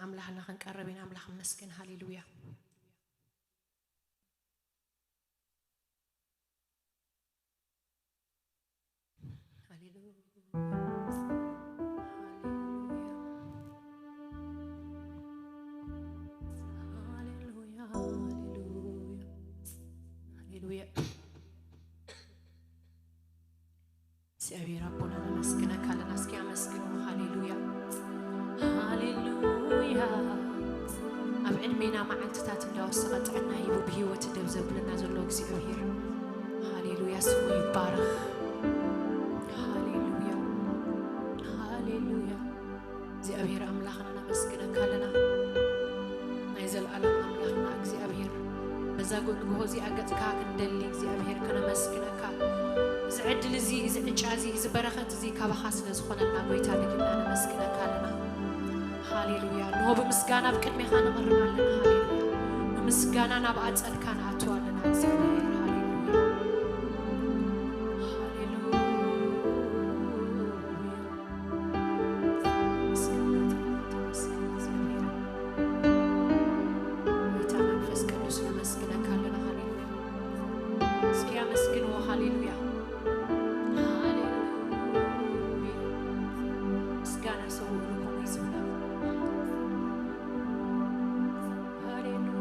ኣምላኽና ክንቀርብ ኢና። ኣምላኽ ይመስገን። ሃሌሉያ። ሃሌሉያ። ሃሌሉያ። ሃሌሉያ። ሃሌሉያ። እግዚኣብሔር ኣቦና ነመስግነካ ኣለና። እስኪ ኣመስግንዎ። ሃሌሉያ፣ ሃሌሉያ። ኣብ ዕድሜና መዓልትታት እንዳወሰኸ ጥዕና ሂቡ ብህይወት ደው ዘብለና ዘሎ እግዚኣብሔር፣ ሃሌሉያ፣ ስሙ ይባረኽ። ሃሌሉያ፣ ሃሌሉያ። እግዚኣብሔር ኣምላኽና ነመስግነካ ኣለና። ናይ ዘለኣለም ኣምላኽና እግዚኣብሔር፣ በዛ ጎ- ንግሆ እዚኣ ገጽካ ክንደሊ እግዚኣብሔር ከነመስግነካ፣ እዚ ዕድል እዚ፣ እዚ ዕጫ እዚ፣ እዚ በረኸት እዚ ካባኻ ስለ ዝኾነልና ጎይታ፣ ደጊምና ነመስግነካ ኣለና። ሃሌሉያ። እንሆ ብምስጋና ኣብ ቅድሜኻ ንቐርብ ኣለና። ሃሌሉያ። ብምስጋና ናብ ኣጸድካ ንኣቱ ኣለና እግዚኣብሔር። ሃሌሉያ። ሃሌሉያ። ምስጋና ይትረፍ፣ ተመስገን እግዚኣብሔር። ጎይታ መንፈስ ቅዱስ ነመስግነካ ኣለና። ሃሌሉያ። እስኪ ኣመስግንዎ። ሃሌሉያ፣ ሃሌሉያ። ምስጋና ሰውእሉ ከምኡ እዩ ዝብላ። ሃሌሉያ።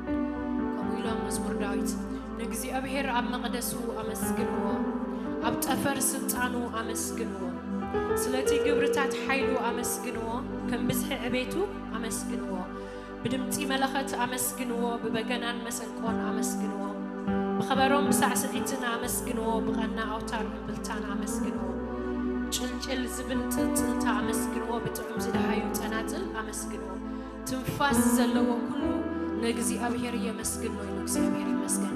ከምኡ ኢሎም መዝሙር ዳዊት፣ "ንእግዚኣብሔር ኣብ መቕደሱ ኣመስግንዎ፣ ኣብ ጠፈር ስልጣኑ ኣመስግንዎ። ስለቲ ግብርታት ሓይሉ ኣመስግንዎ፣ ከም ብዝሒ ዕቤቱ ኣመስግንዎ። ብድምጺ መለኸት ኣመስግንዎ፣ ብበገናን መሰንቆን ኣመስግንዎ። ብኸበሮን ብሳዕስዒትን ኣመስግንዎ፣ ብቐና ኣውታር እምብልታን ኣመስግንዎ። ጭልጭል ዝብል ጽልጽልታ ኣመስግንዎ፣ ብጥዑም ዝደሃዩ ጸናጽል ኣመስግንዎ። ትንፋስ ዘለዎ ኩሉ ንእግዚኣብሔር የመስግን ነው" ኢሉ። እግዚኣብሔር ይመስገን።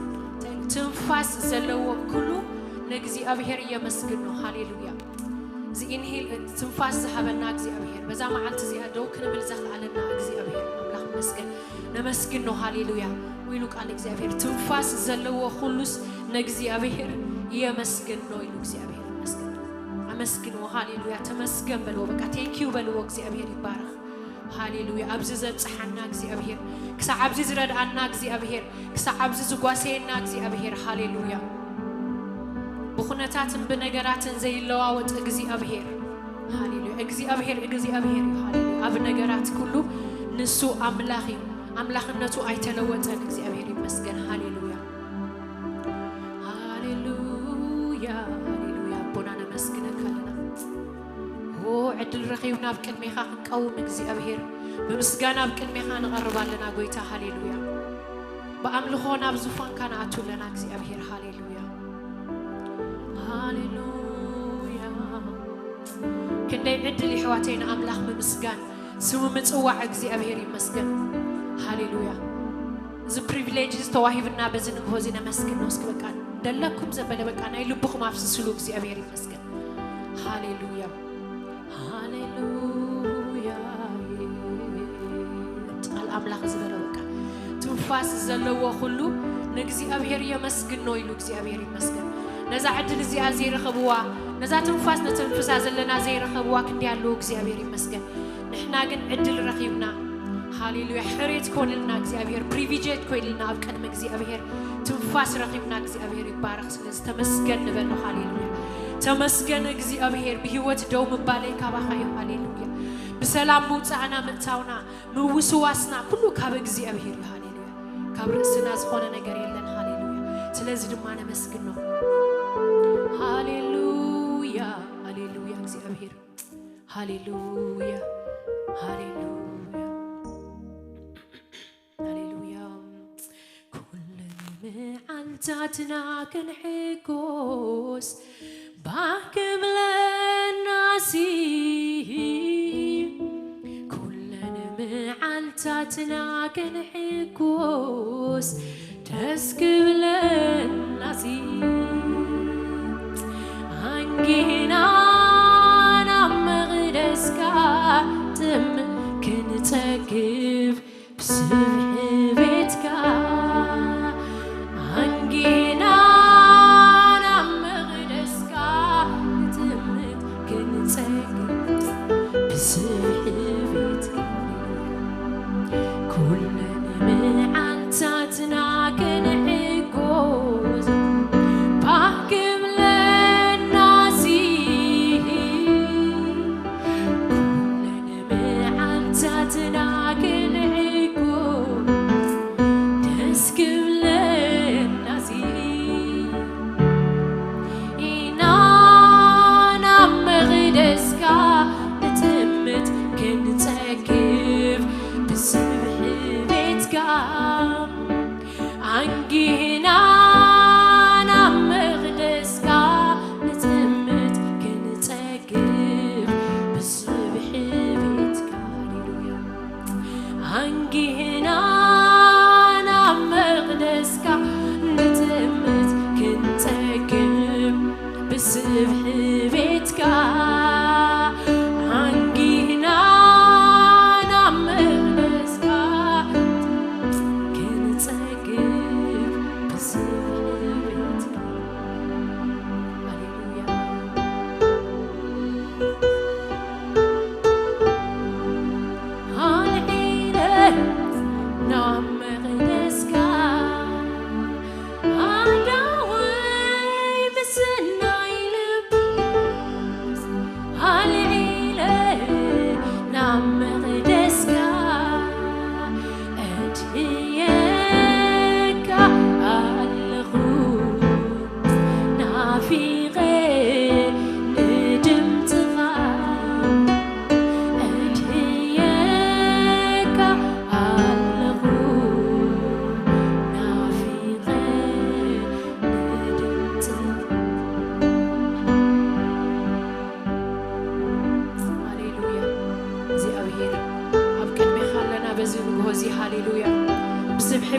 ትንፋስ ዘለዎ ኩሉ ንእግዚኣብሔር የመስግን ነው። ሃሌሉያ። እዚ ኢንሄል ትንፋስ ዝሃበና እግዚኣብሔር፣ በዛ መዓልቲ እዚኣ ደው ክንብል ዘኽኣለና እግዚኣብሔር ኣምላኽ ይመስገን። ነመስግን ነው። ሃሌሉያ። ኢሉ ቃል እግዚኣብሔር፣ ትንፋስ ዘለዎ ኩሉስ ንእግዚኣብሔር የመስግን ነው ኢሉ። እግዚኣብሔር ይመስገን። ኣመስግንዎ። ሃሌሉያ። ተመስገን በልዎ። በቃ ቴንኪዩ በልዎ። እግዚኣብሔር ይባረኽ። ሃሌሉያ። ኣብዚ ዘብጽሓና እግዚኣብሔር፣ ክሳዕ ኣብዚ ዝረድኣና እግዚኣብሔር፣ ክሳዕ ኣብዚ ዝጓሰየና እግዚኣብሔር። ሃሌሉያ። ብኹነታትን ብነገራትን ዘይለዋወጥ እግዚኣብሔር። ሃሌሉያ። እግዚኣብሔር እግዚኣብሔር እዩ። ሃሌሉያ። ኣብ ነገራት ኩሉ ንሱ ኣምላኽ እዩ። ኣምላኽነቱ ኣይተለወጠን። እግዚኣብሔር ይመስገን። ሃሌሉያ። ሃሌሉያ፣ ሃሌሉያ። ኣቦና ነመስግነካ ኣለና። ኦ፣ ዕድል ረኺብና ኣብ ቅድሜኻ ክንቀውም እግዚኣብሔር፣ ብምስጋና ኣብ ቅድሜኻ ንቐርብ ኣለና ጎይታ። ሃሌሉያ። ብኣምልኾ ናብ ዙፋንካ ንኣቱ ኣለና እግዚኣብሔር። ሃሌሉያ፣ ሃሌሉያ። ክንደይ ዕድል የሕዋተይ ንኣምላኽ ምምስጋን፣ ስሙ ምጽዋዕ እግዚኣብሔር ይመስገን። ሃሌሉያ። እዚ ፕሪቪሌጅ እዚ ተዋሂብና በዚ ንግሆ እዚ ነመስግን ነው። እስኪ በቃ ደለኩም ዘበለ በቃ ናይ ልብኹም ኣፍስስሉ። እግዚኣብሔር ይመስገን። ሃሌሉያ፣ ሃሌሉያ። ቃል ኣምላኽ ዝበለ በቃ ትንፋስ ዘለዎ ኩሉ ንእግዚኣብሔር የመስግን ነው ኢሉ። እግዚኣብሔር ይመስገን። ነዛ ዕድል እዚኣ ዘይረኸብዋ፣ ነዛ ትንፋስ ነተንፍሳ ዘለና ዘይረኸብዋ ክንደይ ኣለዉ። እግዚኣብሔር ይመስገን። ንሕና ግን ዕድል ረኺብና። ሃሌሉያ። ሕሬት ኮንልና እግዚኣብሔር፣ ፕሪቪሌጅ ኮይንልና ኣብ ቅድሚ እግዚኣብሔር ትንፋስ ረኺብና። እግዚኣብሔር ይባረኽ። ስለዚ ተመስገን ንበሎ። ሃሌሉያ። ተመስገን እግዚኣብሔር፣ ብህይወት ደው ምባለይ ካባኻ እዩ። ሃሌሉያ። ብሰላም ምውፃእና ምእታውና ምውስዋስና ኩሉ ካብ እግዚኣብሔር እዩ። ሃሌሉያ። ካብ ርእስና ዝኾነ ነገር የለን። ሃሌሉያ። ስለዚ ድማ ነመስግኖ። ሃሌሉያ፣ ሃሌሉያ እግዚኣብሔር። ሃሌሉያ፣ ሃሌሉያ፣ ሃሌሉያ። ኩለን መዓልታትና ክንሕጎስ ባህ ክብለናሲ፣ ኩለን መዓልታትና ክንሕጎስ ደስ ክብለናሲ፣ ኣንጊና ናብ መቕደስካ ጥም ክንጸግብ ብስብሒ ቤትካ፣ ኣንጊና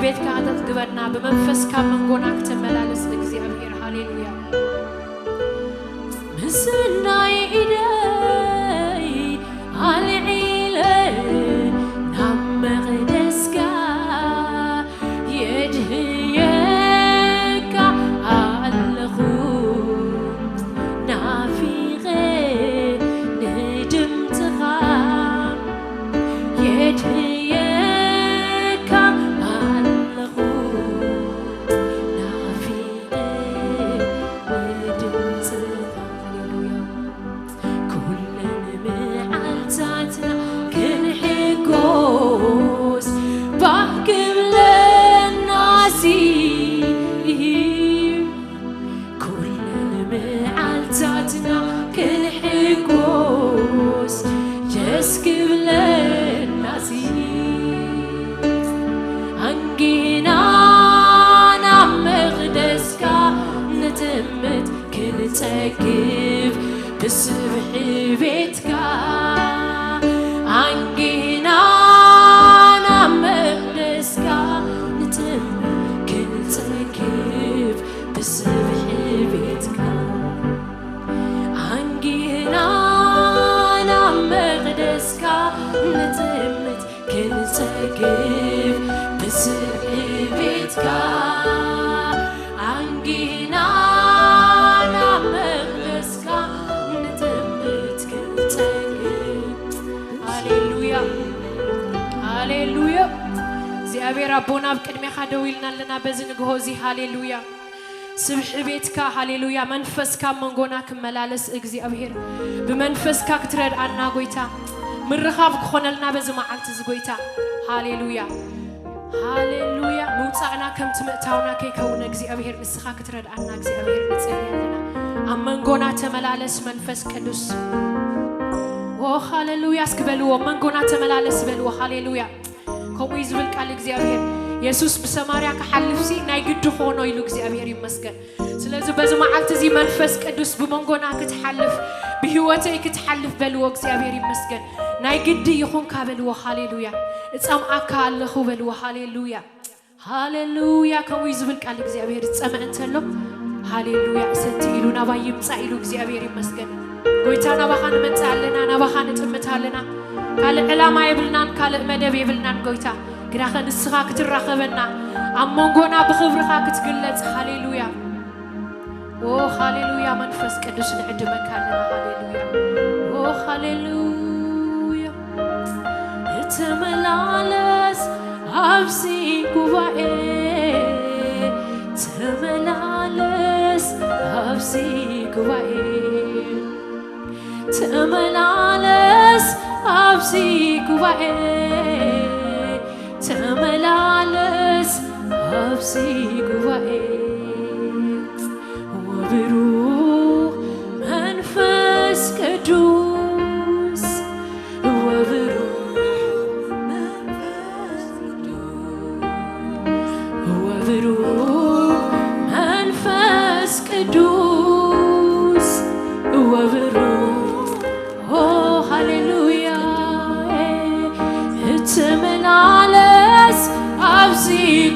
ቤትካ ተትግበርና ብመንፈስካ መንጎና ክትመላለስ እግዚኣብሔር። ሃሌሉያ። ምስናይ ኢደይ ኣልዒለ ናብ መቕደስካ የድህየካ ኣለኹ፣ ናፊቐ ንድምፅኻ የድህየካ ኣለኹ፣ ናፊቐ ንድምፅኻ። ሃሌሉያ። ኩለን መዓልታትና ክንሕጎስ ባህ ክብለናሲ፣ ኩለን መዓልታትና ክንሕጎስ ደስ ክብለናሲ፣ ኣንጊና ናብ መቕደስካ ንጥምት ክንጸግብ ብስብሒ ቤትካ፣ ኣንጊና ናብ መቕደስካ ንጥምት ክንጸግብ ብስብሒ ቤትካ፣ ኣንጊና ናብ መቕደስካ ንጥምት ክንጸግብ ብስብሒ ቤትካ፣ ኣንጊና ናብ መቕደስካ ንጥምት ክንጸግብ። ሃሌሉያ፣ ሃሌሉያ። እግዚኣብሔር ኣቦና፣ ኣብ ቅድሜኻ ደው ኢልና ኣለና በዚ ንግሆ እዚ። ሃሌሉያ። ስብሒ ቤትካ፣ ሃሌሉያ። መንፈስካ ኣብ መንጎና ክመላለስ እግዚኣብሔር፣ ብመንፈስካ ክትረድኣና ጎይታ፣ ምርኻብ ክኾነልና በዚ መዓልቲ እዚ ጎይታ። ሃሌሉያ፣ ሃሌሉያ። ምውፃእና ከምቲ ምእታውና ከይከውን እግዚኣብሔር፣ ንስኻ ክትረድኣና እግዚኣብሔር ንጸሊ ኣለና። ኣብ መንጎና ተመላለስ መንፈስ ቅዱስ። ኦ ሃሌሉያ። እስኪ በልዎ፣ መንጎና ተመላለስ በልዎ። ሃሌሉያ። ከምኡ እዩ ዝብል ቃል እግዚኣብሔር። የሱስ ብሰማርያ ክሓልፍሲ ናይ ግዲ ኾኖ ኢሉ እግዚኣብሔር ይመስገን። ስለዚ በዚ መዓልቲ እዚ መንፈስ ቅዱስ ብመንጎና ክትሓልፍ፣ ብህይወተይ ክትሓልፍ በልዎ። እግዚኣብሔር ይመስገን። ናይ ግዲ ይኹንካ በልዎ። ሃሌሉያ። እጸምኣካ ኣለኹ በልዎ። ሃሌሉያ፣ ሃሌሉያ። ከምኡ እዩ ዝብል ቃል እግዚኣብሔር። ዝጸምእ እንተሎ ሃሌሉያ እሰቲ ኢሉ ናባይ ይምጻእ ኢሉ እግዚኣብሔር ይመስገን። ጎይታ ናባኻ ንመጽእ ኣለና፣ ናባኻ ንጥምት ኣለና። ካልእ ዕላማ የብልናን፣ ካልእ መደብ የብልናን ጎይታ። ግናኸ ንስኻ ክትራኸበና፣ ኣብ መንጎና ብኽብርኻ ክትግለጽ። ሃሌሉያ። ኦ ሃሌሉያ፣ መንፈስ ቅዱስ ንዕድመካ ኣለና። ሃሌሉያ። ኦ ሃሌሉያ። ተመላለስ ኣብዚ ጉባኤ፣ ተመላለስ ኣብዚ ጉባኤ፣ ተመላለስ ኣብዚ ጉባኤ፣ ተመላለስ ኣብዚ ጉባኤ፣ ወብሩኽ መንፈስ ቅዱስ፣ ወብሩኽ መንፈስ ቅዱስ፣ ወብሩኽ መንፈስ ቅዱስ፣ ወብሩኽ ኦ ሃሌሉያ። ተመላለስ ኣብዚ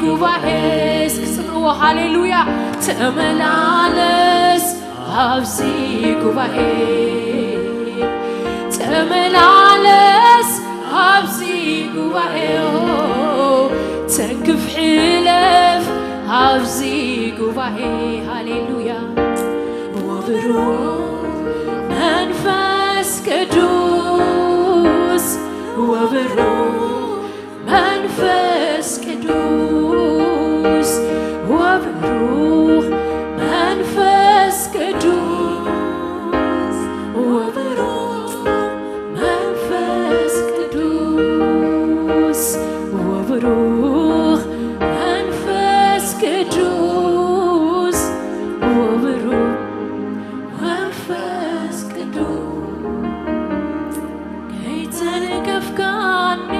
ጉባኤ። እስኪ ጽምእዎ። ሃሌሉያ። ተመላለስ ኣብዚ ጉባኤ። ተመላለስ ኣብዚ ጉባኤ። ተንክፍ ሕለፍ ኣብዚ ጉባኤ። ሃሌሉያ። ወብሩኽ መንፈስ ቅዱስ፣ ወብሩኽ መንፈስ ቅዱስ፣ ወብሩኽ መንፈስ ቅዱስ፣ ወብሩኽ መንፈስ ቅዱስ፣ ወብሩኽ መንፈስ ቅዱስ፣ ወብሩኽ መንፈስ ቅዱስ፣ ከይተንከፍካኒ፣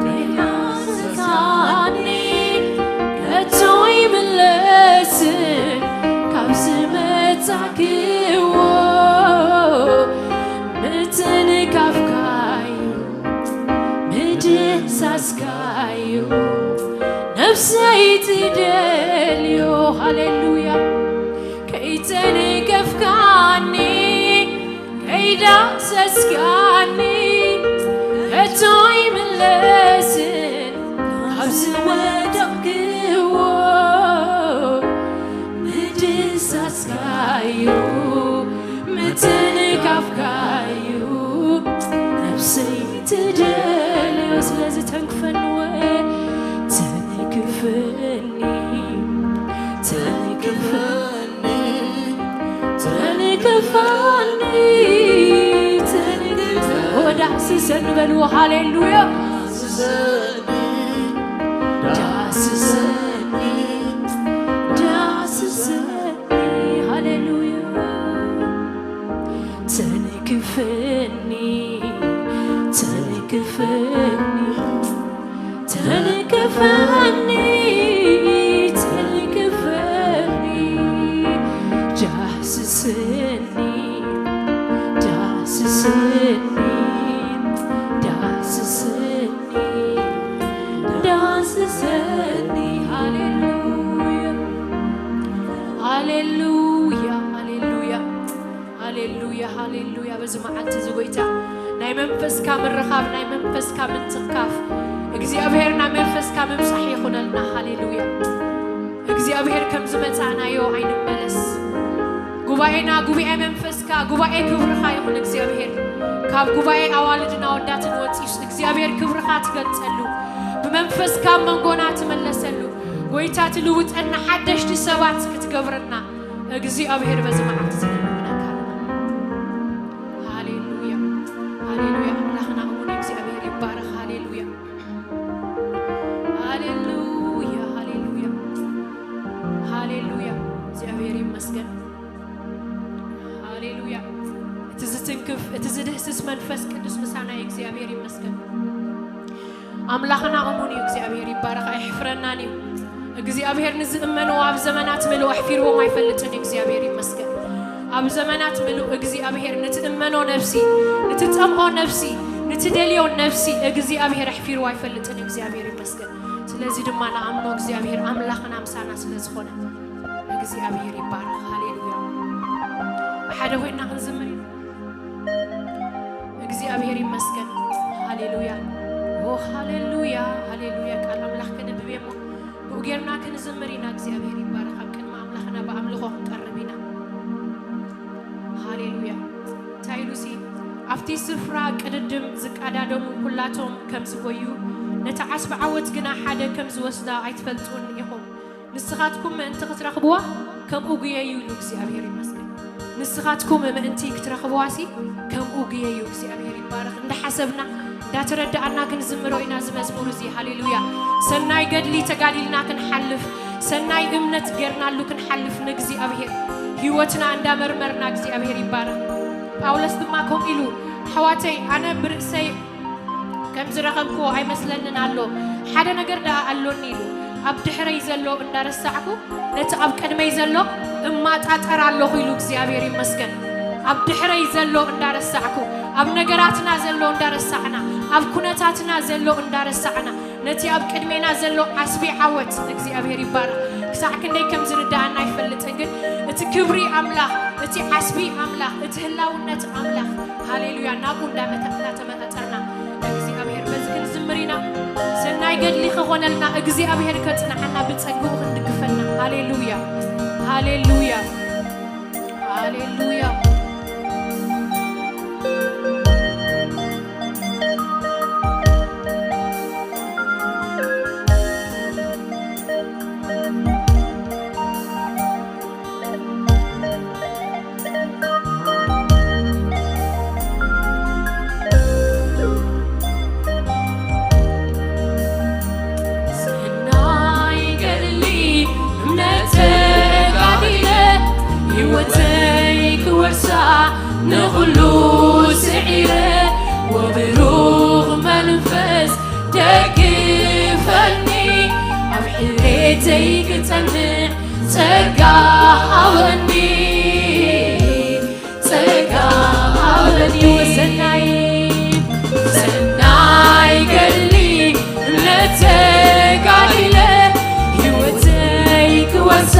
ከይሓዘካኒ፣ ከቶ ይምለስ ተስካኒ ከቶ ይምለስን ካብ ዝወደቕክዎ ምድሳስካዩ ምትንካፍካዩ ነፍሰይ ትደልዮ። ስለዚ ተንክፈኒ ወይ ተንክፈኒ ተንክፈኒ ተንክፈኒ ተንክፈኒ። ዳስሰኒ በልዎ። ሃሌሉያ። ዳስሰኒ ዳስሰኒ። ሃሌሉያ። ተንክፈኒ ተንክፈኒ ተንክፈኒ ተንክፈኒ። ዳስሰኒ ዳስሰኒ ዳስሰኒ ዳስሰኒ። ሃሌሉያ ሃሌሉያ ሃሌሉያ ሃሌሉያ ሃሌሉያ። በዚ መዓልቲ እዚ ጎይታ ናይ መንፈስካ ምርኻብ ናይ መንፈስካ ምንጽካፍ እግዚኣብሔር ናይ መንፈስካ ምብጻሕ ይኹነልና። ሃሌሉያ። እግዚኣብሔር ከም ዝመጻእናዮ ኣይንመለስ። ጉባኤና ጉባኤ መንፈስካ ጉባኤ ክብርኻ ይኹን። እግዚኣብሔር ካብ ጉባኤ ኣዋልድን ኣወዳትን ወፂኡስ እግዚኣብሔር ክብርኻ ትገልጸሉ ብመንፈስካ መንጎና ትመለሰሉ ጎይታ ትልውጠና ሓደሽቲ ሰባት ክትገብረና እግዚኣብሔር በዚ መዓልቲ እዚ ንልምነካ ኣለና። ሃሌሉያ ሃሌሉያ። ኣምላኽና እውን እግዚኣብሔር ይባረኽ። ሃሌሉያ ሃሌሉያ ሃሌሉያ ሃሌሉያ። እግዚኣብሔር ይመስገን። ሃሌሉያ። እቲ ዝትንክፍ እቲ ዝድህስስ መንፈስ ቅዱስ ምሳና እዩ። እግዚኣብሔር ይመስገን። ኣምላኽና እሙን እዩ። እግዚኣብሔር ይባረኽ፣ ኣይሕፍረናን እዩ። እግዚኣብሔር ንዝእመንዎ ኣብ ዘመናት ምልኡ ኣሕፊርዎም ኣይፈልጥን እዩ። እግዚኣብሔር ይመስገን። ኣብ ዘመናት ምልኡ እግዚኣብሔር ንትእመኖ ነፍሲ፣ ንትጠምኦ ነፍሲ፣ ንትደልዮ ነፍሲ እግዚኣብሔር ኣሕፊርዎ ኣይፈልጥን እዩ። እግዚኣብሔር ይመስገን። ስለዚ ድማ ንኣምኖ እግዚኣብሔር ኣምላኽና ምሳና ስለ ዝኾነ እግዚኣብሔር ይባረኽ። ሃሌሉያ። ብሓደ ኮይና ክንዝምር ኢና። እግዚኣብሔር ይመስገን። ሃሌሉያ። ኦ ሃሌሉያ ሃሌሉያ። ቃል ኣምላኽ ከነብብ እሞ ብኡ ጌርና ክንዝምር ኢና። እግዚኣብሔር ይባረኽ። ኣብ ቅድሚ ኣምላኽና ብኣምልኾ ክንቀርብ ኢና። ሃሌሉያ። እንታይ ኢሉሲ ኣብቲ ስፍራ ቅድድም ዝቀዳደሙ ኩላቶም ከም ዝጎዩ ነቲ ዓስቢ ዓወት ግና ሓደ ከም ዝወስዳ ኣይትፈልጡን ኢኹም። ንስኻትኩም ምእንቲ ክትረኽብዋ ከምኡ ጉየዩ ኢሉ እግዚኣብሔር ይመስገን። ንስኻትኩም ምእንቲ ክትረኽብዋሲ ከምኡ ጉየዩ። እግዚኣብሔር ይባረኽ። እንዳሓሰብና እንዳተረዳኣና ክንዝምሮ ኢና እዚ መዝሙር እዚ። ሃሌሉያ። ሰናይ ገድሊ ተጋዲልና ክንሓልፍ ሰናይ እምነት ጌርናሉ ክንሓልፍ ንእግዚኣብሔር ህይወትና እንዳመርመርና እግዚኣብሔር ይባረኽ። ጳውሎስ ድማ ከምኡ ኢሉ ኣሕዋተይ ኣነ ብርእሰይ ከም ዝረኸብክዎ ኣይመስለንን ኣሎ። ሓደ ነገር ደኣ ኣሎኒ ኢሉ ኣብ ድሕረይ ዘሎ እንዳረሳዕኩ ነቲ ኣብ ቅድመይ ዘሎ እማጣጠር ኣለኹ ኢሉ እግዚኣብሔር ይመስገን። ኣብ ድሕረይ ዘሎ እንዳረሳዕኩ ኣብ ነገራትና ዘሎ እንዳረሳዕና ኣብ ኩነታትና ዘሎ እንዳረሳዕና ነቲ ኣብ ቅድሜና ዘሎ ዓስቢ ዓወት እግዚኣብሔር ይባረኽ። ክሳዕ ክንደይ ከም ዝርዳኣና ኣይፈልጥን፣ ግን እቲ ክብሪ ኣምላኽ፣ እቲ ዓስቢ ኣምላኽ፣ እቲ ህላውነት ኣምላኽ፣ ሃሌሉያ፣ ናብኡ እንዳመተ- እንዳተመጣጠርና እግዚኣብሔር በዚ ክንዝምር ኢና። ሰናይ ገድሊ ክኾነልና እግዚኣብሔር ከጽንዓና ብጸግኡ ክንድግፈና። ሃሌሉያ፣ ሃሌሉያ፣ ሃሌሉያ። ሰናይ ገድሊ እምነት ተጋዲለ፣ ህይወተይ ክወርሳ ንኹሉ ስዒረ፣ ወብሩኽ መንፈስ ደግፈኒ፣ ኣብ ሕሌተይ ክጸንዕ ጸጋ ሃበኒ፣ ጸጋ ሃበኒ። ሰናይ፣ ሰናይ ገድሊ እምነት ተጋዲለ፣ ህይወተይ ክወርሳ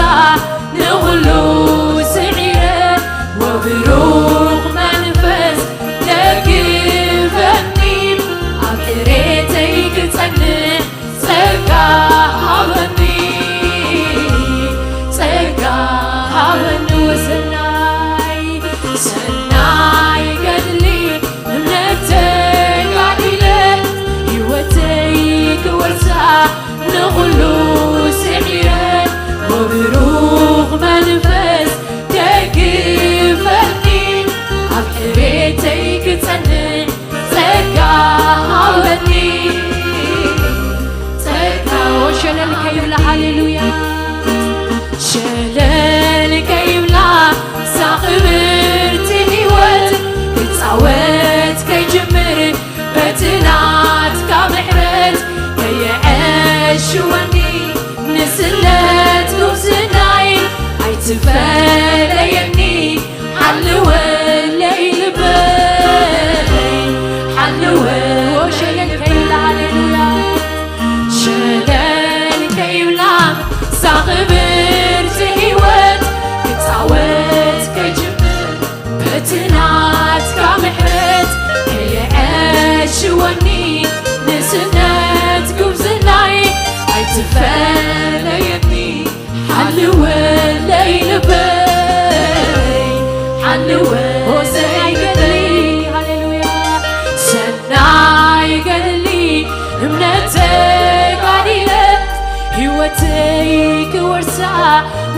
ንኹሉ ስዒረ፣ ወብሩኽ መንፈስ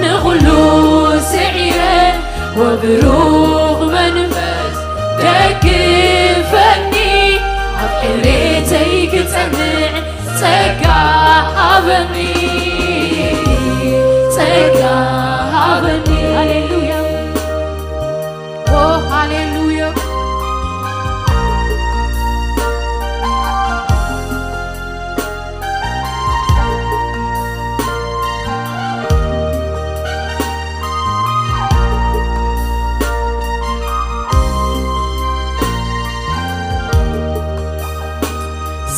ንኹሉ ስዒረ፣ ወብሩኽ መንፈስ ደግፈኒ፣ ኣብ ሕሬተይ ክጸንዕ ጸጋ ሃበኒ፣ ጸጋ ሃበኒ። ሃሌሉያ። ኦ፣ ሃሌሉያ።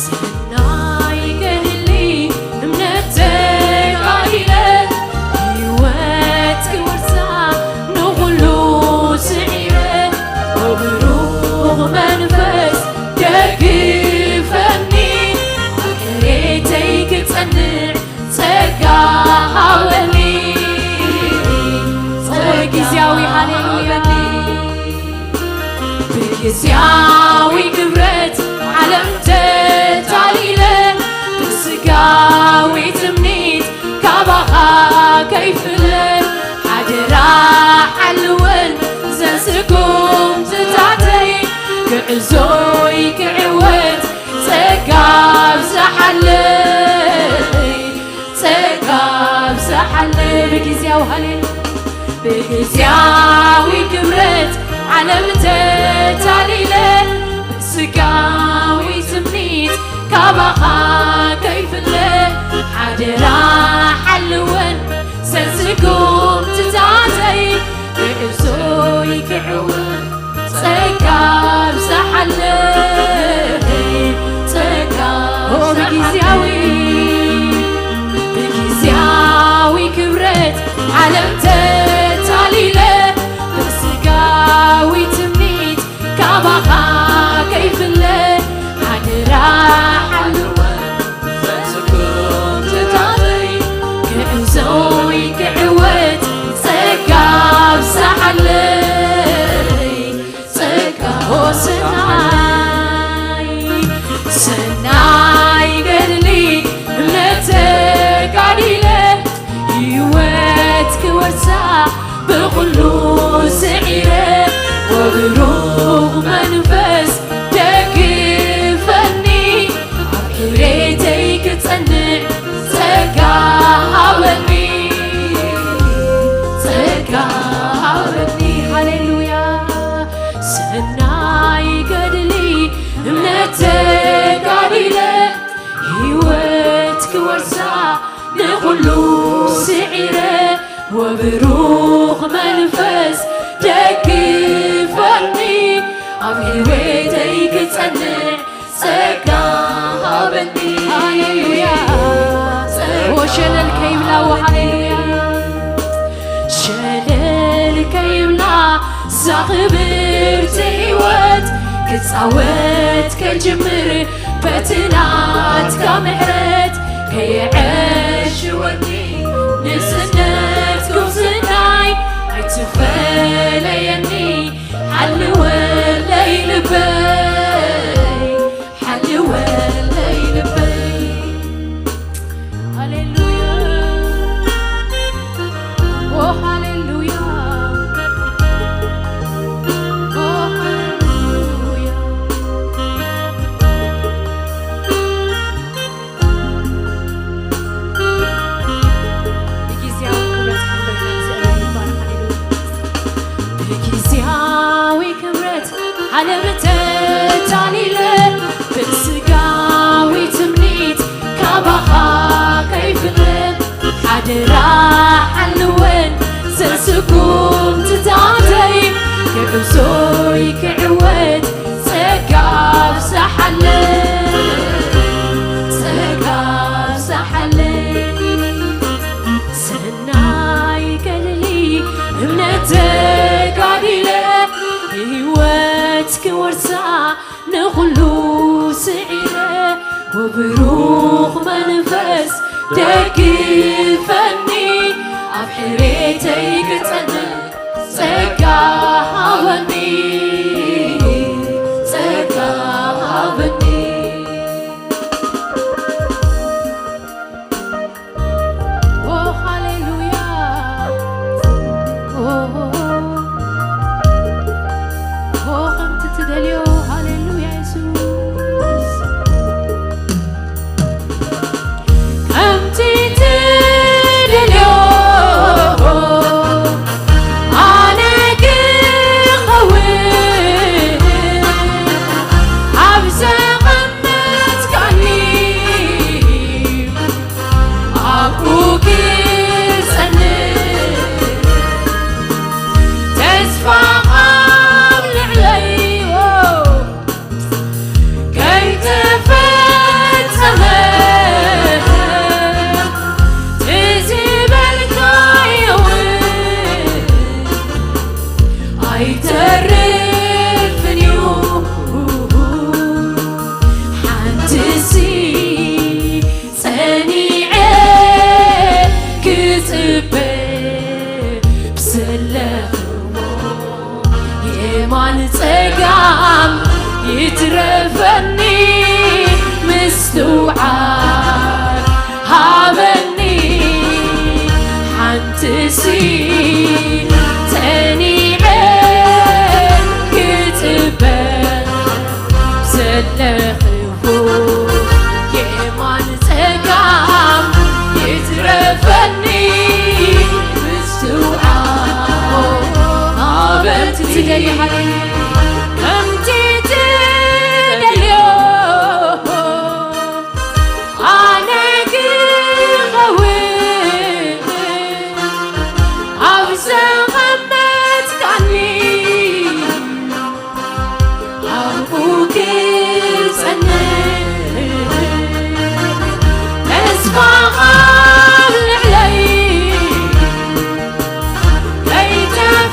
ሰናይ ገድሊ እምነት ተጋዲለ፣ ህይወት ክወርሳ ንኹሉ ስዒረ፣ ብብሩኽ መንፈስ ደግፈኒ፣ ኣብ ሕሬተይ ክጸንዕ ጸጋ ሃበኒ፣ ጸጋ ግዝያዊ፣ ሃሌሉያ። ሃበኒ። ብግዝያዊ ክብረት ዓለም ተታሊለ፣ ብስጋዊ ትምኒት ካባኻ ከይፍለ፣ ሓደራ ሓልወን ዘስጉምትታተይ፣ ጉዕዞይ ክዕወት ጸጋ ኣብዝሓለይ፣ ጸጋ ኣብዝሓለይ። ብግዝያዊ፣ ሃሌሉያ። ብግዝያዊ ክብረት ዓለም ተታሊለ፣ ብስጋዊ ትምኒት ካባኻ ከይፍለ፣ ሓደራ ሓልወን ዘስጉምትታተይ፣ ጉዕዞይ ክዕወት ጸጋ ኣብዝሓለይ፣ ጸጋ ኦ፣ ብግዝያዊ፣ ብግዝያዊ ክብረት ዓለም ተታሊለ፣ ብስጋዊ ትምኒት ካባኻ ከይፍለ፣ ሓደራ ሓልወን ዘስጉምትታተይ፣ ጉዕዞይ ክዕወት ጸጋ ኣብዝሓለይ፣ ጸጋ ኦ ሰናይ፣ ሰናይ ገድሊ እምነት ተጋዲለ፣ ህይወት ክወርሳ ብኹሉ ስዒረ፣ ወብሩኽ መንፈስ ደግፈኒ፣ ኣብ ሕሬተይ ክጸንዕ ጸጋ ሃበኒ፣ ጸጋ ሃበኒ። ሃሌሉያ። ሰናይ ገድሊ እምነት ተጋዲለ፣ ህይወት ክወርሳ ንኹሉ ስዒረ፣ ወብሩኽ መንፈስ ደግፈኒ፣ ኣብ ህይወተይ ክጸንዕ ጸጋ ሃበኒ። ሃሌሉያ። ጸጋ ወሸለል ከይብላ፣ ሃሌሉያ። ሸለል ከይብላ እዛ ክብርቲ ህይወት፣ ክጻወት ከይጅምር በቲ ናትካ ምሕረት፣ ከየዕሽወኒ ንስነት ጉብዝናይ፣ ኣይትፈለየኒ ሓልወለይ ልበይ፣ ሓልወለይ ልበይ። ሃሌሉያ። ኦ ሃሌሉያ። ኦ ሃሌሉያ። ብግዝያዊ ክብረት ክንበልካ እግዚኣብሔር ይባረክ። ሃሌሉያ። ብግዝያዊ ክብረት ዓለም ተታሊለ፣ ብስጋዊ ትምኒት ካባኻ ከይፍለ፣ ሓደራ ሓልወን ዘስጉምትታተይ፣ ጉዕዞይ ክዕወት ጸጋ ኣብዝሓለይ፣ ጸጋ ኣብዝሓለይ። ሰናይ ገድሊ እምነት ተጋዲለ፣ ህይወት ክወርሳ ንኹሉ ስዒረ፣ ብብሩኽ መንፈስ ደግፈኒ፣ ኣብ ሕሬተይ ክጸንዕ ጸጋ ሃበኒ፣ ጸጋ ሃበኒ። ኦ፣ ሃሌሉያ። ንጸጋም ይትረፈኒ ምስትውዓል ሃበኒ። ሓንትሲ ጸኒዐ ክጽበ ዘለኽዎ የማን ጸጋም ይትረፈኒ ምስትውዓል ሃበኒ። ትደሊ ሃለሉያ ከምቲ ትደልዮ ኣነ ክኸውን ኣብ ዘቐመጥካኒ ኣብኡ ክጸንዕ ተስፋኻ ኣብ ልዕለይ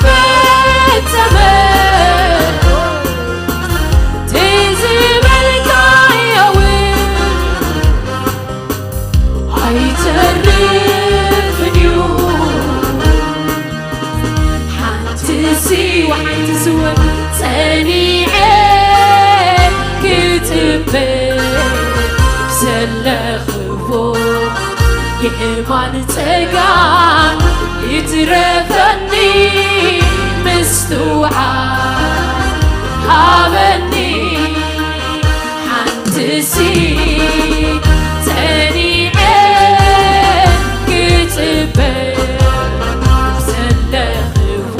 ከይተፈጸመ እቲ ዝበልካዮ እውን ኣይተርፍን እዩ። ሓንቲ ሲ ሓንቲ ስወር ጸኒዐ ክጽበ ዘለኽዎ የማን ጸጋም ይትረፈኒ ምስትውዓል ሃበኒ። ሓንትሲ ጸኒዐ ክጽበ ዘለኽዎ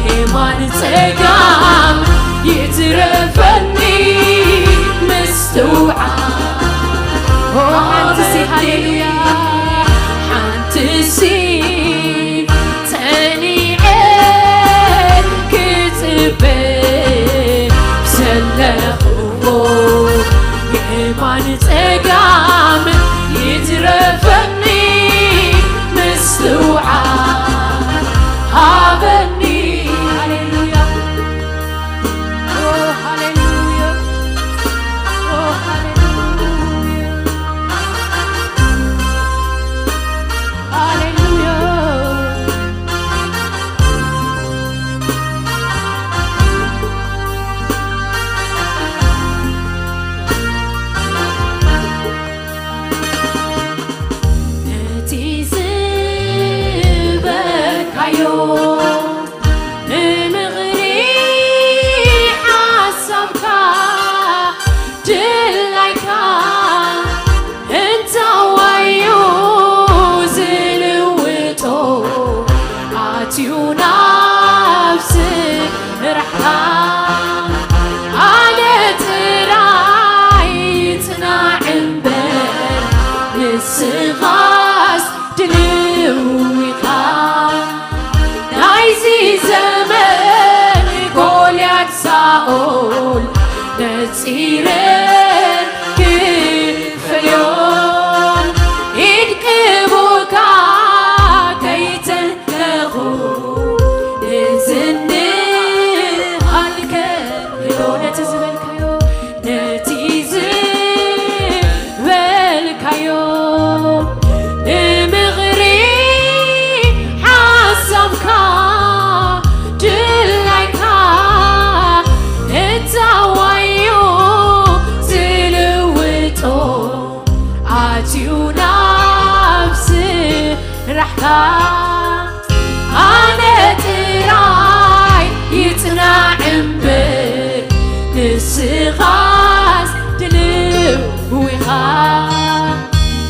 የማን ጸጋም ይትረፈኒ ምስትውዓል። ኦ፣ ሓንትሲ፣ ሃሌሉያ፣ ሓንትሲ ጸኒዐ ክጽበ ዘለኽዎ የማን ጸጋም ይትረፈኒ ምስትውዓል ሃበኒ። ሃሌሉያ። ኦ፣ ሃሌሉያ። ኦ፣ ሃሌሉያ። ሃሌሉያ። ነቲ ዝበልካዮ ንምኽሪ ሓሳብካ ድላይካ እንታዋዩ ዝልውጦ ኣትዩ ናብ ስራሕካ ኣነ ጥራይ ጽናዕ እምበር ንስኻስ ድልው ኢኻ። ናይዚ ዘመን ጎልያድ ሳኦል ነጺረ ክፈልዮ ኢድ ቅቡልካ ከይተንከኹ ንዝንሃልከ ኢሎ ነቲ ዝበልካዮ ነቲ ዝበልካዮ ንምኽሪ ሓሳብካ ድላይካ እታዋዮ ዝልውጦ ኣትዩ ናብ ስራሕካ ኣነ ጥራይ ይጽናዕ እምበር ንስኻስ ድልው ኢኻ።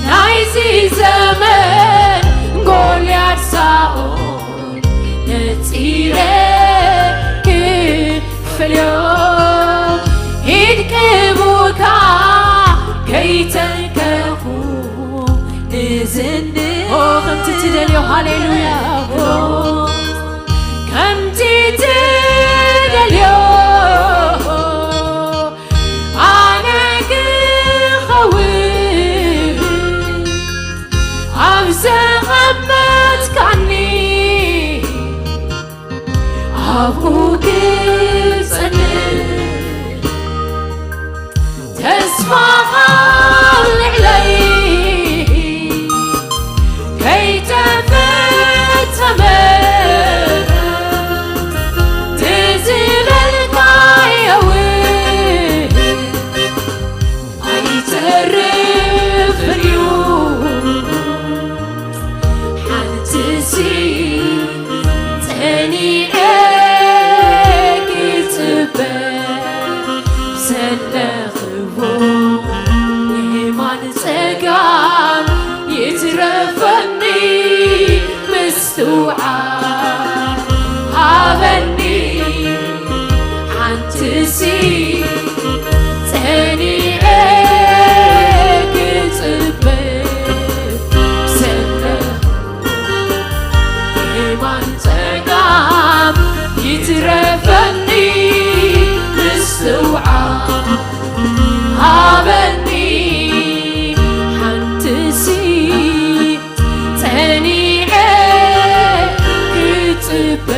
ናይዚ ዘመን ጎልያድ ሳኦል ነጺረ ክፈልዮ ኢድ ቅቡልካ ከይተንከኹ ንዝን ኦ ከምቲ ትደልዮ ሃሌሉያ ከምቲ ትደልዮ ኣነ ክኸውን ኣብ ጸኒዐ ክጽበ ዘለኽዎ የማን ጸጋም ይትረፈኒ ምስትውዓል ሃበኒ ሓንትሲ ጸኒዐ ክጽበ ዘለኽዎ የማን ጸጋም ይትረፈኒ ምስትውዓል ሃበኒ ሓንትሲ ጸኒዐ ክጽበ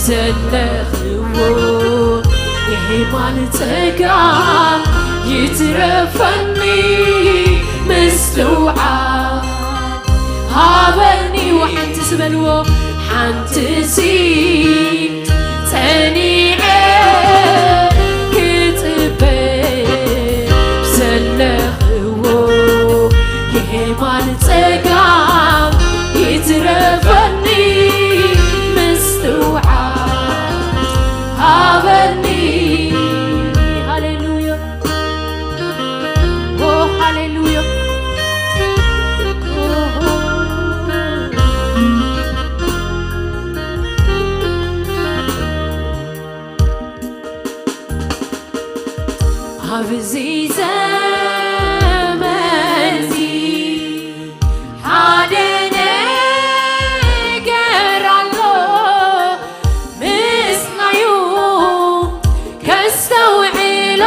ዘለኽዎ የማን ጸጋም ይትረፈኒ ምስትውዓል ሃበኒ ሓንቲ ዝበልዎ ሓንቲ ሲ ጸኒዐ ክጽበ ዘለኽዎ የማን ጸጋም ይትረፈኒ ምስትውዓል ሃበኒ ሃሌሉያ ኦ ሃሌሉያ ኣብዚ ዘመንዚ ሓደ ነገር ኣሎ ምስናዩ ከስተውዕሎ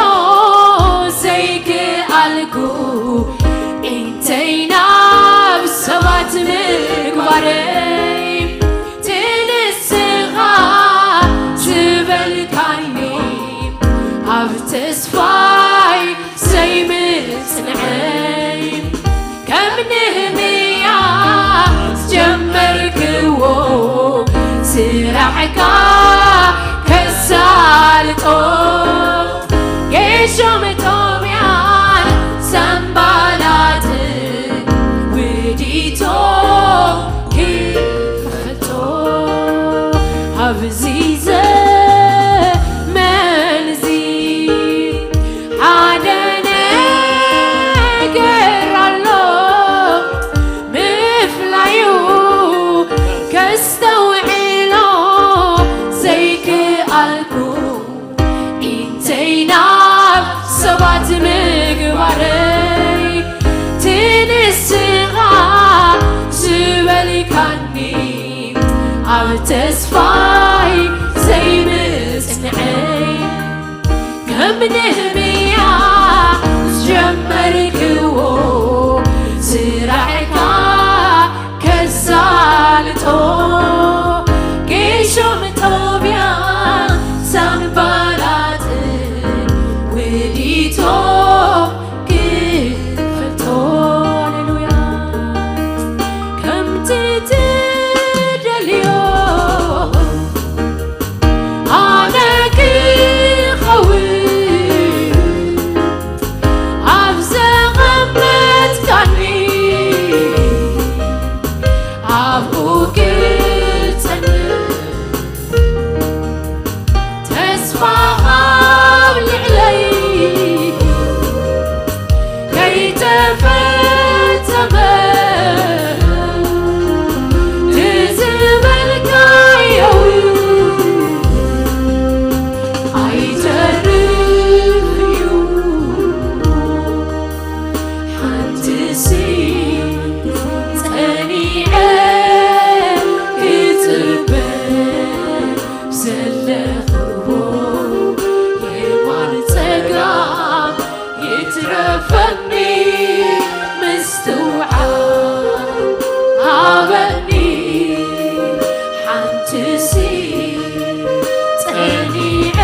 ዘይክኣልኩ እንተይ ናብ ሰባት ምግባረይ ትንስኻ ዝበልካኒ ኣብ ተስፋይ ዘይምጽንዐይ ከም ንህምያ ዝጀመርክዎ ስራሕካ ከሳልጦ ጌሾም ጦብያን ሰንባላጥን ውዲቶ ክኸቶ ኣብዚ ዘመንዚ ሓደ ነገር ኣሎ ምፍላዩ ከስተውዕሎ ዘይክኣልኩ እንተይ ናብ ሰባት ምግባረይ ትንስኻ ዝበልካኒ ኣብ ተስፋይ ዘይምጽንዐይ ከም ንህምያ ዝጀመርክዎ ስራሕካ ከሳልጦ ጌሾም ጦብያ ሳንባላጥን ውዲቶ ክፈልጦ ሃሌሉያ ከምቲ ትደልዮ ኣነ ክኸውን ኣብ ዘቐመጥካኒ ኣብኡ ክጸንዕ ተስፋኻ ኣብ ልዕለይ ከይተፈጸመ ትዝበልካዮ ኣይተርፍን እዩ ሓንትሲ ጸኒዐ ክጽበ ዘለኽዎ የማን ጸጋም ይትረፈኒ ምስትውዓል ሃበኒ ሓንትሲ ጸኒዐ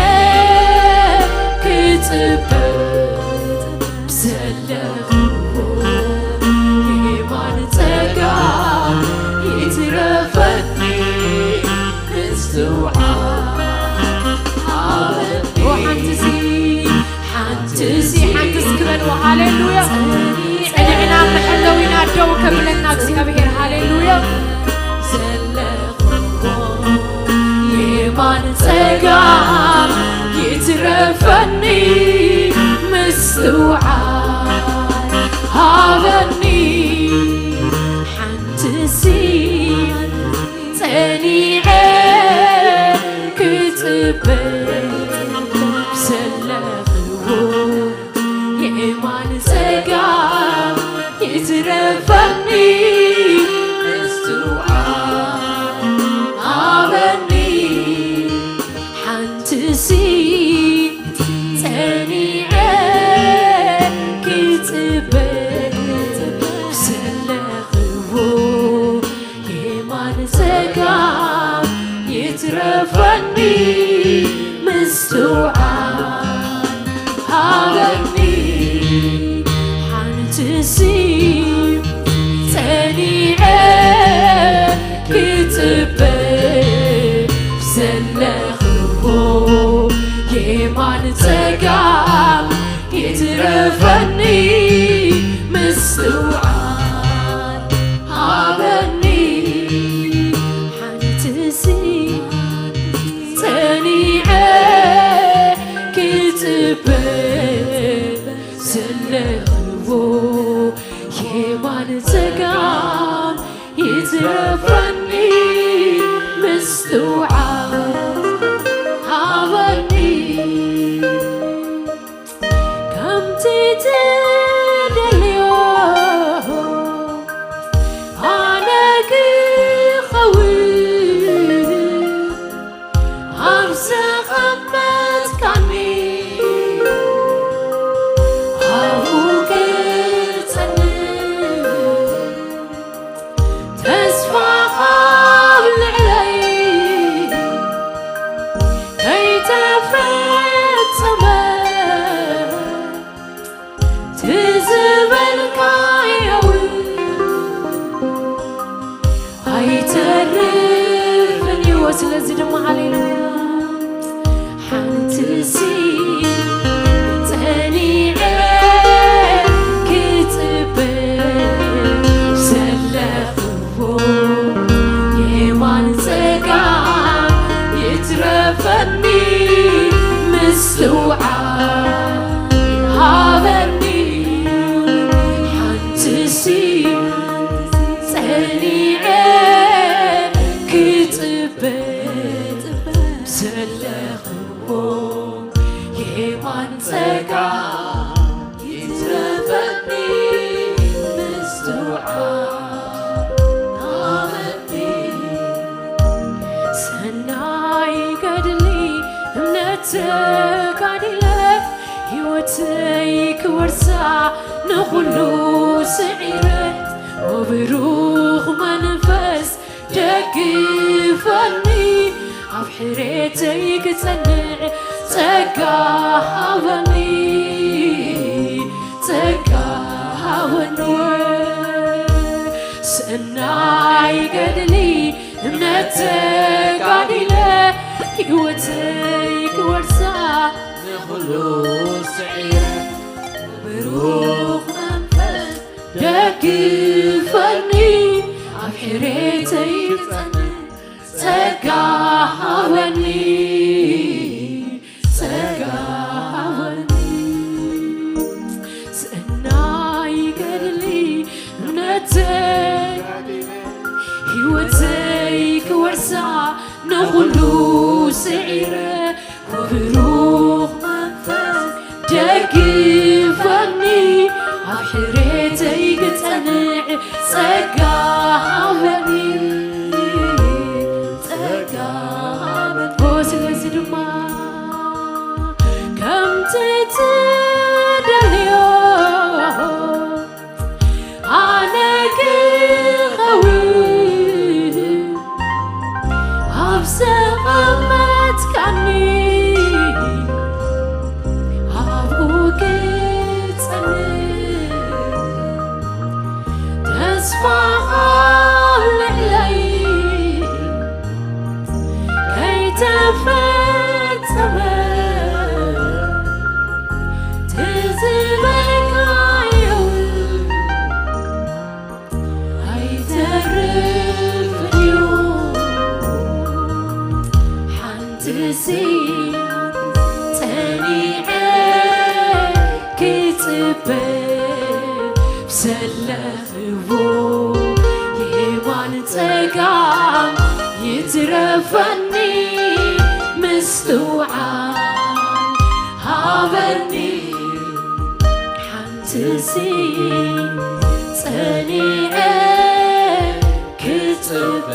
ክጽበ ዘለኽዎ የማን ጸጋ ይትረፈኒ ምስትውዓል ሓንቲ ሲ ሓንቲ ሲ ሓንቲ ሲ ክበልዎ ሃሌሉያ ጸኒዕና መሐለዊና ደው ከብለና እግዚኣብሔር ሃሌሉያ ፈኒ ምስትውዓል ሃበኒ ሓንቲ ሲ ጸኒዐ ክጽበ ዘለኽዎ የማን ጸጋም ይትረፈኒ ምስትውዓል ሃበኒ ሓንቲ ሲ ጸኒዐ ክጽበ ዘለኽዎ የማን ጸጋም ይትረፈኒ ምስትውዓል ሃበኒ ሓንቲ ሲ ጸኒዐ ክጽበ ዘለኽዎ የማን ጸጋም ይትረፈኒ ምስትውዓል ሃበኒ ሓንቲ ሲ ጸኒዐ ክጽበ ዘለኽዎ የማን ጸጋም ይትረፈኒ ምስትውዓል ሃበኒ ከምቲ ትደልዮ ኣነ ክኸውን ኣብ ዘቐመጥካኒ ኣብኡ ክጸንዕ ተስፋ ኣብ ልዕለይ ከይተፈጸመ ትዝበልካዮ ኣይተርፍን እዩ። ስለዚ ድማ ሃሌሉያ ሓንቲ ሲ ጸኒዐ ክጽበ ዘለኽዎ የማን ጸጋም ይትረፈኒ ምስትውዓል ሃበኒ ሓንቲ ሲ ጸኒዐ ክጽበ ዘለኽዎ የማን ጸጋም ይትረፈኒ ምስትውዓል ሃበኒ ሰናይ ገድሊ እምነት ተጋዲለ ሕይወተይ ክወርሳ ንኹሉ ስዒረ ብብሩኽ መንፈስ ደግፈኒ ኣብ ሕሬተይ ክጸንዕ ጸጋ ሃበኒ ጸጋ ሃበኒ ሰናይ ገድሊ እምነት ተጋዲለ ሕይወተይ ክወርሳ ንኹሉ ስዒረ ብሩኽ መንፈስ ደግፈኒ ኣብ ሕሬተይ ክጸንዕ ጸጋ ሃበኒ ጸጋ ሃበኒ ሰናይ ገድሊ እምነተይ ሕይወተይ ክወርሳ ንኹሉ ስዒረ ብብሩኽ መንፈስ ደግፈኒ ኣብ ሕሬተይ ክጸንዕ ጸጋ ሃበኒ ጸጋ ሃበኒ ስለዚ ድማ ከምቲ ትደልዮ ኣነ ክኸውን ኣብ ዘቐመጥካኒ ኣብኡ ክጸንዕ ተስፋ ኣብ ለኽቦ የማን ጸጋም ይትረፈኒ ምስትውዓል ሃበኒ ሓንትሲ ጸኒዐ ክጽበ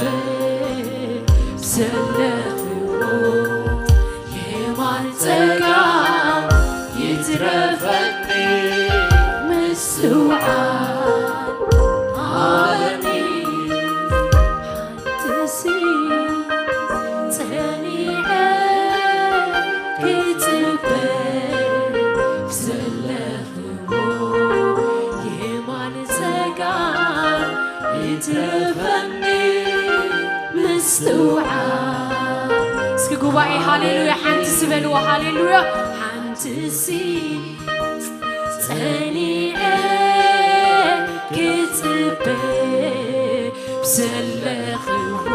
ዘለኽቦ የማን ጸጋም ይትረፈኒ ምስትውዓል ሃበኒ ሓንትሲ ጸኒዐ ክጽበ ዘለኽቦ የማን ጸጋም ይትረፈኒ ምስትውዓል። እስኪ ጉባኤ ሃሌሉያ ሓንቲ ስበልዎ ሃሌሉያ ሓንትሲ ጸኒዐ ክጽበ ብዘለኽዎ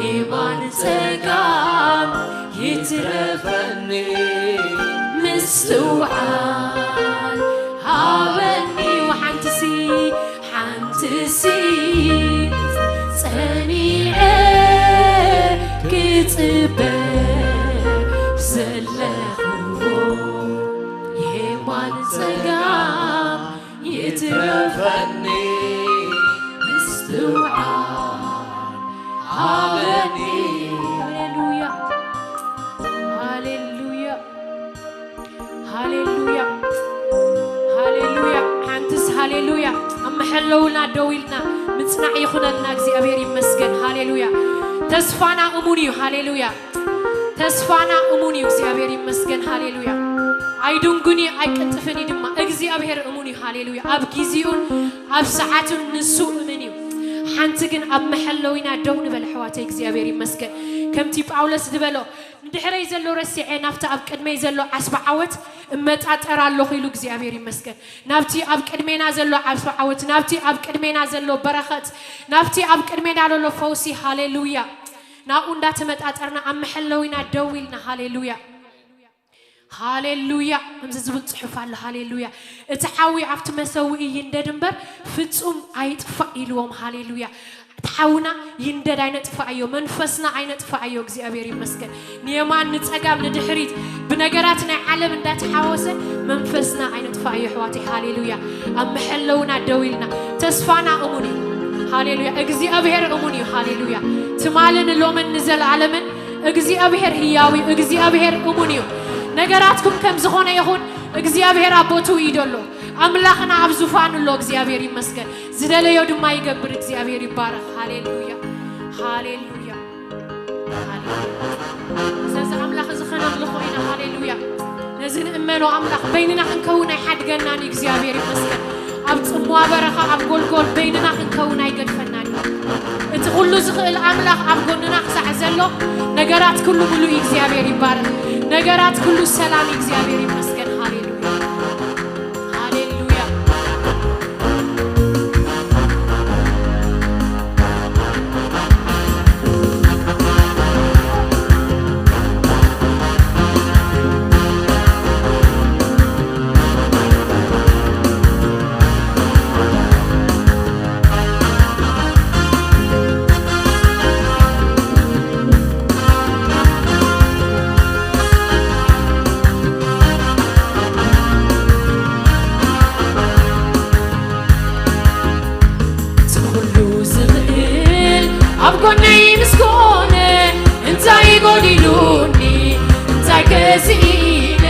የማን ጸጋም ይትረፈኒ ምስትውዓል ሃበኒ ሓንትሲ ሓንትሲ ጸኒዐ ክጽበ ዘለኽዎ የማን ጸጋም ይትረፈኒ ምስትውዓል ሃበኒ። ሃሌሉያ፣ ሃሌሉያ፣ ሃሌሉያ፣ ሃሌሉያ። ሓንትስ ሃሌሉያ። ኣብ መሐለውና ደው ኢልና ምጽናዕ ይኹነልና። እግዚኣብሔር ይመስገን። ሃሌሉያ። ተስፋና እሙን እዩ። ሃሌሉያ። ተስፋና እሙን እዩ። እግዚኣብሔር ይመስገን። ሃሌሉያ። ኣይድንጉን እዩ፣ ኣይቅንጥፍን እዩ ድማ። እግዚኣብሔር እሙን እዩ። ሃሌሉያ። ኣብ ጊዜኡን ኣብ ሰዓቱን ንሱ እምን እዩ። ሓንቲ ግን ኣብ መሐለዊና ደው ንበል ኣሕዋተይ። እግዚኣብሔር ይመስገን። ከምቲ ጳውሎስ ዝበሎ ንድሕረይ ዘሎ ረሲዐ ናብቲ ኣብ ቅድመይ ዘሎ ዓስቢ ዓወት እመጣጠር ኣለኹ ኢሉ እግዚኣብሔር ይመስገን። ናብቲ ኣብ ቅድሜና ዘሎ ዓስቢ ዓወት፣ ናብቲ ኣብ ቅድሜና ዘሎ በረኸት፣ ናብቲ ኣብ ቅድሜና ዘሎ ፈውሲ፣ ሃሌሉያ። ናብኡ እንዳተመጣጠርና ኣብ መሐለዊና ደው ኢልና፣ ሃሌሉያ። ሃሌሉያ። ከምዚ ዝብል ጽሑፍ ኣሎ። ሃሌሉያ። እቲ ሓዊ ኣብቲ መሰውኢ ይንደድ እምበር ፍጹም ኣይጥፋእ ኢልዎም። ሃሌሉያ። እቲ ሓውና ይንደድ፣ ኣይነጥፋኣዮ። መንፈስና ኣይነጥፋኣዮ። እግዚኣብሔር ይመስገን። ንየማን ንጸጋም ንድሕሪት ብነገራት ናይ ዓለም እንዳተሓወሰ መንፈስና ኣይነጥፋኣዮ ኣሕዋተይ። ሃሌሉያ። ኣብ መሐለውና ደው ኢልና ተስፋና እሙን እዩ። ሃሌሉያ። እግዚኣብሔር እሙን እዩ። ሃሌሉያ። ትማልን ሎምን ንዘለዓለምን እግዚኣብሔር ህያው እዩ። እግዚኣብሔር እሙን እዩ። ነገራትኩም ከም ዝኾነ ይኹን፣ እግዚኣብሔር ኣብ ቦትኡ እዩ ዘሎ። ኣምላኽና ኣብ ዙፋን ኣሎ። እግዚኣብሔር ይመስገን። ዝደለዮ ድማ ይገብር። እግዚኣብሔር ይባረኽ። ሃሌሉያ፣ ሃሌሉያ፣ ሃሌሉያ። ስለዚ ኣምላኽ እዚ ከነምልኾ ኢና። ሃሌሉያ። ነዚ ንእመኖ ኣምላኽ በይንና ክንከውን ኣይሓድገናን እዩ። እግዚኣብሔር ይመስገን። ኣብ ጽምዋ በረኻ፣ ኣብ ጎልጎል በይንና ክንከውን ኣይገድፈናን እዩ። እቲ ኩሉ ዝኽእል ኣምላኽ ኣብ ጎንና ክሳዕ ዘሎ፣ ነገራት ኩሉ ምሉእ እዩ። እግዚኣብሔር ይባረኽ። ነገራት ኩሉ ሰላም እዩ። እግዚኣብሔር ይመስገን። ሃሌሉያ፣ ሃሌሉያ። እቲ ኩሉ ዝኽእል ኣብ ጎነይ ምስ ኮነ፣ እንታይ ጎዲሉኒ? እንታይ ከ ስኢነ?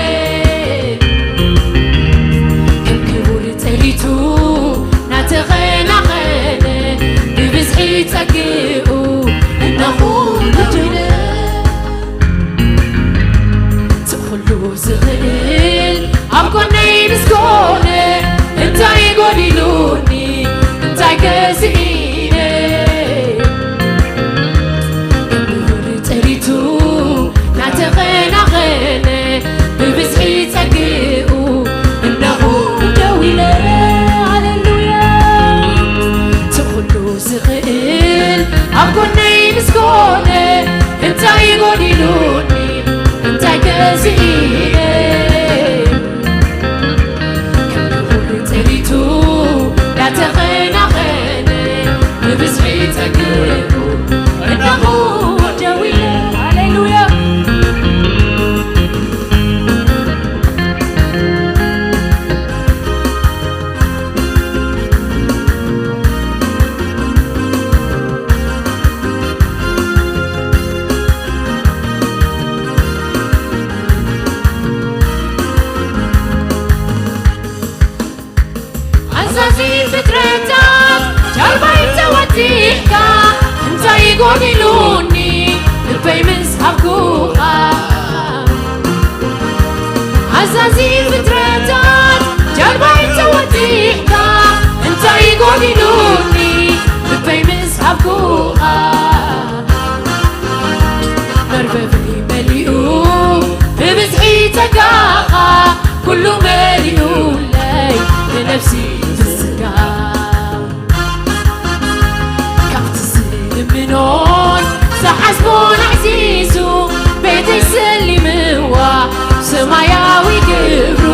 ከም ክቡር ጥሪቱ ናተኸናኸነ፣ ብብዝሒ ጸግኡ እናኹ ደዊነ። እቲ ኩሉ ዝኽእል ኣብ ጎነይ ምስ ኮነ፣ እንታይ ጎዲሉኒ? እንታይ ከ ስኢነ? ክቡር ጥሪቱ ናተኸናኸነ፣ ብብዝሒ ጸግኡ እናኹ ደው ኢለ። ሃሌሉያ። እቲ ኩሉ ዝኽእል ኣብ ጎነይ ምስ ኮነ፣ እንታይ ጎዲሉኒ? እንታይ ከ ስኢነ? ከም ክቡር ጥሪቱ ኩኻ መርበበይ መሊኡ ብብዝሒ ጸጋኻ ኩሉ መሊኡለይ ንነፍሲ ትስጋ ካብቲ ዝልምኖን ዝሓስቦን ኣዕዚዙ ቤተይ ሰሊምዋ ሰማያዊ ግብሩ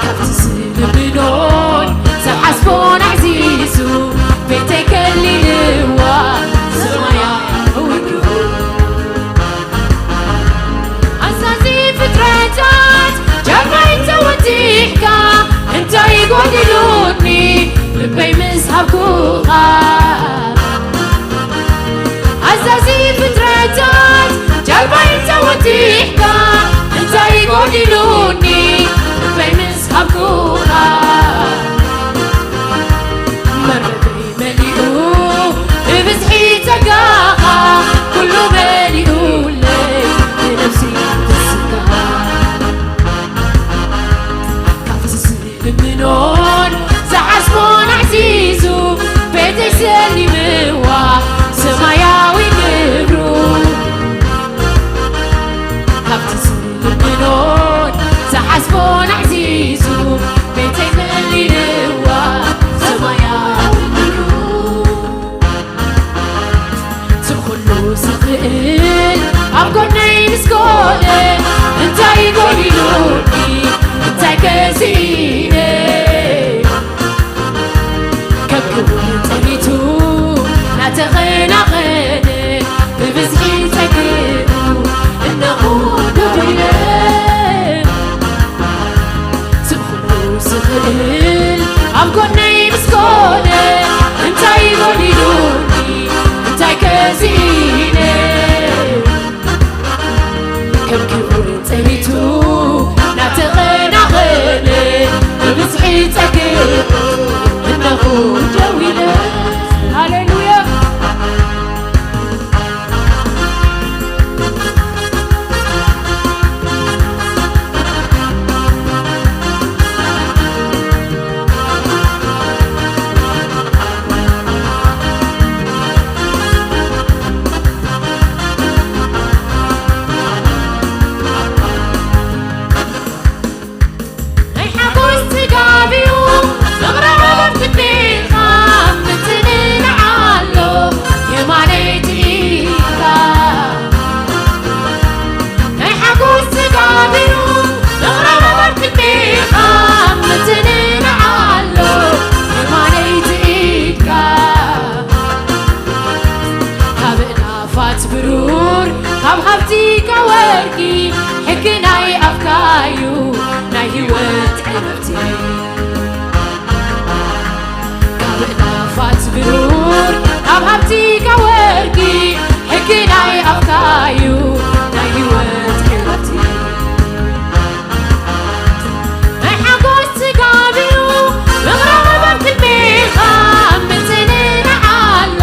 ካብቲ ዝልምኖን ዝሓስቦን ኣዕዚዙ ቤተይ ከሊልዋ ሰማያዊ ግብሩ ኣዛዚ ፍጥረታት ጀርባይ ተወዲሕካ እንታይ ጎዲሉኒ ልበይ ምስ ሃብኩኻ ኣዛዚ ፍጥረታት ጀርባይ ተወዲሕካ እንታይ ጎዲሉኒ ልበይ ምስ ሃብኩኻ መረበይ መሊኡ ብብዝሒ ጸጋኻ ኩሉ መሊኡለይ ንነፍሲ ትስጋ ካብቲ ዝልምኖን ዝሓስቦን ኣዕዚዙ ቤተይ ሰሊምዋ ሰማያዊ ግብሩ ካብቲ ዝልምኖን ዝሓስቦን ኣዕዚዙ ቤተይ ከሊልዋ ሰማያዊ እዩ እቲ ኩሉ ዝኽእል ኣብ ጎነይ ምስ ኮነ እንታይ ጎዲሉኒ እንታይ ከሲእነ ከም ክቡር ጥሪቱ ናተኸናኸነ ብብዝሒ ጸግኡ እነኹ ደዊለ እቲ ኩሉ ዝኽእል ኣብ ጎነይ ምስ ኮነ እንታይ ጎዲሉኒ እንታይ ከሲእነ ከም ክቡር ጥሪቱ ናተኸናኸነ ብብዝሒ ጸግኡ እነኹ ደዊለ ሃሌሉያ ናይ ሓጎስ ስጋብ እዩ መቕረብ ቅድሜኻ ምትንንዓሎ የማነይቲ ኢኻ ናይ ሓጎስ ስጋብ እዩ መቕረብ ቅድሜኻ ምትንንዓሎ የማነይቲ ኢድካ ካብ ናፋት ብሩር ካብ ሃብቲካ ወርቂ ሕጊ ናይ ኣፍካዩ ናይ ህይወት ዕረፍቲ ካብ ናፋት ብሩር ካብ ሃብቲካ ወርቂ ሕጊ ናይ ኣፍካዩ ናይ ህይወት ዕረፍቲ ናይ ሓጎስ ስጋብ እዩ ምቕራብ ኣብ ቅድሜኻ ምትንንዓሎ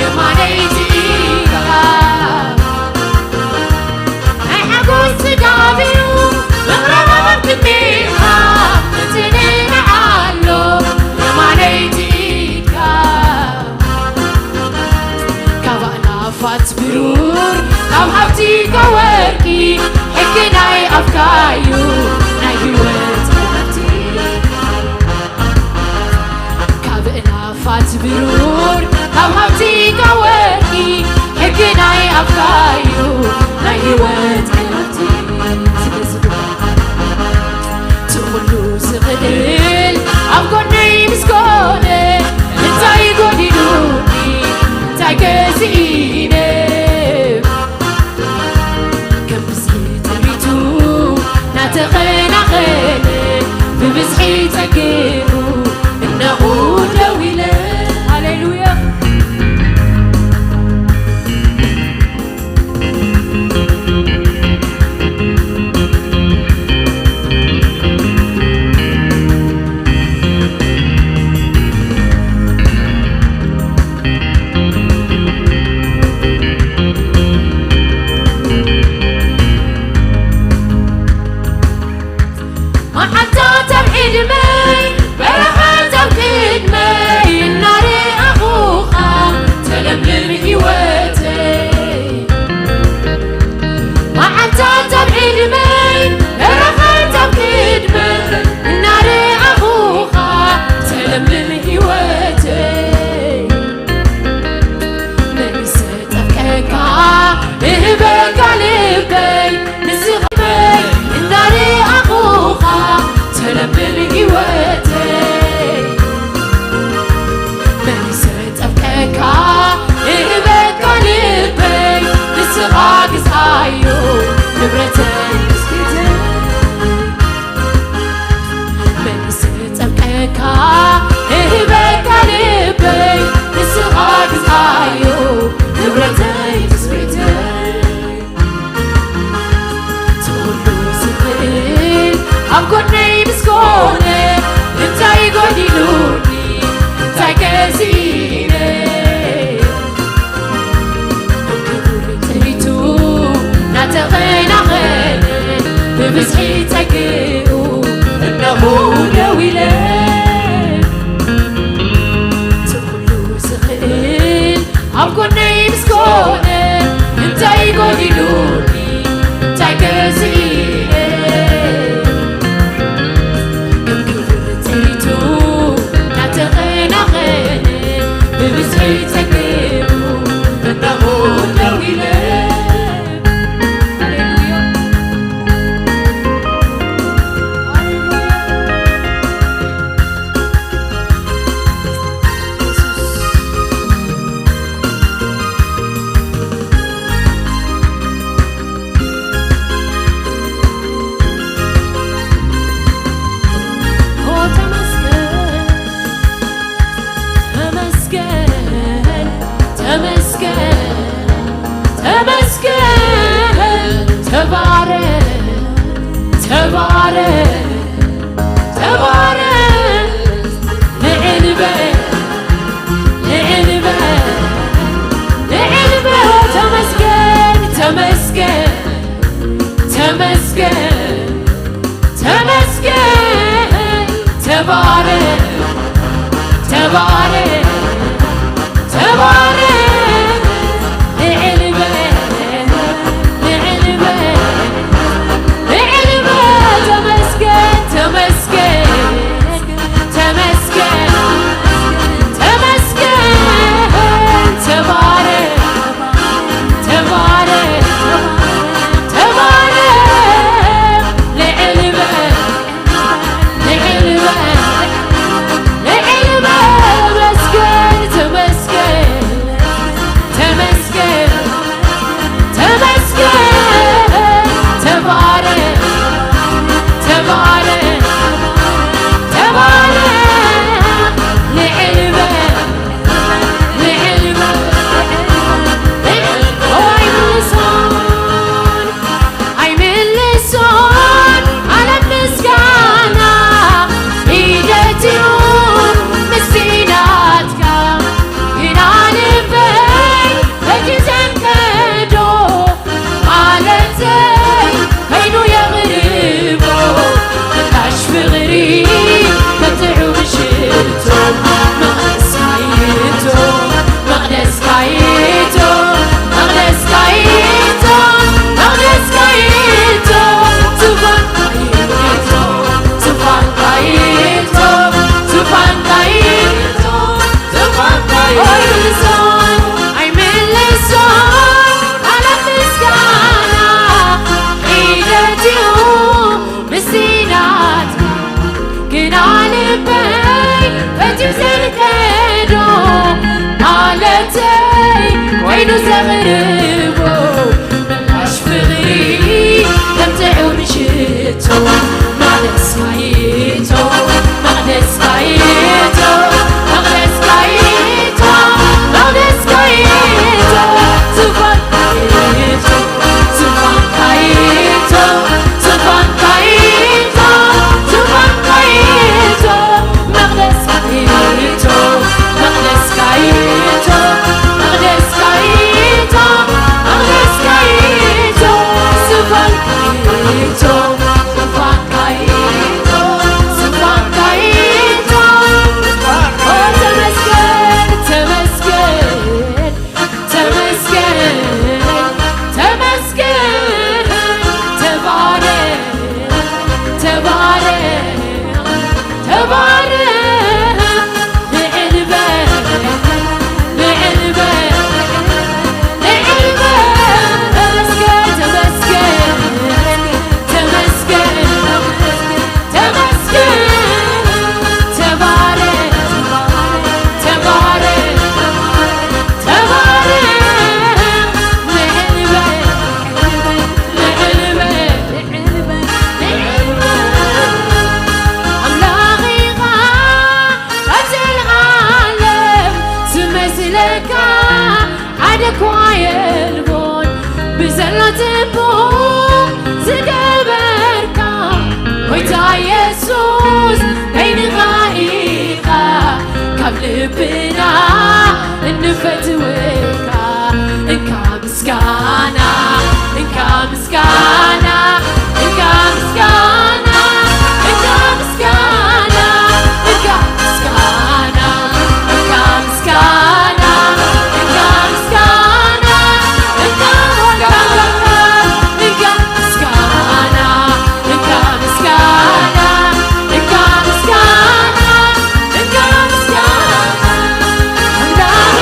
የማነይቲ ኢኻ ናይ ሓጎስ ስጋብ እዩ ምቕራብ ኣብ ቅድሜኻ ምትንንዓሎ የማነይቲ ኢኻ ካብ ኣእላፋት ብሩር ካብ ሃብቲካ ወርቂ ሕጊ ናይ ኣፍካዩ ናይ ህይወት መብቲ ካብ እላፋት ብሩር ካብ ሃብቲካ ወርቂ ሕጊ ናይ ኣፍካዩ ናይ ህይወት መብቲ ስለዚ እቲ ኩሉ ዝኽእል ኣብ ጎነይ ምስ ኮነ እንታይ ጎዲሉኒ እንታይ ገዚእነ ከም ብዝሒ ጥሪቱ ናተኸናኸነ ብብዝሒ ጸግኡ እናኹ ደው ኢለ ሃሌሉያ ዘይጸግቡ እንዳሞት ደው ኢለ። ሃሌሉያ። ኦ ተመስገን፣ ተመስገን፣ ተመስገን፣ ተመስገን። ተባረክ፣ ተባረክ፣ ተባረክ። ልዕል በል፣ ልዕል በል፣ ልዕል በል። ተመስገን፣ ተመስገን፣ ተመስገን፣ ተመስገን። ተባረክ፣ ተባረክ፣ ተባረክ። ልዕል በል፣ ልዕል በል፣ ልዕል በል። ተመስገን፣ ተመስገን፣ ተመስገን፣ ተመስገን። ተባረክ፣ ተባረክ፣ ተባረክ። ልዕል በል፣ ልዕል በል፣ ልዕል በል። ተመስገን፣ ተመስገን፣ ተመስገን፣ ተመስገን። ተባረክ፣ ተባረክ፣ ተባረክ። ልዕል በል፣ ልዕል በል፣ ልዕል በል። ኦ ኣይምልሶን፣ ኣይምልሶን ኣለ ምስጋና። ሒደት እዩ ምስቲ ናትካ፣ ግና ልበይ በቲ ዘንከዶ ማለተይ ኮይኑ የቕርቦ ምላሽ ፍቕሪ ከም ጥዑም ሽቶ። መቕደስካ ይእቶ፣ መቕደስካ ይእቶ፣ መቕደስካ ይእቶ፣ መቕደስካ ይእቶ። ዙፋንካ ይእቶ፣ ዙፋንካ ይእቶ፣ ዙፋንካ ይእቶ፣ ዙፋንካ ይእቶ። ኣይምልሶን፣ ኣይምልሶን ኣለ ምስጋና። ሒደት እዩ ምስቲ ናትካ፣ ግና ልበይ ፈትዩ ዘንከዶ ማለተይ ኮይኑ ዘቕርቦ ምላሽ ፍቕሪ ከም ጥዑም ሽቶ። መቕደስካ ይእቶ፣ መቕደስካ ይእቶ፣ መቕደስካ ይእቶ፣ መቕደስካ ይእቶ። ዙፋንካ ይእቶ፣ ዙፋንካ ይእቶ፣ ዙፋንካ ይእቶ፣ ዙፋንካ ይእቶ። መቕደስካ ይእቶ፣ መቕደስካ ይእቶ፣ መቕደስካ ይእቶ፣ መቕደስካ ይእቶ። ዙፋንካ ይእቶ፣ ዙፋንካ ይእቶ፣ ዙፋንካ ይእቶ። ኦ ተመስገን፣ ተመስገን፣ ተመስገን፣ ተመስገን። ተባረክ፣ ተባረክ፣ ተባረክ። ልዕል በል፣ ልዕል በል፣ ልዕል በል። ተመስገን፣ ተመስገን፣ ተመስገን። ተመስገን፣ ተባረክ፣ ተባረክ፣ ተባረክ። ልዕል በል፣ ልዕል በል፣ ልዕል በል፣ ልዕል በል። ኣምላኽ ኢኻ ካብ ዘለኣለም ዝመስለካ ሓደ እኳ የልቦን። ብዘሎ ጽቡቕ ዝገበርካ ጎይታ የሱስ በይንኻ ኢኻ ካብ ልብና እንፈትወካ። እንካ ምስጋና፣ እንካ ምስጋና፣ እንካ ምስጋና፣ እንካ ምስጋና፣ እንካ ምስጋና፣ እንካ ምስጋና፣ እንካ ምስጋና፣ እንካ ምስጋና፣ እንካ ምስጋና፣ እንካ ምስጋና፣ እንካ ምስጋና፣ እንካ ምስጋና። ኣምላኽ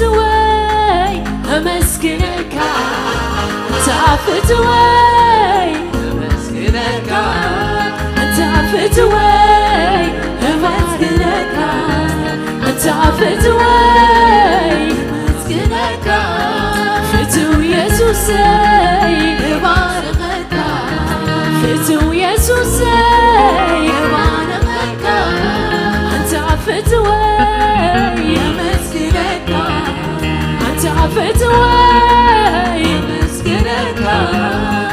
ፍትወይ ኣመስግነካ፣ ኣንታ ፍትወይ ኣመስግነካ፣ ኣንታ ፍትወይ ኣመስግነካ፣ ኣንታ ፍትወይ ኣመስግነካ፣ ፍትው የሱሰይ እባርኸካ፣ ፍትው የሱሰይ እባርኸካ፣ ኣንታ ፍትወይ ኣመስግነካ፣ ኣንታ ፍትወይ ኣመስግነካ፣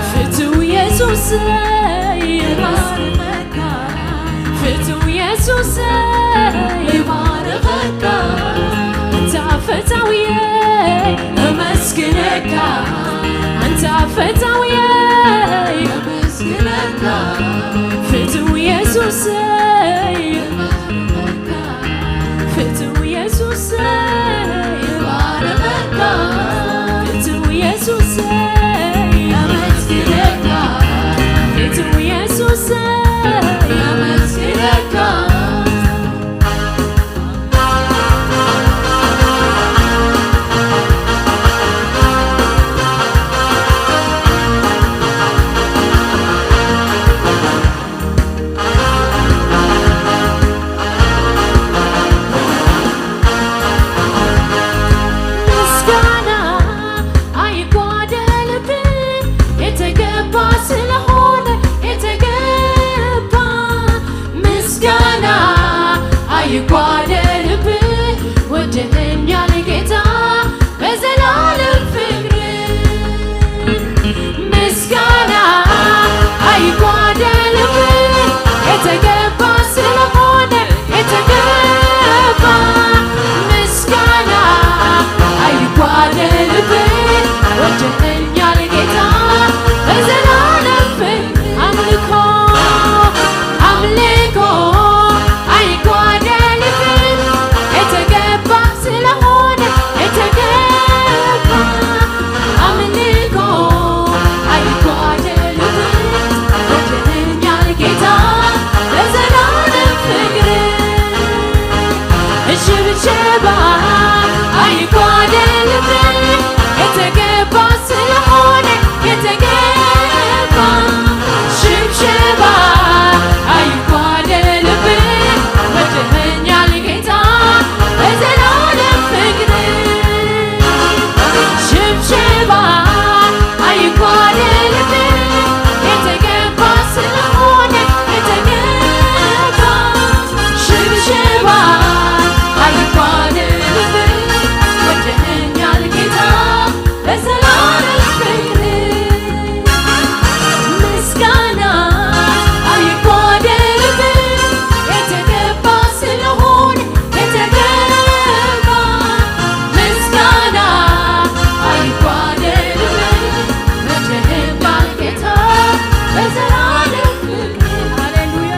ፍትው የሱሰይ እባርኸካ፣ ፍትው የሱሰይ እባርኸካ፣ ኣንታ ፈታውየይ ኣመስግነካ፣ ኣንታ ፈታውየይ ኣመስግነካ፣ ፍትው የሱሰይ ፍትው የሱሰይ እባርኸካ፣ ፍትው የሱሰይ ኣመስግነካ፣ ፍትው የሱሰይ ኣመስግነካ። ምስጋና ኣይጓደልብን፣ የተገባ ስለሆነ የተገባ። ምስጋና ኣይጓደልብን፣ ወደኸኛል ጌታ በዘላለም ፍቅር። ምስጋና ኣይጓደልብን፣ የተገባ ስለሆነ የተገባ። ምስጋና አይጓደልብን፣ ወደኸኛል ጌታ በዘላለም ፍቅር። አምልኮ፣ አምልኮ አይጓደልብን፣ የተገባ ስለሆነ የተገባ። አምልኮ አይጓደልብን፣ ወደኸኛል ጌታ በዘላለም ፍቅር። ሽብሸባ አይጓደልብን፣ የተገባ ስለሆነ የተገባ። ሽብሸባ አይጓደልብን፣ ወደኸኛል ጌታ በዘላለም ፍቅር። ሽብሸባ አይጓደልብን፣ የተገባ ስለሆነ የተገባ። ሽብሸባ አይጓደልብን፣ ወደኸኛል ጌታ በዘላለም ፍቅር። ምስጋና አይጓደልብን፣ የተገባ ስለሆነ የተገባ። ምስጋና አይጓደልብን፣ ወደኸኛል ጌታ በዘላለም ፍቅር። ሃሌሉያ።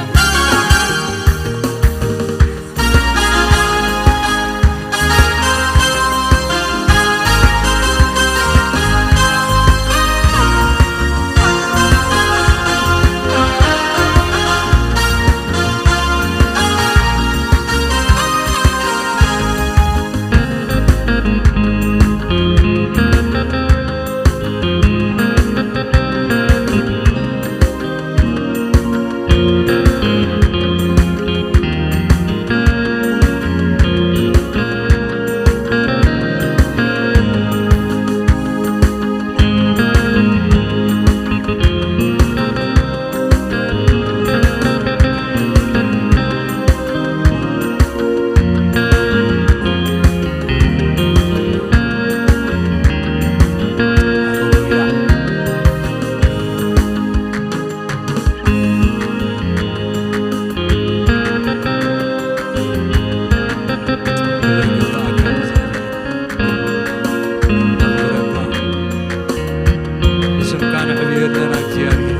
ስምካ ነዕብዮ ኣለና እግዚኣብሔር።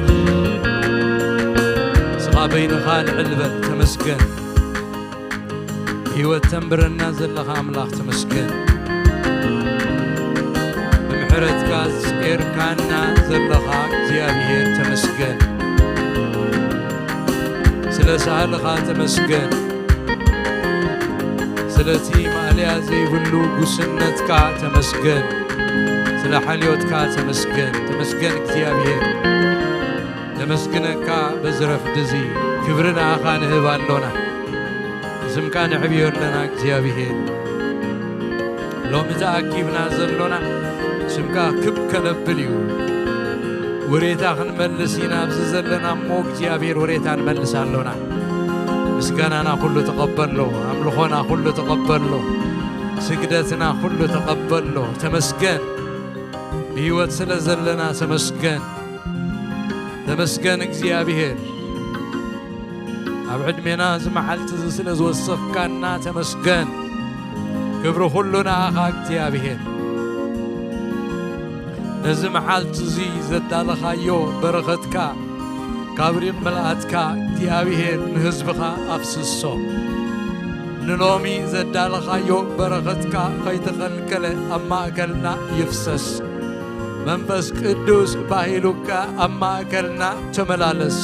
ንስኻ በይንኻ ልዕል በል፣ ተመስገን። ህይወት ተንብረና ዘለኻ ኣምላኽ ተመስገን። ብምሕረትካ ጼርካና ዘለኻ እግዚኣብሔር ተመስገን። ስለ ሳህልኻ ተመስገን። ስለቲ ማእለያ ዘይብሉ ጉስነትካ ተመስገን። ስለ ሓልዮትካ ተመስገን። ተመስገን እግዚኣብሔር። ነመስግነካ በዚ ረፍዲ እዚ። ክብሪ ንኣኻ ንህብ ኣሎና። ስምካ ነዕብዮ ኣለና እግዚኣብሔር። ሎሚ ተኣኪብና ዘሎና ስምካ ክብ ከነብል እዩ። ውሬታ ክንመልስ ኢና ኣብዚ ዘለና እሞ እግዚኣብሔር ውሬታ ንመልስ ኣሎና። ምስጋናና ኩሉ ተቐበሎ፣ ኣምልኾና ኩሉ ተቐበሎ፣ ስግደትና ኩሉ ተቐበሎ። ተመስገን ብህይወት ስለ ዘለና ተመስገን። ተመስገን እግዚኣብሔር። ኣብ ዕድሜና እዚ መዓልቲ እዚ ስለ ዝወሰኽካና ተመስገን። ክብሪ ኩሉ ንኣኻ እግዚኣብሔር። ነዚ መዓልቲ እዚ ዘዳለኻዮ በረኸትካ ካብ ሪቕ ምልኣትካ እግዚኣብሔር ንህዝብኻ ኣፍስሶ። ንሎሚ ዘዳለኻዮ በረኸትካ ከይተኸልከለ ኣብ ማእከልና ይፍሰስ። መንፈስ ቅዱስ ባሂሉካ ኣብ ማእከልና ተመላለስ።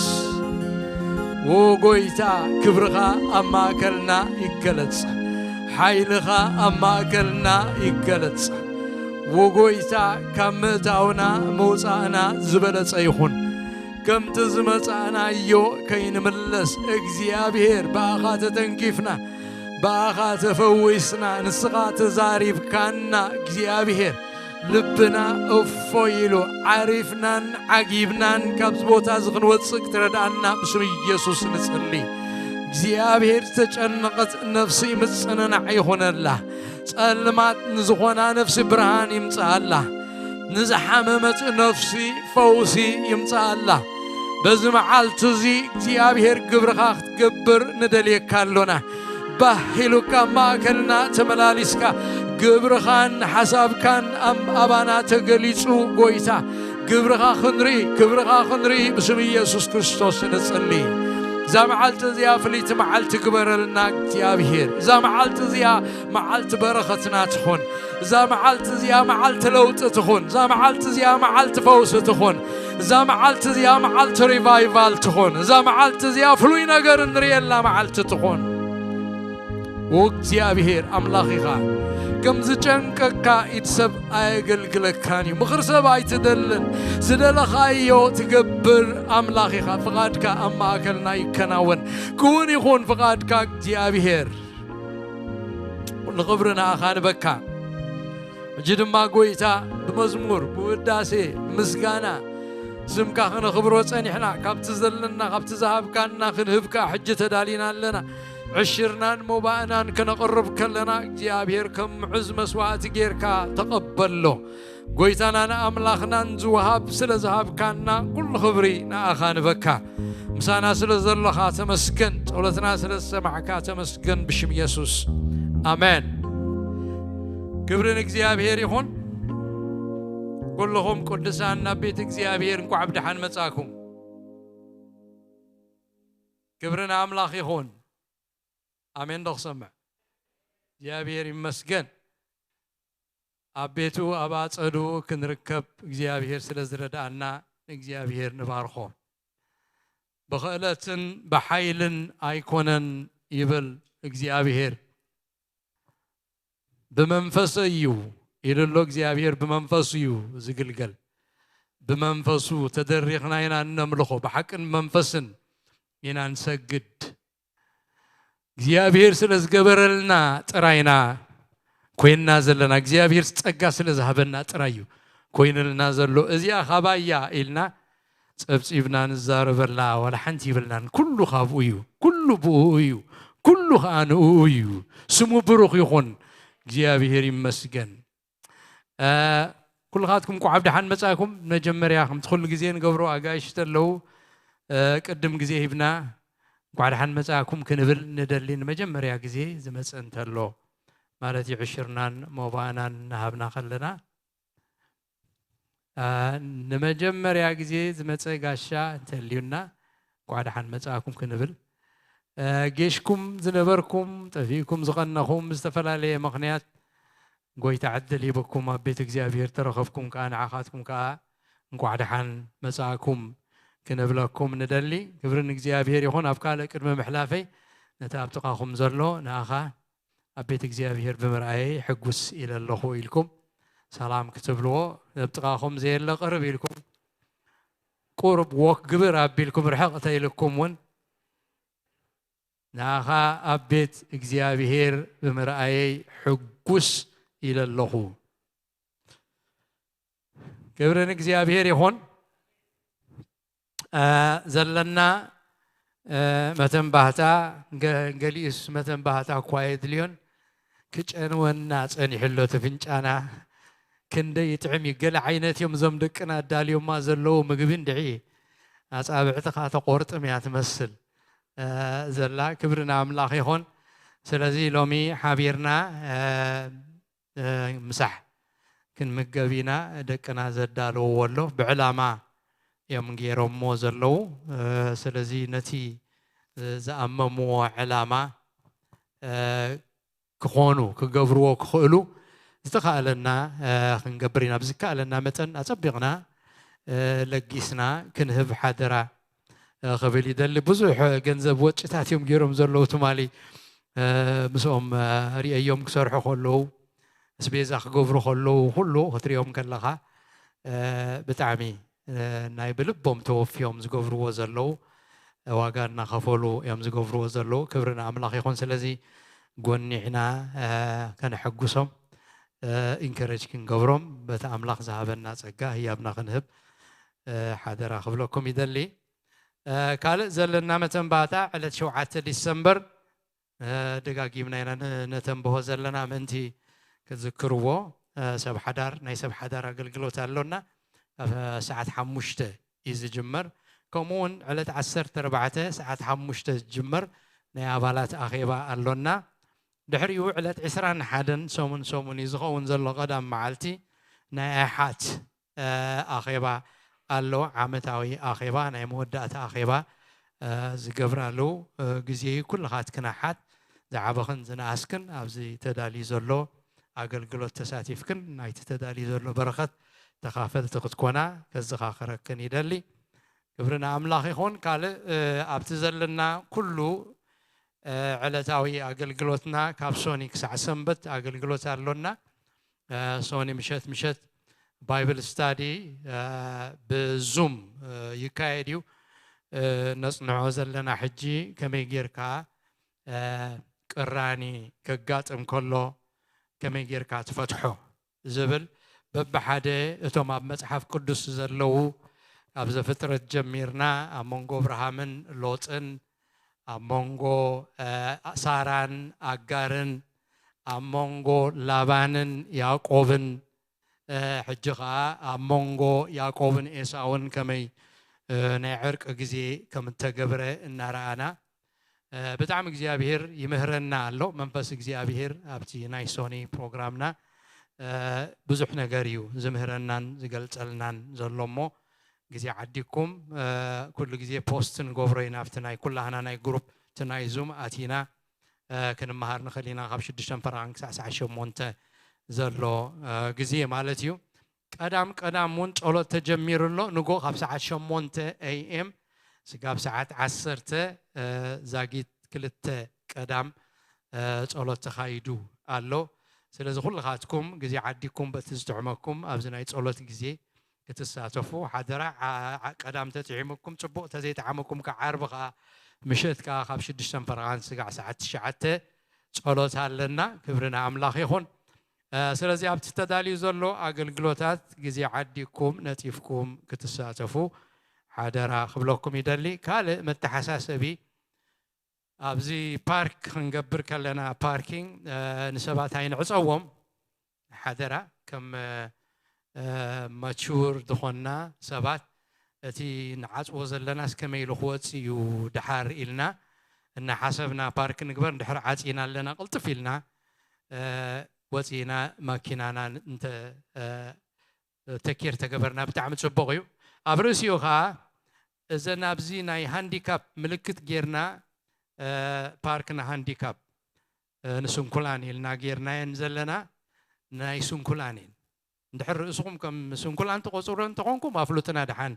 ዎ ጎይታ ክብርኻ ኣብ ማእከልና ይገለጽ። ሓይልኻ ኣብ ማእከልና ይገለጽ። ዎ ጎይታ ካብ ምእታውና ምውጻእና ዝበለጸ ይኹን። ከምቲ ዝመጻእናዮ ከይንምለስ እግዚኣብሔር ብኣኻ ተተንኪፍና፣ ብኣኻ ተፈዊስና፣ ንስኻ ተዛሪብካና እግዚኣብሔር ልብና እፎይ ኢሉ ዓሪፍናን ዓጊብናን ካብዚ ቦታ እዚ ክንወጽእ ክትረድኣና ብስም ኢየሱስ ንጽሊ። እግዚኣብሔር ዝተጨነቐት ነፍሲ ምጽንናዕ ይኹነላ። ጸልማት ንዝኾና ነፍሲ ብርሃን ይምጽኣላ። ንዝሓመመት ነፍሲ ፈውሲ ይምጽኣላ። በዚ መዓልቲ እዚ እግዚኣብሔር ግብርኻ ክትገብር ንደልየካ ኣሎና። ባህ ኢሉካ ኣብ ማእከልና ተመላሊስካ ግብርኻን ሓሳብካን ኣም-፣ ኣባና ተገሊጹ ጎይታ፣ ግብርኻ ክንርኢ፣ ክብርኻ ክንርኢ ብስም ኢየሱስ ክርስቶስ ንጽሊ። እዛ መዓልቲ እዚኣ ፍልይቲ መዓልቲ ግበረልና እግዚኣብሔር። እዛ መዓልቲ እዚኣ መዓልቲ በረኸትና ትኹን። እዛ መዓልቲ እዚኣ መዓልቲ ለውጢ ትኹን። እዛ መዓልቲ እዚኣ መዓልቲ ፈውሲ ትኹን። እዛ መዓልቲ እዚኣ መዓልቲ ሪቫይቫል ትኹን። እዛ መዓልቲ እዚኣ ፍሉይ ነገር እንርእየላ መዓልቲ ትኹን። እግዚኣብሔር ኣምላኽ ኢኻ። ከም ዝጨንቀካ ኢድ ሰብ ኣየገልግለካን እዩ። ምኽሪ ሰብ ኣይትደልን። ዝደለኻዮ ትገብር ኣምላኽ ኢኻ። ፍቓድካ ኣብ ማእከልና ይከናወን። ክውን ይኹን ፍቓድካ እግዚኣብሔር። ንኽብሪ ንኣኻ ንበካ። ሕጂ ድማ ጎይታ ብመዝሙር፣ ብውዳሴ፣ ምስጋና ስምካ ክነኽብሮ ጸኒሕና። ካብቲ ዘለና፣ ካብቲ ዝሃብካና ክንህብካ ሕጂ ተዳሊና ኣለና። ዕሽርናን ሞባእናን ክነቕርብ ከለና እግዚኣብሔር ከም ምዑዝ መስዋእቲ ጌርካ ተቐበሎ። ጎይታናን ኣምላኽናን ዝወሃብ ስለ ዝሃብካና ኩሉ ክብሪ ንኣኻ ንበካ። ምሳና ስለ ዘሎኻ ተመስገን። ጸሎትና ስለ ዝሰማዕካ ተመስገን ብሽም የሱስ። ኣሜን። ክብሪ ንእግዚኣብሔር ይኹን። ኩልኹም ቅዱሳን ናብ ቤት እግዚኣብሔር እንኳዕ ብደሓን መጻእኩም። ክብሪ ንኣምላኽ ይኹን። ኣሜን ዶ ክሰምዕ? እግዚኣብሔር ይመስገን። ኣብ ቤቱ ኣብ ኣጸዱ ክንርከብ እግዚኣብሔር ስለ ዝረድኣና ንእግዚኣብሔር ንባርኾ። ብኽእለትን ብሓይልን ኣይኮነን ይብል እግዚኣብሔር። ብመንፈሰ እዩ ኢሉ ኣሎ እግዚኣብሔር። ብመንፈሱ እዩ ዝግልገል። ብመንፈሱ ተደሪኽና ኢና እነምልኾ። ብሓቅን መንፈስን ኢና ንሰግድ። እግዚኣብሔር ስለ ዝገበረልና ጥራይና ኮይንና ዘለና። እግዚኣብሔር ጸጋ ስለ ዝሃበና ጥራይ እዩ ኮይንልና ዘሎ። እዚኣ ካባያ ኢልና ጸብጺብና ንዛረበላ ዋላ ሓንቲ ይብልናን። ኩሉ ካብኡ እዩ። ኩሉ ብኡ እዩ። ኩሉ ኸኣ ንእኡ እዩ። ስሙ ብሩኽ ይኹን። እግዚኣብሔር ይመስገን። እ፣ ኩልኻትኩም እንኳዕ ብደሓን መጻእኩም። መጀመርያ ከምቲ ኩሉ ግዜ ንገብሮ ኣጋይሽ ተለዉ፣ እ፣ ቅድም ግዜ ሂብና እንኳዕ ደሓን መጻእኩም ክንብል ንደሊ። ንመጀመርያ ግዜ ዝመጽእ እንተሎ ማለት እዩ፣ ዕሽርናን ሞባእናን እናሃብና ከለና፣ እ፣ ንመጀመርያ ግዜ ዝመጸ ጋሻ እንተልዩና እንኳዕ ደሓን መጻእኩም ክንብል፣ እ፣ ጌሽኩም ዝነበርኩም፣ ጠፊእኩም ዝቐነኹም፣ ዝተፈላለየ ምኽንያት ጎይታ ዕድል ሂብኩም ኣብ ቤት እግዚኣብሔር ተረኸብኩም ከኣ ንዓኻትኩም ከኣ እንኳዕ ደሓን መጻእኩም ክነብለኩም ንደሊ። ክብሪ ንእግዚኣብሔር ይኹን። ኣብ ካልእ ቅድሚ ምሕላፈይ ነቲ ኣብ ጥቓኹም ዘሎ ንኣኻ ኣብ ቤት እግዚኣብሔር ብምርኣየይ ሕጉስ ኢለ ኣለኹ ኢልኩም ሰላም ክትብልዎ፣ ኣብ ጥቓኹም ዘየለ ቅርብ ኢልኩም፣ ቁርብ ወክ ግብር ኣቢልኩም ርሕቕ ተይልኩም እውን፣ ንኣኻ ኣብ ቤት እግዚኣብሔር ብምርኣየይ ሕጉስ ኢለ ኣለኹ። ክብሪ ንእግዚኣብሔር ይኹን። እ፣ ዘለና፣ እ፣ መተንባህታ፣ ገ-፣ ገሊኡስ መተንባህታ እኳ የድልዮን፣ ክጨንወና ጸኒሑ ኣሎ እቲ ፍንጫና። ክንደይ ይጥዕም እዩ። ገለ ዓይነት እዮም እዞም ደቅና ኣዳልዮማ ዘለዉ ምግቢ እንድዒ። ኣጻብዕትኻ ተቆርጥም እያ ትመስል፣ እ፣ ዘላ። ክብሪ ንኣምላኽ ይኹን። ስለዚ ሎሚ ሓቢርና፣ እ፣ እ፣ ምሳሕ ክንምገብ ኢና። ደቅና ዘዳለውዎ ኣሎ። ብዕላማ እዮም ገይሮምዎ ዘለዉ። እ፣ ስለዚ ነቲ፣ እ፣ ዝኣመምዎ ዕላማ፣ እ፣ ክኾኑ፣ ክገብርዎ ክኽእሉ ዝተኻእለና፣ እ፣ ክንገብር ኢና። ብዝከኣለና መጠን ኣጸቢቕና፣ እ፣ ለጊስና ክንህብ ሓደራ፣ እ፣ ክብል ይደሊ። ብዙሕ ገንዘብ ወጪታት እዮም ገይሮም ዘለዉ ትማሊ፣ እ፣ ምስኦም፣ እ፣ ርእዮም ክሰርሑ ከለዉ፣ ኣስቤዛ ክገብሩ ከለዉ፣ ኩሉ ክትርእዮም ከለኻ፣ እ፣ ብጣዕሚ፣ እ፣ ናይ ብልቦም ተወፍዮም ዝገብርዎ ዘለዉ፣ እ፣ ዋጋ እናኸፈሉ እዮም ዝገብርዎ ዘለዉ። ክብሪ ንኣምላኽ ይኹን። ስለዚ ጎኒዕና፣ እ፣ ከነሐጉሶም፣ እ፣ ኢንከሬጅ ክንገብሮም፣ በቲ ኣምላኽ ዝሃበና ጸጋ ህያብና ክንህብ፣ እ፣ ሓደራ ክብለኩም ይደሊ። እ፣ ካልእ ዘለና መተንባታ ዕለት ሸውዓተ ዲሰምበር፣ እ፣ ደጋጊምና ኢና ን-፣ ነተንብሆ ዘለና ምእንቲ ክትዝክርዎ። እ፣ ሰብ ሓዳር፣ ናይ ሰብ ሓዳር ኣገልግሎት ኣሎና። ኣብ ሰዓት ሓሙሽተ እዩ ዝጅመር። ከምኡ እውን ዕለት ዓሰርተ ኣርባዕተ ሰዓት ሓሙሽተ ዝጅመር ናይ ኣባላት ኣኼባ ኣሎና። ድሕሪኡ ዕለት ዕስራን ሓደን ሰሙን ሰሙን እዩ ዝኸውን ዘሎ ቀዳም መዓልቲ ናይ ኣሓት፣ እ፣ ኣኼባ ኣሎ። ዓመታዊ ኣኼባ፣ ናይ መወዳእታ ኣኼባ፣ እ፣ ዝገብራሉ፣ እ፣ ግዜ እዩ። ኩልኻትክን ኣሓት ዝዓበኽን ዝነኣስክን ኣብዚ ተዳልዩ ዘሎ ኣገልግሎት ተሳቲፍክን ናይቲ ተዳልዩ ዘሎ በረኸት ተኻፈልቲ ክትኮና ከዘኻኽረክን ይደሊ። ክብሪ ንኣምላኽ ይኹን። ካልእ፣ እ፣ ኣብቲ ዘለና ኩሉ፣ እ፣ ዕለታዊ ኣገልግሎትና ካብ ሶኒ ክሳዕ ሰንበት ኣገልግሎት ኣሎና። እ፣ ሶኒ ምሸት ምሸት ባይብል ስታዲ፣ እ፣ ብዙም፣ እ፣ ይካየድ እዩ። እ፣ ነጽንዖ ዘለና ሕጂ ከመይ ጌርካ፣ እ፣ ቅራኒ ከጋጥም ከሎ ከመይ ጌርካ ትፈትሖ ዝብል በብሓደ እቶም ኣብ መጽሓፍ ቅዱስ ዘለዉ፣ ካብ ዘፍጥረት ጀሚርና ኣብ መንጎ ኣብርሃምን ሎጥን፣ ኣብ መንጎ፣ እ፣ ሳራን ኣጋርን፣ ኣብ መንጎ ላባንን ያዕቆብን፣ እ፣ ሕጂ ኸኣ ኣብ መንጎ ያዕቆብን ኤሳውን ከመይ፣ እ፣ ናይ ዕርቂ ግዜ ከም እተገብረ እናረኣና፣ እ፣ ብጣዕሚ እግዚኣብሄር ይምህረና ኣሎ። መንፈስ እግዚኣብሄር ኣብቲ ናይ ሶኒ ፕሮግራምና፣ እ፣ ብዙሕ ነገር እዩ ዝምህረናን ዝገልጸልናን ዘሎ እሞ፣ ግዜ ዓዲኩም፣ እ፣ ኩሉ ግዜ ፖስት ንገብሮ ኢና ኣብቲ ናይ ኩላህና ናይ ግሩፕ፣ እቲ ናይ ዙም ኣቲና፣ እ፣ ክንመሃር ንኽእል ኢና። ካብ ሽዱሽተ ፈረቓን ክሳዕ ሰዓት ሸሞንተ ዘሎ፣ እ፣ ግዜ ማለት እዩ። ቀዳም ቀዳም እውን ጸሎት ተጀሚሩ ኣሎ። ንጎ ካብ ሰዓት ሸሞንተ ኤ ኤም ስጋብ ሰዓት ዓሰርተ፣ እ፣ ዛጊት ክልተ ቀዳም፣ እ፣ ጸሎት ተኻይዱ ኣሎ። ስለዚ ኩልኻትኩም ግዜ ዓዲኩም በቲ ዝጥዕመኩም ኣብዚ ናይ ጸሎት ግዜ ክትሳተፉ ሓደራ። ዓ-፣ ዓ-፣ ቀዳም ተጥዒሙኩም ጽቡቕ፣ ተዘይጠዓመኩም ከ ዓርቢ ከኣ ምሸት ከኣ ካብ ሽዱሽተ ፈረቓን ስጋዕ ሰዓት ትሽዓተ ጸሎት ኣለና። ክብሪ ንኣምላኽ ይኹን። እ፣ ስለዚ ኣብቲ ተዳልዩ ዘሎ ኣገልግሎታት ግዜ ዓዲኩም ነጢፍኩም ክትሳተፉ ሓደራ ክብለኩም ይደሊ። ካልእ መተሓሳሰቢ፣ ኣብዚ ፓርክ ክንገብር ከለና ፓርኪንግ፣ እ፣ ንሰባት ኣይንዕጸዎም ሓደራ። ከም፣ እ፣ ማቹር ዝኾንና ሰባት እቲ ንዓጽዎ ዘለናስ ከመይ ኢሉ ክወጽእ እዩ ድሓር ኢልና እናሓሰብና ፓርክ ንግበር። እንድሕር ዓጺና ኣለና ቅልጥፍ ኢልና፣ እ፣ ወጺእና ማኪናና እንተ፣ እ፣ ተኬር ተገበርና ብጣዕሚ ጽቡቕ እዩ። ኣብ ርእሲኡ ኸኣ እዘን ኣብዚ ናይ ሃንዲካፕ ምልክት ጌርና፣ እ፣ ፓርክ ንሃንዲካፕ፣ እ፣ ንስንኩላን ኢልና ጌርናየን ዘለና ናይ ስንኩላን እየን። እንድሕር ርእስኹም ከም ስንኩላን ትቖጽሮ እንተኾንኩም ኣፍሉጥና ደሓን፣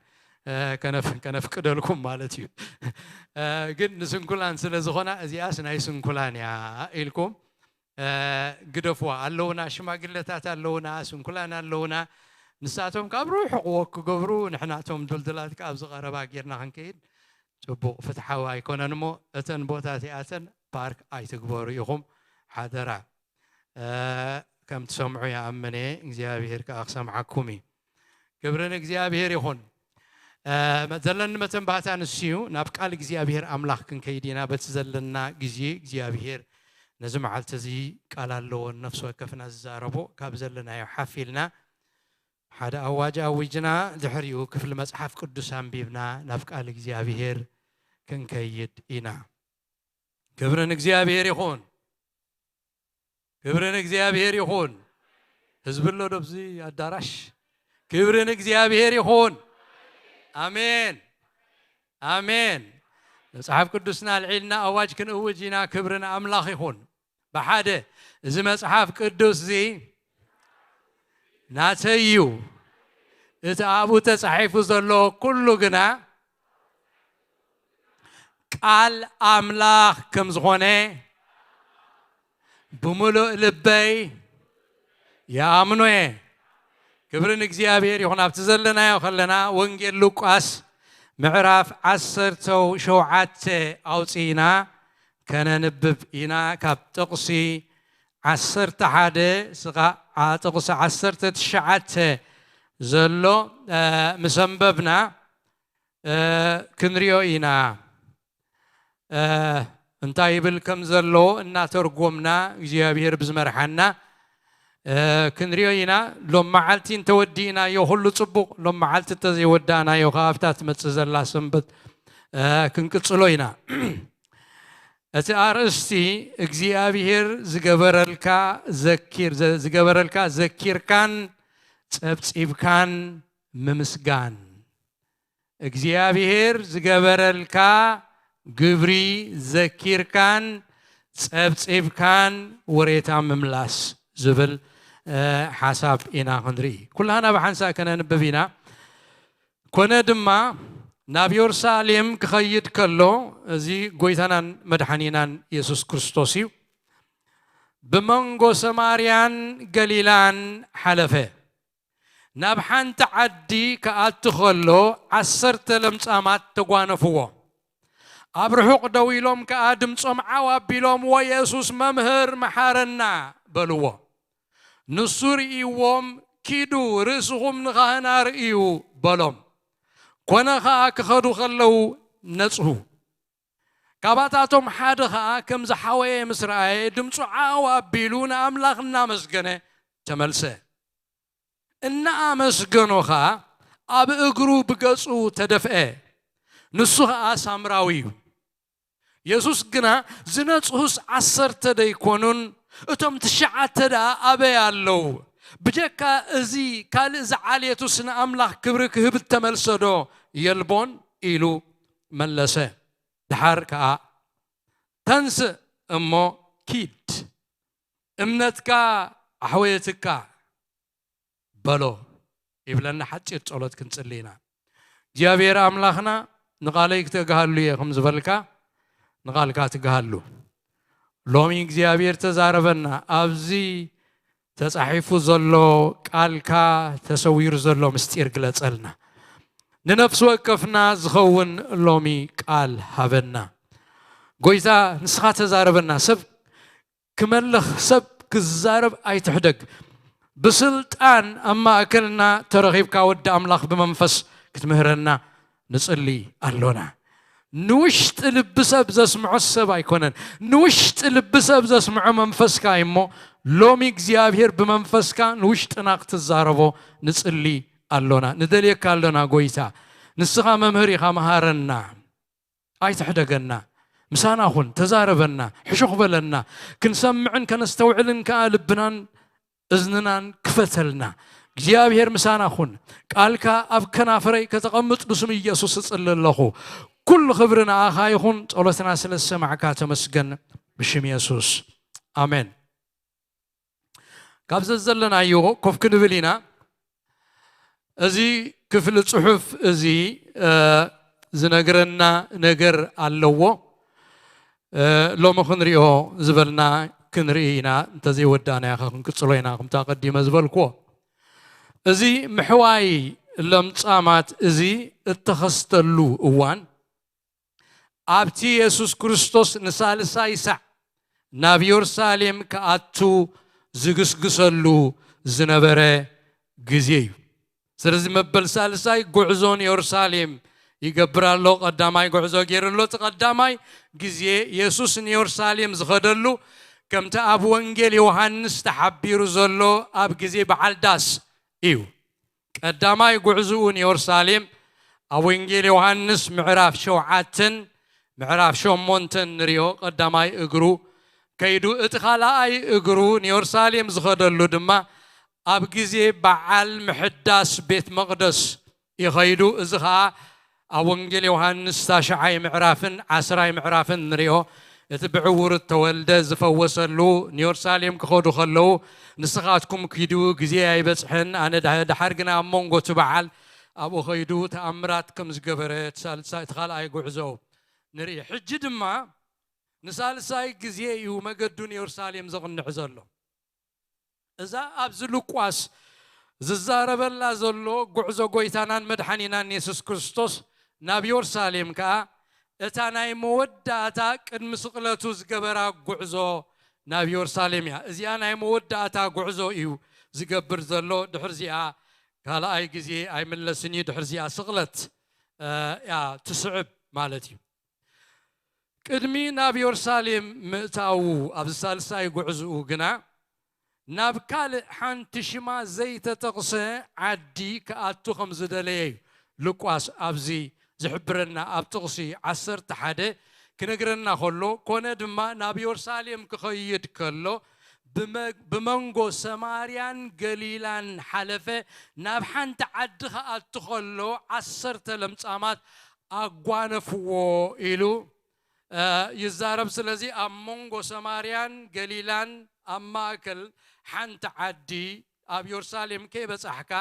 እ፣ ከነፍ-፣ ከነፍቅደልኩም ማለት እዩ። እ፣ ግን ንስንኩላን ስለ ዝኾና እዚኣስ ናይ ስንኩላን እያ ኢልኩም ግደፍዋ ኣለውና፣ ሽማግለታት ኣለውና፣ ስንኩላን ኣለውና። ንሳቶም ካብ ርሑቕ ወክ ክገብሩ፣ ንሕናቶም ድልድላት ካብ ዝቐረባ ጌርና ክንከይድ ጽቡቕ ፍትሓዊ ኣይኮነን። እሞ እተን ቦታ እቲኣተን ፓርክ ኣይትግበሩ ኢኹም ሓደራ። ከም ትሰምዑ ይኣምን እየ፣ እግዚኣብሔር ከኣ ክሰምዓኩም እዩ። ክብሪ ንእግዚኣብሔር ይኹን። ዘለኒ መተንባህታ ንሱ እዩ። ናብ ቃል እግዚኣብሔር ኣምላኽ ክንከይድ ኢና። በቲ ዘለና ግዜ እግዚኣብሔር ነዚ መዓልቲ እዚ ቃል ኣለዎ፣ ነፍሲ ወከፍና ዝዛረቦ ካብ ዘለናዮ ሓፍ ኢልና ሓደ ኣዋጅ ኣዊጅና፣ ድሕሪኡ ክፍሊ መጽሓፍ ቅዱስ ኣንቢብና ናብ ቃል እግዚኣብሔር ክንከይድ ኢና። ክብሪ ንእግዚኣብሔር ይኹን። ክብሪ ንእግዚኣብሔር ይኹን። ህዝቢ ኣሎ ዶ ኣብዚ ኣዳራሽ? ክብሪ ንእግዚኣብሔር ይኹን። ኣሜን፣ ኣሜን። መጽሓፍ ቅዱስና ኣልዒልና ኣዋጅ ክንእውጅ ኢና። ክብሪ ንኣምላኽ ይኹን። ብሓደ፣ እዚ መጽሓፍ ቅዱስ እዚ ናተይ እዩ። እቲ ኣብኡ ተጻሒፉ ዘሎ ኩሉ ግና ቃል ኣምላኽ ከም ዝኾነ ብምሉእ ልበይ ይኣምኖ እየ። ክብሪ ንእግዚኣብሔር ይኹን። ኣብቲ ዘለናዮ ከለና ወንጌል ሉቃስ ምዕራፍ ዓሰርተ ሸውዓተ ኣውፂእና ከነንብብ ኢና። ካብ ጥቕሲ ዓሰርተ ሓደ ስኻ ጥቕሲ ዓሰርተ ትሽዓተ ዘሎ ምስ ኣንበብና ክንሪኦ ኢና። እንታይ ይብል ከም ዘሎ እናተርጎምና እግዚኣብሔር ብዝመርሓና ክንሪኦ ኢና። ሎም መዓልቲ እንተወዲእናዮ ኩሉ ጽቡቕ፣ ሎም መዓልቲ እንተዘይወዳእናዮ ከኣ ኣብታ ትመጽእ ዘላ ሰንበት ክንቅጽሎ ኢና። እቲ ኣርእስቲ እግዚኣብሔር ዝገበረልካ ዘኪር፣ ዝገበረልካ ዘኪርካን ጸብጺብካን ምምስጋን። እግዚኣብሔር ዝገበረልካ ግብሪ ዘኪርካን ጸብጺብካን ወሬታ ምምላስ ዝብል ሓሳብ ኢና ክንርኢ። ኩላህና ብሓንሳእ ከነንብብ ኢና። ኮነ ድማ ናብ የሩሳሌም ክኸይድ ከሎ፣ እዚ ጎይታናን መድሓኒናን የሱስ ክርስቶስ እዩ፣ ብመንጎ ሰማርያን ገሊላን ሓለፈ። ናብ ሓንቲ ዓዲ ክኣቱ ኸሎ ዓሰርተ ለምጻማት ተጓነፍዎ። ኣብ ርሑቕ ደው ኢሎም ከኣ ድምጾም ዓው ኣቢሎም፣ "ወየሱስ መምህር መሓረና!" በልዎ። ንሱ ርእይዎም፣ "ኪዱ ርእስኹም ንኻህን ኣርእዩ!" በሎም። ኮነ ኸኣ ክኸዱ ኸለዉ ነጽሁ። ካባታቶም ሓደ ኸኣ ከም ዝሓወየ ምስ ረኣየ ድምጹ ዓው ኣቢሉ ንኣምላኽ እናመስገነ ተመልሰ። እናኣመስገኖ ኸኣ ኣብ እግሩ ብገጹ ተደፍአ። ንሱ ኸኣ ሳምራዊ እዩ። የሱስ ግና፣ "ዝነጽሁስ ዓሰርተ ደይኮኑን? እቶም ትሽዓተ ደኣ ኣበይ ኣለዉ? ብጀካ እዚ ካልእ ዝዓልየቱስ ንኣምላኽ ክብሪ ክህብ እተመልሰዶ የልቦን?" ኢሉ መለሰ። ደሓር ከኣ፣ "ተንስእ እሞ ኪድ፣ እምነትካ ኣሕወየትካ" በሎ። ይብለና። ሓጺር ጸሎት ክንጽሊ ኢና። እግዚኣብሔር ኣምላኽና፣ ንቓለይ ክተግሃሉ እየ ከም ዝበልካ፣ ንቓልካ ትግሃሉ። ሎሚ እግዚኣብሔር ተዛረበና። ኣብዚ ተጻሒፉ ዘሎ ቃልካ፣ ተሰዊሩ ዘሎ ምስጢር ግለጸልና። ንነፍሲ ወከፍና ዝኸውን ሎሚ ቃል ሃበና። ጎይታ፣ ንስኻ ተዛረበና። ሰብ ክመልኽ፣ ሰብ ክዛረብ ኣይትሕደግ። ብስልጣን ኣብ ማእከልና ተረኺብካ፣ ወዲ ኣምላኽ፣ ብመንፈስ ክትምህረና ንጽሊ ኣሎና። ንውሽጢ ልቢ ሰብ ዘስምዖ ሰብ ኣይኮነን፣ ንውሽጢ ልቢ ሰብ ዘስምዖ መንፈስካ እዩ። እሞ ሎሚ እግዚኣብሔር ብመንፈስካ ንውሽጥና ክትዛረቦ ንጽሊ ኣሎና። ንደልየካ ኣሎና ጎይታ። ንስኻ መምህር ኢኻ፣ መሃረና። ኣይትሕደገና። ምሳና ኩን፣ ተዛረበና፣ ሕሹኽ በለና። ክንሰምዕን ከነስተውዕልን ከኣ ልብናን እዝንናን ክፈተልና። እግዚኣብሔር ምሳና ኩን። ቃልካ ኣብ ከናፍረይ ከተቐምጥ ብስም ኢየሱስ እጽሊ ኣለኹ። ኩሉ ክብሪ ንኣኻ ይኹን። ጸሎትና ስለ ዝሰማዕካ ተመስገን። ብሽም የሱስ። ኣሜን። ካብ ዘዘለናዮ ኮፍ ክንብል ኢና። እዚ ክፍሊ ጽሑፍ እዚ፣ እ፣ ዝነግረና ነገር ኣለዎ። እ፣ ሎሚ ክንሪኦ ዝበልና ክንርኢ ኢና። እንተዘይወዳእናዮ ኸ ክንቅጽሎ ኢና፣ ከምቲ ኣቐዲመ ዝበልክዎ። እዚ ምሕዋይ ለምጻማት እዚ እተኸስተሉ እዋን፣ ኣብቲ የሱስ ክርስቶስ ንሳልሳይ ሳዕ ናብ የሩሳሌም ክኣቱ ዝግስግሰሉ ዝነበረ ግዜ እዩ። ስለዚ መበል ሳልሳይ ጉዕዞ ንየሩሳሌም ይገብር ኣሎ። ቀዳማይ ጉዕዞ ገይሩ ኣሎ። እቲ ቀዳማይ ግዜ የሱስ ንየሩሳሌም ዝኸደሉ፣ ከምቲ ኣብ ወንጌል ዮሃንስ ተሓቢሩ ዘሎ፣ ኣብ ግዜ በዓል ዳስ እዩ። ቀዳማይ ጉዕዝኡ ንየሩሳሌም ኣብ ወንጌል ዮሃንስ ምዕራፍ ሸውዓተን ምዕራፍ ሸሞንተን ንሪኦ። ቀዳማይ እግሩ ከይዱ፣ እቲ ካልኣይ እግሩ ንየሩሳሌም ዝኸደሉ ድማ ኣብ ግዜ በዓል ምሕዳስ ቤት መቕደስ ይኸይዱ። እዚ ኸኣ ኣብ ወንጌል ዮሃንስ ታሽዓይ ምዕራፍን ዓስራይ ምዕራፍን ንሪኦ። እቲ ብዕውር እተወልደ ዝፈወሰሉ፣ ንየሩሳሌም ክኸዱ ከለዉ፣ "ንስኻትኩም ኪዱ፣ ግዜ ኣይበጽሐን፣ ኣነ ዳ-፣ ደሓር ግና ኣብ መንጎ እቲ በዓል ኣብኡ ኸይዱ ተኣምራት ከም ዝገበረ" እቲ ሳልሳይ፣ እቲ ካልኣይ ጉዕዞ ንርኢ። ሕጂ ድማ ንሳልሳይ ግዜ እዩ መገዱ ንየሩሳሌም ዘቕንዕ ዘሎ። እዛ ኣብዚ ሉቃስ ዝዛረበላ ዘሎ ጉዕዞ ጎይታናን መድሓኒናን የሱስ ክርስቶስ ናብ የሩሳሌም ከኣ፣ እታ ናይ መወዳእታ ቅድሚ ስቕለቱ ዝገበራ ጉዕዞ ናብ የሩሳሌም እያ። እዚኣ ናይ መወዳእታ ጉዕዞ እዩ ዝገብር ዘሎ። ድሕርዚኣ ካልኣይ ግዜ ኣይምለስን እዩ። ድሕርዚኣ ስቕለት፣ እ፣ እያ ትስዕብ ማለት እዩ። ቅድሚ ናብ የሩሳሌም ምእታዉ፣ ኣብዚ ሳልሳይ ጉዕዝኡ ግና፣ ናብ ካልእ ሓንቲ ሽማ ዘይተጠቕሰ ዓዲ ክኣቱ ከም ዝደለየ እዩ ሉቃስ ኣብዚ ዝሕብረና። ኣብ ጥቕሲ ዓሰርተ ሓደ ክነግረና ከሎ፣ ኮነ ድማ ናብ የሩሳሌም ክኸይድ ከሎ፣ ብመ-፣ ብመንጎ ሰማርያን ገሊላን ሓለፈ። ናብ ሓንቲ ዓዲ ክኣቱ ከሎ፣ ዓሰርተ ለምጻማት ኣጓነፍዎ ኢሉ፣ እ፣ ይዛረብ። ስለዚ ኣብ መንጎ ሰማርያን ገሊላን ኣብ ማእከል ሓንቲ ዓዲ ኣብ የሩሳሌም ከይበጻሕካ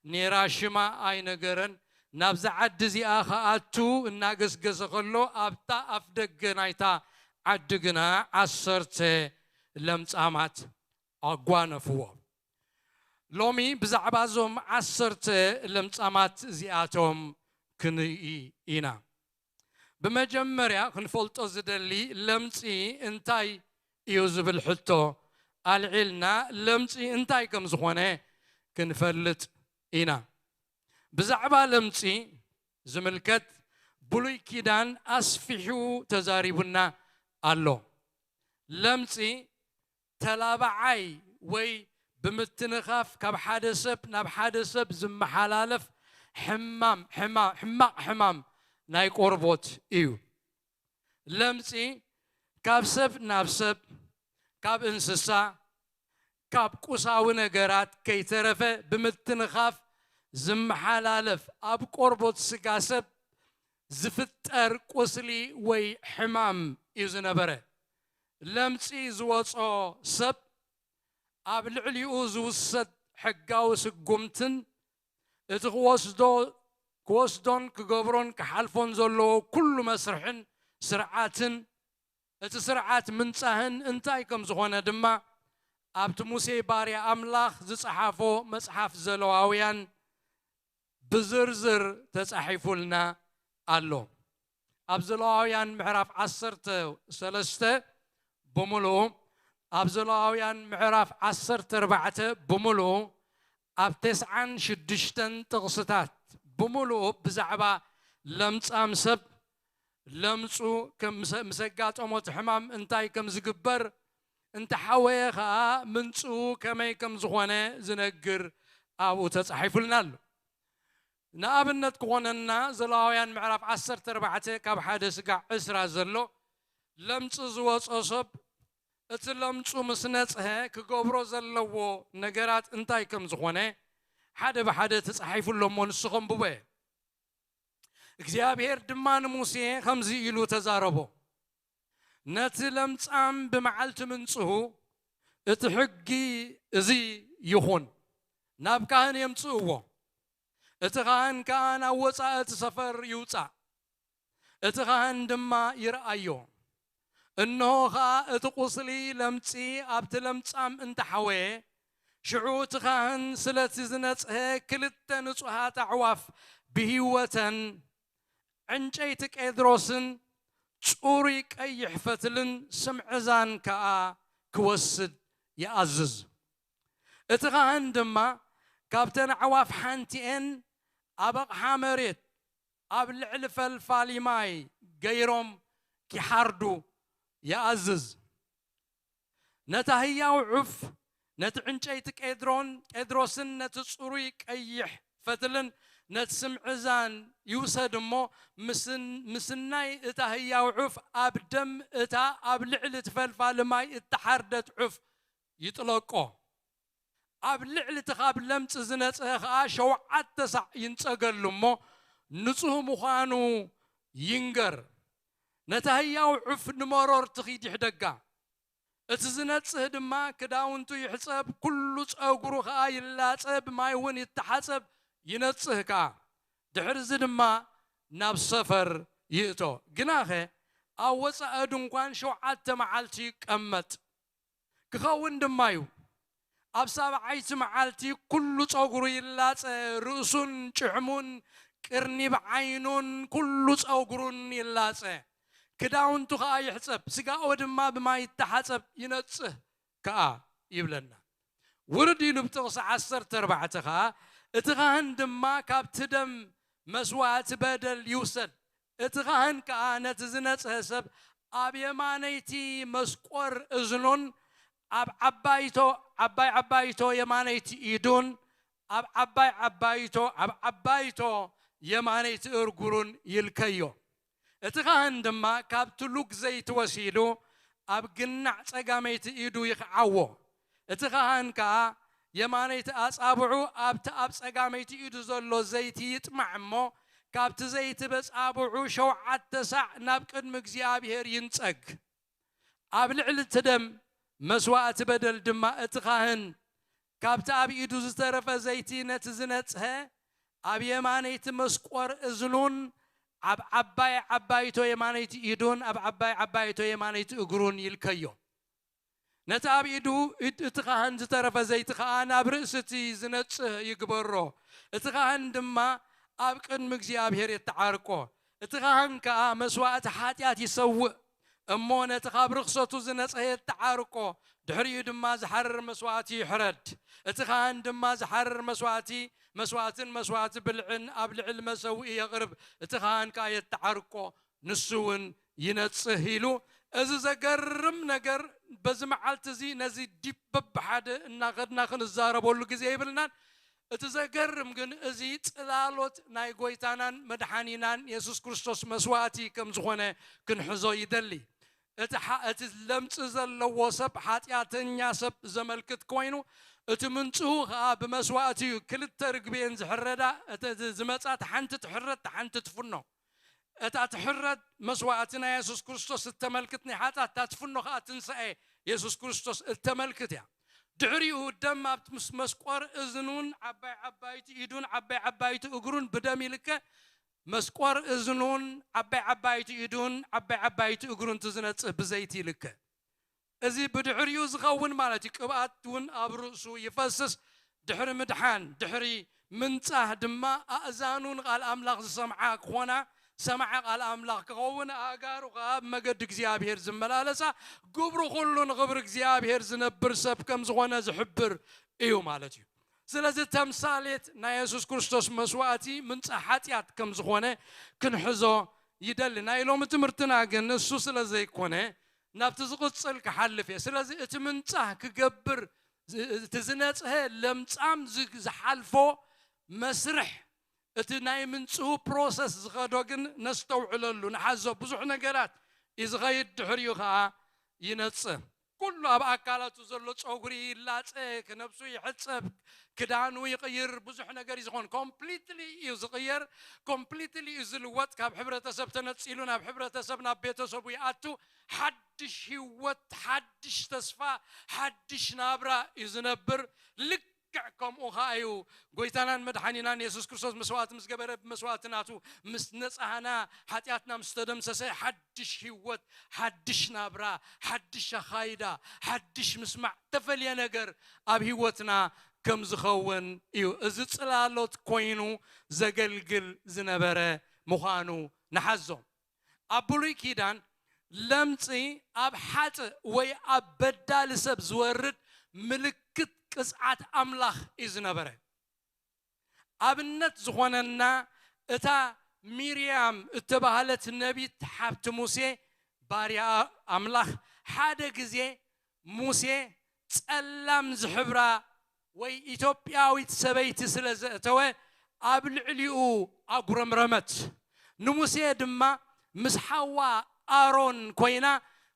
ኔራ ሽማ ኣይነገረን። ናብዛ ዓዲ እዚኣ ክኣቱ እናገስገሰ ከሎ ኣብታ ኣፍ ደገ ናይታ ዓዲ ግና ዓሰርተ ለምጻማት ኣጓነፍዎ። ሎሚ ብዛዕባ እዞም ዓሰርተ ለምጻማት እዚኣቶም ክንርኢ ኢና። ብመጀመርያ ክንፈልጦ ዝደሊ ለምጺ እንታይ እዩ ዝብል ሕቶ ኣልዒልና፣ ለምጺ እንታይ ከም ዝኾነ ክንፈልጥ ኢና። ብዛዕባ ለምጺ ዝምልከት ብሉይ ኪዳን ኣስፊሑ ተዛሪቡና ኣሎ። ለምጺ ተላባዓይ ወይ ብምትንኻፍ ካብ ሓደ ሰብ ናብ ሓደ ሰብ ዝመሓላለፍ ሕማም፣ ሕማ-፣ ሕማቕ ሕማም ናይ ቆርቦት እዩ። ለምጺ ካብ ሰብ ናብ ሰብ፣ ካብ እንስሳ፣ ካብ ቁሳዊ ነገራት ከይተረፈ ብምትንኻፍ ዝመሓላለፍ፣ ኣብ ቆርቦት ስጋ ሰብ ዝፍጠር ቁስሊ ወይ ሕማም እዩ ዝነበረ። ለምጺ ዝወጾ ሰብ ኣብ ልዕሊኡ ዝውሰድ ሕጋዊ ስጉምትን እቲ ክወስዶ፣ ክወስዶን ክገብሮን ክሓልፎን ዘለዎ ኩሉ መስርሕን ስርዓትን፣ እቲ ስርዓት ምንጻህን እንታይ ከም ዝኾነ ድማ ኣብቲ ሙሴ ባርያ ኣምላኽ ዝጸሓፎ መጽሓፍ ዘለዋውያን ብዝርዝር ተጻሒፉልና ኣሎ። ኣብ ዘለዋውያን ምዕራፍ ዓሰርተ ሰለስተ ብምሉኡ፣ ኣብ ዘለዋውያን ምዕራፍ ዓሰርተ ኣርባዕተ ብምሉኡ፣ ኣብ ተስዓን ሽዱሽተን ጥቕስታት ብምሉኡ ብዛዕባ ለምጻም ሰብ፣ ለምጹ ከም፣ ምስ፣ ምስ ኣጋጠሞ እቲ ሕማም እንታይ ከም ዝግበር፣ እንተሓወየ ኸኣ ምንጽኡ ከመይ ከም ዝኾነ ዝነግር ኣብኡ ተጻሒፉልና ኣሎ። ንኣብነት ክኾነና፣ ዘለዋውያን ምዕራፍ ዓሰርተ ኣርባዕተ ካብ ሓደ ስጋዕ ዕስራ ዘሎ፣ ለምጺ ዝወጾ ሰብ እቲ ለምጹ ምስ ነጽሀ ክገብሮ ዘለዎ ነገራት እንታይ ከም ዝኾነ ሓደ ብሓደ ተጻሒፉ ኣሎ እሞ ንሱ ከንብቦ እየ። እግዚኣብሔር ድማ ንሙሴ ከምዚ ኢሉ ተዛረቦ፣ ነቲ ለምጻም ብመዓልቲ ምንጽሁ እቲ ሕጊ እዚ ይኹን፣ ናብ ካህን የምጽእዎ፣ እቲ ካህን ከኣ ናብ ወጻኢ እቲ ሰፈር ይውጻእ፣ እቲ ካህን ድማ ይርኣዮ። እንሆ ኸኣ እቲ ቁስሊ ለምጺ ኣብቲ ለምጻም እንተሓወየ፣ ሽዑ እቲ ኻህን ስለቲ ዝነጽሀ ክልተ ንጹሃት ኣዕዋፍ ብህይወተን፣ ዕንጨይቲ ቄድሮስን ጽሩይ ቀይሕ ፈትልን ስምዕዛን ከኣ ክወስድ ይኣዝዝ። እቲ ኻህን ድማ ካብተን ኣዕዋፍ ሓንቲኤን ኣብ ኣቕሓ መሬት ኣብ ልዕሊ ፈልፋሊ ማይ ገይሮም ኪሓርዱ ይኣዝዝ። ነታ ህያው ዑፍ፣ ነቲ ዕንጨይቲ ቄድሮን፣ ቄድሮስን ነቲ ጽሩይ ቀይሕ ፈትልን ነቲ ስምዕዛን ይውሰድ እሞ፣ ምስን-፣ ምስናይ እታ ህያው ዑፍ ኣብ ደም እታ ኣብ ልዕሊ እቲ ፈልፋሊ ማይ እተሓርደት ዑፍ ይጥለቆ። ኣብ ልዕሊ እቲ ካብ ለምጽ ዝነጽሀ ኸኣ ሸውዓተ ሳዕ ይንጸገሉ እሞ፣ ንጹህ ምዃኑ ይንገር። ነታ ህያው ዑፍ ንመሮር ትኺድ ይሕደጋ። እቲ ዝነጽህ ድማ ክዳውንቱ ይሕጸብ፣ ኩሉ ጸጉሩ ኸኣ ይላጸ፣ ብማይ እውን ይተሓጸብ፣ ይነጽህ ከኣ። ድሕርዚ ድማ ናብ ሰፈር ይእቶ። ግናኸ ኣብ ወጻኢ ድንኳን ሸውዓተ መዓልቲ ይቀመጥ። ክኸውን ድማ እዩ። ኣብ ሳብዓይቲ መዓልቲ ኩሉ ጸጉሩ ይላጸ፣ ርእሱን ጭሕሙን ቅርኒብ ዓይኑን ኩሉ ጸጉሩን ይላጸ። ክዳውንቱ ኸኣ ይሕጸብ፣ ስጋኡ ድማ ብማይ ይተሓጸብ፣ ይነጽህ ከኣ ይብለና። ውርድ ኢሉ ብጥቕሲ ዓሰርተ ኣርባዕተ ኸኣ፣ እቲ ኻህን ድማ ካብቲ ደም መስዋእቲ በደል ይውሰድ። እቲ ኻህን ከኣ ነቲ ዝነጽሀ ሰብ ኣብ የማነይቲ መስቆር እዝኑን ኣብ ዓባይቶ፣ ዓባይ ዓባይቶ የማነይቲ ኢዱን ኣብ ዓባይ ዓባይቶ፣ ኣብ ዓባይቶ የማነይቲ እርጉሩን ይልከዮ። እቲ ኻህን ድማ ካብቲ ሉግ ዘይቲ ወሲዱ ኣብ ግናዕ ጸጋመይቲ ኢዱ ይኽዓዎ። እቲ ኻህን ከኣ የማነይቲ ኣጻብዑ ኣብቲ ኣብ ጸጋመይቲ ኢዱ ዘሎ ዘይቲ ይጥማዕ እሞ፣ ካብቲ ዘይቲ በጻብዑ ሸውዓተ ሳዕ ናብ ቅድሚ እግዚኣብሔር ይንጸግ። ኣብ ልዕሊ እቲ ደም መስዋእቲ በደል ድማ እቲ ኻህን ካብቲ ኣብ ኢዱ ዝተረፈ ዘይቲ ነቲ ዝነጽሀ ኣብ የማነይቲ መስቆር እዝኑን ኣብ ዓባይ ዓባይቶ የማነይቲ ኢዱን ኣብ ዓባይ ዓባይቶ የማነይቲ እግሩን ይልከዮ። ነቲ ኣብ ኢዱ፣ ኢድ እቲ ኻህን ዝተረፈ ዘይቲ ኸኣ ናብ ርእሲ እቲ ዝነጽህ ይግበሮ። እቲ ኻህን ድማ ኣብ ቅድሚ እግዚኣብሔር የተዓርቆ። እቲ ኻህን ከኣ መስዋእቲ ሓጢኣት ይሰውእ እሞ፣ ነቲ ካብ ርኽሰቱ ዝነጽሀ የተዓርቆ። ድሕሪኡ ድማ ዝሓርር መስዋእቲ ይሕረድ። እቲ ኻህን ድማ ዝሓርር መስዋእቲ፣ መስዋእትን መስዋእቲ ብልዕን ኣብ ልዕሊ መሰውኢ የቕርብ። እቲ ኻህን ከኣ የተዓርቆ፣ ንሱ እውን ይነጽህ ኢሉ። እዚ ዘገርም ነገር፣ በዚ መዓልቲ እዚ ነዚ ዲብ በብሓደ እናኸድና ክንዛረበሉ ግዜ ይብልናን። እቲ ዘገርም ግን፣ እዚ ጽላሎት ናይ ጎይታናን መድሓኒናን የሱስ ክርስቶስ መስዋእቲ ከም ዝኾነ ክንሕዞ ይደሊ። እቲ ሓ-፣ እቲ ለምጽ ዘለዎ ሰብ ሓጢኣተኛ ሰብ ዘመልክት ኮይኑ፣ እቲ ምንጽሁ ኸኣ ብመስዋእቲ እዩ። ክልተ ርግቢ እየን ዝሕረዳ። እቲ፣ እቲ ዝመጻ፣ እታ ሓንቲ ትሕረድ፣ እታ ሓንቲ ትፍኖ። እታ ትሕረድ መስዋእቲ ናይ የሱስ ክርስቶስ እተመልክት፣ ናይ ሓጢኣት፣ እታ ትፍኖ ኸኣ ትንሳኤ የሱስ ክርስቶስ እተመልክት እያ። ድሕሪኡ ደም ኣብቲ ምስ መስቆር እዝኑን ዓባይ ዓባይቲ ኢዱን ዓባይ ዓባይቲ እግሩን ብደም ይልከ። መስቆር እዝኑን ዓባይ ዓባይቲ ኢዱን ዓባይ ዓባይቲ እግሩን እቲ ዝነጽህ ብዘይቲ ይልከ። እዚ ብድሕሪኡ ዝኸውን ማለት እዩ። ቅብኣት እውን ኣብ ርእሱ ይፈስስ። ድሕሪ ምድሓን፣ ድሕሪ ምንጻህ ድማ ኣእዛኑ ንቓል ኣምላኽ ዝሰምዓ ክኾና፣ ሰማዒ ቃል ኣምላኽ ክኸውን፣ ኣእጋሩ ኸኣ ኣብ መገዲ እግዚኣብሔር ዝመላለሳ፣ ግብሩ ኩሉ ንኽብሪ እግዚኣብሔር ዝነብር ሰብ ከም ዝኾነ ዝሕብር እዩ ማለት እዩ። ስለዚ ተምሳሌት ናይ የሱስ ክርስቶስ መስዋእቲ ምንጻህ ሓጢኣት ከም ዝኾነ ክንሕዞ ይደሊ። ናይ ሎሚ ትምህርትና ግን እሱ ስለ ዘይኮነ ናብቲ ዝቕጽል ክሓልፍ እየ። ስለዚ እቲ ምንጻህ ክገብር፣ እቲ ዝነጽሀ ለምጻም ዝ-፣ ዝሓልፎ መስርሕ፣ እቲ ናይ ምንጽሁ ፕሮሰስ ዝኸዶ ግን ነስተውዕለሉ፣ ንሓዞ። ብዙሕ ነገራት እዩ ዝኸይድ፣ ድሕሪኡ ኸኣ ይነጽህ። ኩሉ ኣብ ኣካላቱ ዘሎ ጸጉሪ ይላጸ፣ ክነብሱ ይሕጸብ፣ ክዳኑ ይቕይር፣ ብዙሕ ነገር እዩ ዝኾን። ኮምፕሊትሊ እዩ ዝቕየር። ኮምፕሊትሊ እዩ ዝልወጥ። ካብ ሕብረተሰብ ተነጺሉ ናብ ሕብረተሰብ፣ ናብ ቤተሰቡ ይኣቱ። ሓድሽ ህይወት፣ ሓድሽ ተስፋ፣ ሓድሽ ናብራ እዩ ዝነብር። ልክ ልክዕ ከምኡ ኸዓ እዩ ጎይታናን መድሓኒናን የሱስ ክርስቶስ መስዋእቲ ምስ ገበረ፣ ብመስዋእቲ ናቱ ምስ ነጻህና፣ ሓጢኣትና ምስ ተደምሰሰ፣ ሓድሽ ህይወት፣ ሓድሽ ናብራ፣ ሓድሽ ኣኻይዳ፣ ሓድሽ ምስማዕ፣ ተፈልየ ነገር ኣብ ህይወትና ከም ዝኸውን እዩ። እዚ ጽላሎት ኮይኑ ዘገልግል ዝነበረ ምዃኑ ንሓዞ። ኣብ ብሉይ ኪዳን ለምጺ ኣብ ሓጥእ ወይ ኣብ በዳሊ ሰብ ዝወርድ ምልክት ቅጽዓት ኣምላኽ እዩ ዝነበረ። ኣብነት ዝኾነና እታ ሚርያም እተባህለት ነቢት ሓብቲ ሙሴ ባርያ ኣምላኽ ሓደ ግዜ ሙሴ ጸላም ዝሕብራ ወይ ኢትዮጵያዊት ሰበይቲ ስለ ዘእተወ ኣብ ልዕሊኡ ኣጉረምረመት። ንሙሴ ድማ ምስ ሓዋ ኣሮን ኮይና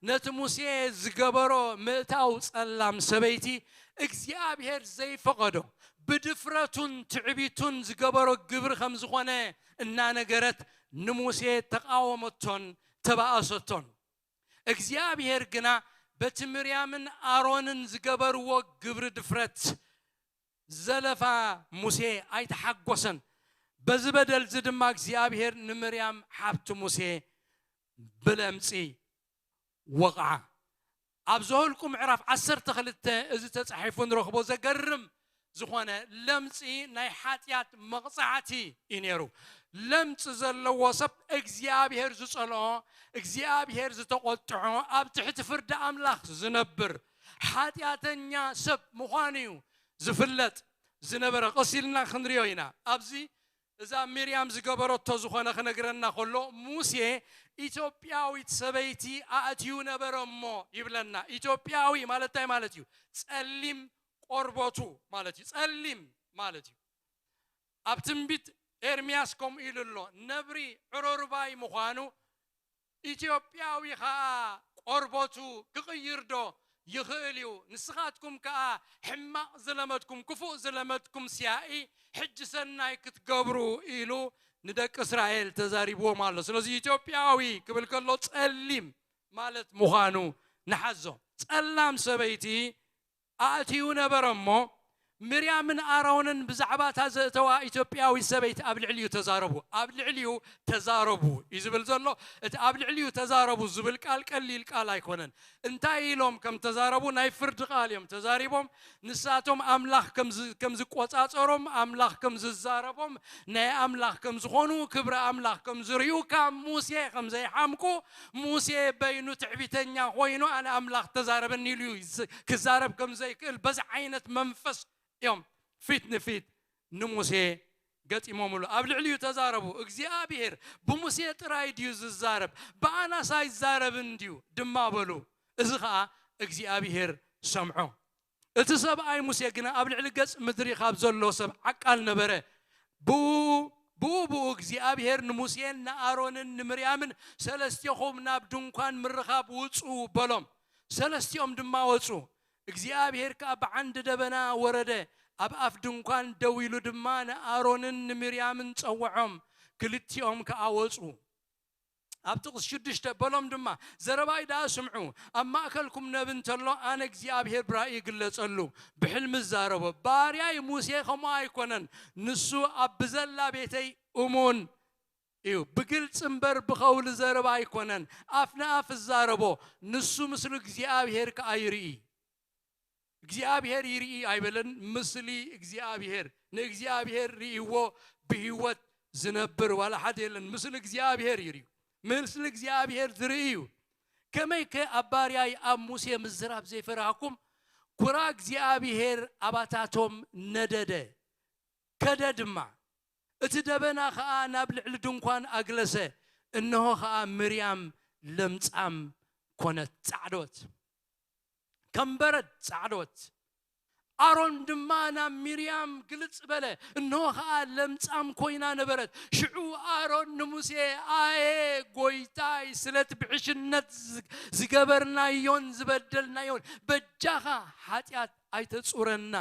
ነቲ ሙሴ ዝገበሮ ምእታው ጸላም ሰበይቲ እግዚኣብሔር ዘይፈቐዶ ብድፍረቱን ትዕቢቱን ዝገበሮ ግብሪ ከም ዝኾነ እናነገረት ንሙሴ ተቓወመቶን ተባእሰቶን። እግዚኣብሔር ግና በቲ ምርያምን ኣሮንን ዝገበርዎ ግብሪ ድፍረት ዘለፋ ሙሴ ኣይተሓጎሰን። በዚ በደል እዚ ድማ እግዚኣብሔር ንምርያም ሓብቲ ሙሴ ብለምጺ ወቕዓ። ኣብ ዘኍልቁ ምዕራፍ ዓሰርተ ክልተ እዚ ተጻሒፉ ንረኽቦ። ዘገርም ዝኾነ ለምጺ ናይ ሓጢኣት መቕጻዕቲ እዩ ነይሩ። ለምጺ ዘለዎ ሰብ እግዚኣብሔር ዝጸልኦ፣ እግዚኣብሔር ዝተቖጥዖ፣ ኣብ ትሕቲ ፍርዲ ኣምላኽ ዝነብር ሓጢኣተኛ ሰብ ምዃኑ እዩ ዝፍለጥ ዝነበረ። ቀስ ኢልና ክንሪኦ ኢና። ኣብዚ እዛ ሚርያም ዝገበረቶ ዝኾነ ክነግረና ከሎ፣ ሙሴ ኢትዮጵያዊት ሰበይቲ ኣእትዩ ነበረ እሞ ይብለና። ኢትዮጵያዊ ማለት እንታይ ማለት እዩ? ጸሊም ቆርበቱ ማለት እዩ። ጸሊም ማለት እዩ። ኣብ ትንቢት ኤርምያስ ከምኡ ኢሉ ኣሎ። ነብሪ ዕሮርባይ ምዃኑ ኢትዮጵያዊ ኸኣ ቆርበቱ ክቕይር ዶ ይኽእል እዩ? ንስኻትኩም ከኣ ሕማቕ ዝለመድኩም፣ ክፉእ ዝለመድኩም ሲያኢ፣ ሕጂ ሰናይ ክትገብሩ ኢሉ ንደቂ እስራኤል ተዛሪብዎም ኣሎ። ስለዚ ኢትዮጵያዊ ክብል ከሎ ጸሊም ማለት ምዃኑ ንሓዞ። ጸላም ሰበይቲ ኣእትዩ ነበረ እሞ፣ ሚርያምን ኣሮንን ብዛዕባ እታ ዘእተዋ ኢትዮጵያዊት ሰበይቲ ኣብ ልዕሊኡ ተዛረቡ። ኣብ ልዕሊኡ ተዛረቡ እዩ ዝብል ዘሎ። እቲ ኣብ ልዕሊኡ ተዛረቡ ዝብል ቃል ቀሊል ቃል ኣይኮነን። እንታይ ኢሎም ከም ተዛረቡ ናይ ፍርዲ ቃል እዮም ተዛሪቦም። ንሳቶም ኣምላኽ ከም ዝ-፣ ከም ዝቆጻጸሮም፣ ኣምላኽ ከም ዝዛረቦም፣ ናይ ኣምላኽ ከም ዝኾኑ፣ ክብሪ ኣምላኽ ከም ዝርእዩ፣ ካብ ሙሴ ከም ዘይሓምቁ፣ ሙሴ በይኑ ትዕቢተኛ ኮይኑ ኣነ ኣምላኽ ተዛረበኒ ኢሉ ዝ-፣ ክዛረብ ከም ዘይክእል በዚ ዓይነት መንፈስ እዮም ፊት ንፊት ንሙሴ ገጢሞምሉ። ኣብ ልዕሊኡ ተዛረቡ። እግዚኣብሔር ብሙሴ ጥራይ ድዩ ዝዛረብ? ብኣናስ ኣይዛረብን ድዩ? ድማ በሉ። እዚ ኸኣ እግዚኣብሔር ሰምዖ። እቲ ሰብኣይ ሙሴ ግና ኣብ ልዕሊ ገጽ ምድሪ ካብ ዘሎ ሰብ ዓቃል ነበረ። ብኡ፣ ብኡ፣ ብኡ እግዚኣብሔር ንሙሴን ንኣሮንን ንምርያምን፣ "ሰለስቴኹም ናብ ድንኳን ምርኻብ ውጹ" በሎም። ሰለስቲኦም ድማ ወጹ። እግዚኣብሔር ከኣ ብዓንዲ ደበና ወረደ፣ ኣብ ኣፍ ድንኳን ደው ኢሉ ድማ ንኣሮንን ንምርያምን ጸውዖም። ክልቲኦም ከኣ ወጹ። ኣብ ጥቕሲ ሽዱሽተ በሎም ድማ፣ "ዘረባይ ደኣ ስምዑ፣ ኣብ ማእከልኩም ነቢ እንተሎ፣ ኣነ እግዚኣብሔር ብራእይ ይግለጸሉ፣ ብሕልሚ እዛረቦ። ባርያይ ሙሴ ከምኡ ኣይኮነን፣ ንሱ ኣብ ብዘላ ቤተይ እሙን እዩ፣ ብግልጺ እምበር ብኸውሊ ዘረባ ኣይኮነን፣ ኣፍ ንኣፍ እዛረቦ፣ ንሱ ምስሉ እግዚኣብሔር ከኣ ይርኢ።" እግዚኣብሔር ይርኢ ኣይበለን፣ ምስሊ እግዚኣብሔር፣ ንእግዚኣብሔር ርእይዎ ብህይወት ዝነብር ዋላ ሓደ የለን። ምስሊ እግዚኣብሔር ይርእዩ፣ ምስሊ እግዚኣብሔር ዝርኢ እዩ። ከመይከ ኣብ ባርያይ ኣብ ሙሴ ምዝራብ ዘይፈራህኩም? ኩራ እግዚኣብሔር ኣባታቶም ነደደ፣ ከደ ድማ። እቲ ደበና ኸኣ ናብ ልዕሊ ድንኳን ኣግለሰ፣ እንሆ ኸኣ ምርያም ለምጻም ኮነት፣ ጻዕዶት። ከም በረድ ጻዕዶት። ኣሮን ድማ ናብ ሚርያም ግልጽ በለ፣ እንሆ ኸኣ ለምጻም ኮይና ነበረት። ሽዑ ኣሮን ንሙሴ፣ "ኣየ ጐይታይ፣ ስለቲ ብዕሽነት ዝ-፣ ዝገበርናዮን ዝበደልናዮን በጃኻ ሓጢኣት ኣይተጹረና።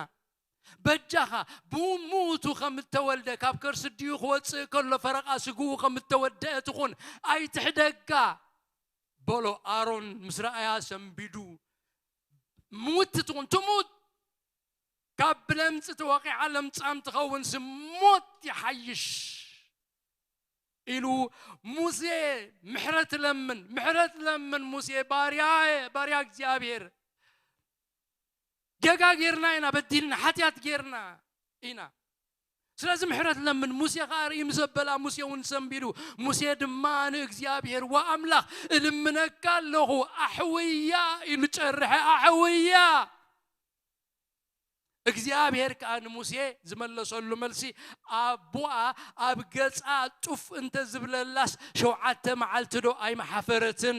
በጃኻ ብእሙኡ ከም እተወልደ፣ ካብ ከርሲ ኣዲኡ ክወጽእ ከሎ ፈረቓ ስግኡ ከም እተወደአ ትኹን፣ ኣይትሕደጋ" በሎ። ኣሮን ምስ ረኣያ ሰንቢዱ፣ ምውቲ ትኹን ትሙት፣ ካብ ብለምፂ ተወቂዓ ለምፃም ትኸውን፣ ስሞት ይሓይሽ ኢሉ ሙሴ ምሕረት ለምን፣ ምሕረት ለምን ሙሴ ባርያ፣ ባርያ እግዚኣብሔር፣ ጌጋ ጌርና ኢና፣ በዲልና፣ ሓጢኣት ጌርና ኢና። ስለዚ ምሕረት ለምን። ሙሴ ኸዓ ርኢ ምስ ኣበላ፣ ሙሴ እውን ሰንቢዱ። ሙሴ ድማ ንእግዚኣብሔር፣ "ወኣምላኽ፣ እልምነካ ኣለኹ፣ ኣሕውያ" ኢሉ ጨርሐ፣ ኣሕውያ። እግዚኣብሔር ከኣ ንሙሴ ዝመለሰሉ መልሲ፣ ኣቦኣ ኣብ ገጻ ጡፍ እንተ ዝብለላስ፣ ሸውዓተ መዓልቲ ዶ ኣይመሓፈረትን?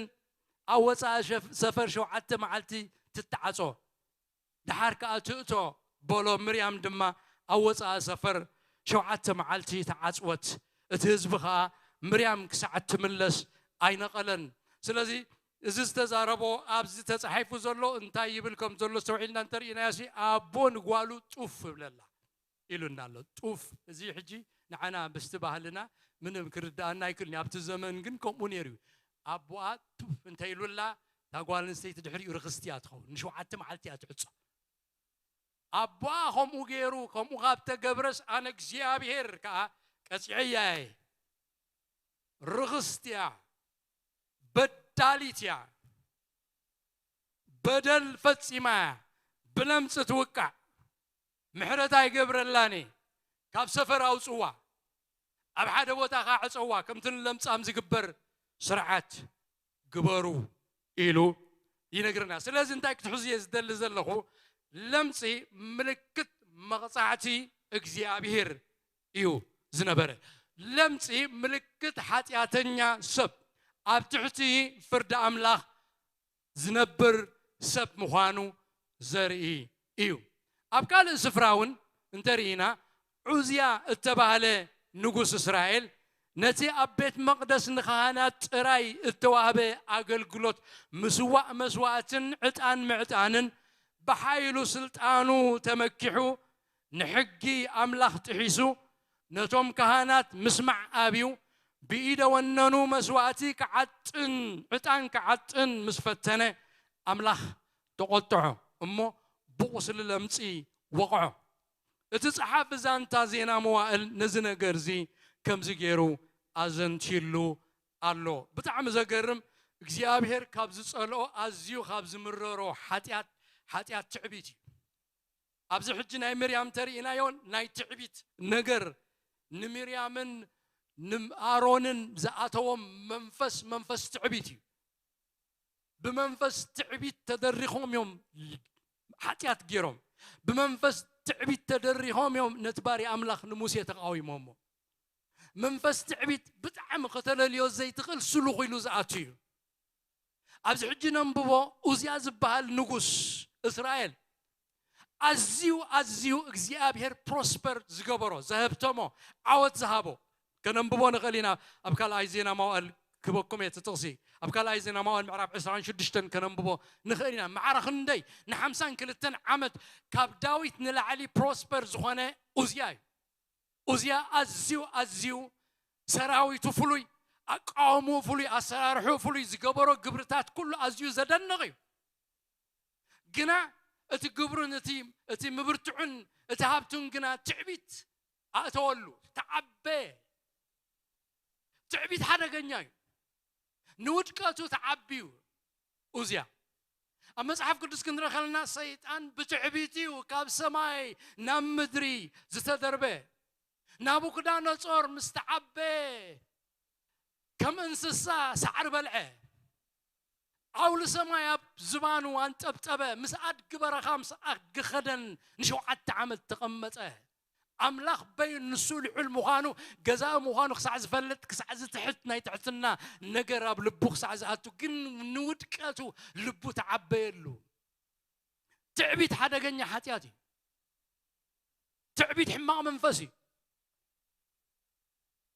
ኣብ ወጻኢ ሸፍ-፣ ሰፈር ሸውዓተ መዓልቲ ትተዓጾ፣ ደሓር ከኣ ትእቶ በሎ። ምርያም ድማ ኣብ ወጻኢ ሰፈር ሸውዓተ መዓልቲ ተዓጽወት። እቲ ህዝቢ ከኣ ምርያም ክሳዕ እትምለስ ኣይነቐለን። ስለዚ እዚ ዝተዛረቦ ኣብዚ ተጻሒፉ ዘሎ እንታይ ይብል ከም ዘሎ ኣስተውዒልና እንተርኢናዮ ሲ፣ ኣቦ ንጓሉ ጡፍ እብለላ ኢሉና ኣሎ። ጡፍ፣ እዚ ሕጂ ንዓና ምስቲ ባህልና ምንም ክርድኣና ኣይክእልን እዩ። ኣብቲ ዘመን ግን ከምኡ ነይሩ እዩ። ኣቦኣ ጡፍ እንተኢሉላ፣ እታ ጓል ኣንስተይቲ ድሕሪኡ ርኽስቲ እያ ትኸውን። ንሸውዓተ መዓልቲ እያ ትዕጾ። ኣቦኣ ከምኡ ገይሩ፣ ከምኡ ካብ ተገብረስ፣ ኣነ እግዚኣብሔር ከኣ ቀጺዐያ እየ። ርኽስቲ እያ፣ በዳሊት እያ፣ በደል ፈጺማ እያ፣ ብለምጺ ትውቃዕ፣ ምሕረት ኣይገብረላን እየ፣ ካብ ሰፈር ኣውጽዋ፣ ኣብ ሓደ ቦታ ከኣ ዕጸዋ፣ ከምቲ ንለምጻም ዝግበር ስርዓት ግበሩ ኢሉ ይነግረና። ስለዚ እንታይ ክትሕዙ እየ ዝደሊ ዘለኹ? ለምጺ ምልክት መቕጻዕቲ እግዚኣብሔር እዩ ዝነበረ። ለምጺ ምልክት ሓጢኣተኛ ሰብ ኣብ ትሕቲ ፍርዲ ኣምላኽ ዝነብር ሰብ ምዃኑ ዘርኢ እዩ። ኣብ ካልእ ስፍራ እውን እንተርኢና፣ ዑዝያ እተባህለ ንጉስ እስራኤል ነቲ ኣብ ቤት መቕደስ ንኻህናት ጥራይ እተዋህበ ኣገልግሎት፣ ምስዋእ መስዋእትን ዕጣን ምዕጣንን፣ ብሓይሉ ስልጣኑ ተመኪሑ፣ ንሕጊ ኣምላኽ ጥሒሱ፣ ነቶም ካህናት ምስማዕ ኣብዩ፣ ብኢደ ወነኑ መስዋእቲ ክዓጥን ዕጣን ክዓጥን ምስ ፈተነ፣ ኣምላኽ ተቖጥዖ እሞ ብቑስሊ ለምጺ ወቕዖ። እቲ ጸሓፊ ዛንታ ዜና መዋእል ነዚ ነገር እዚ ከምዚ ገይሩ ኣዘንቲሉ ኣሎ። ብጣዕሚ ዘገርም፣ እግዚኣብሔር ካብ ዝጸልኦ፣ ኣዝዩ ካብ ዝምረሮ ሓጢኣት፣ ሓጢኣት ትዕቢት እዩ። ኣብዚ ሕጂ ናይ ምርያም ተርኢናዮ፣ ናይ ትዕቢት ነገር፣ ንምርያምን ንኣሮንን ዝኣተዎም መንፈስ፣ መንፈስ ትዕቢት እዩ። ብመንፈስ ትዕቢት ተደሪኾም እዮም ሓጢኣት ገይሮም። ብመንፈስ ትዕቢት ተደሪኾም እዮም ነቲ ባርያ ኣምላኽ ንሙሴ ተቃዊሞሞ። መንፈስ ትዕቢት ብጣዕሚ ከተለልዮ ዘይትኽእል ስሉኽ ኢሉ ዝኣቱ እዩ። ኣብዚ ሕጂ ነንብቦ፣ ኡዝያ ዝበሃል ንጉስ እስራኤል፣ ኣዝዩ፣ ኣዝዩ እግዚኣብሔር ፕሮስፐር ዝገበሮ፣ ዘሀብተሞ፣ ዓወት ዝሃቦ፣ ከነንብቦ ንኽእል ኢና። ኣብ ካልኣይ ዜና መዋእል ክበኩም እየ እቲ ጥቕሲ። ኣብ ካልኣይ ዜና መዋእል ምዕራፍ ዕስራን ሽዱሽተን ከነንብቦ ንኽእል ኢና። ማዕረ ክንደይ፣ ንሓምሳን ክልተን ዓመት ካብ ዳዊት ንላዕሊ ፕሮስፐር ዝኾነ ኡዝያ እዩ። ኡዝያ ኣዝዩ፣ ኣዝዩ ሰራዊቱ ፍሉይ፣ ኣቃውምኡ ፍሉይ፣ ኣሰራርሕኡ ፍሉይ፣ ዝገበሮ ግብርታት ኩሉ ኣዝዩ ዘደንቕ እዩ። ግና እቲ ግብሩን እቲ፣ እቲ ምብርትዑን እቲ ሃብቱን ግና ትዕቢት ኣእተወሉ፣ ተዓበየ። ትዕቢት ሓደገኛ እዩ። ንውድቀቱ ተዓብዩ ኡዝያ። ኣብ መጽሓፍ ቅዱስ ክንርኢ ከለና፣ ሰይጣን ብትዕቢት እዩ ካብ ሰማይ ናብ ምድሪ ዝተደርበ። ናቡከደነጾር ምስ ተዓበየ፣ ከም እንስሳ ሳዕሪ በልዐ። ዓውሊ ሰማይ ኣብ ዝባኑ ኣንጠብጠበ፣ ምስ ኣድጊ በረኻ፣ ምስ ኣድጊ ኸደን ንሸውዓተ ዓመት ተቐመጠ። ኣምላኽ በይኑ ንሱ ልዑል ምዃኑ፣ ገዛኢ ምዃኑ ክሳዕ ዝፈልጥ፣ ክሳዕ ዝትሕት፣ ናይ ትሕትና ነገር ኣብ ልቡ ክሳዕ ዝኣቱ፣ ግን ንውድቀቱ ልቡ ተዓበየሉ። ትዕቢት ሓደገኛ ሓጢኣት እዩ። ትዕቢት ሕማቕ መንፈስ እዩ።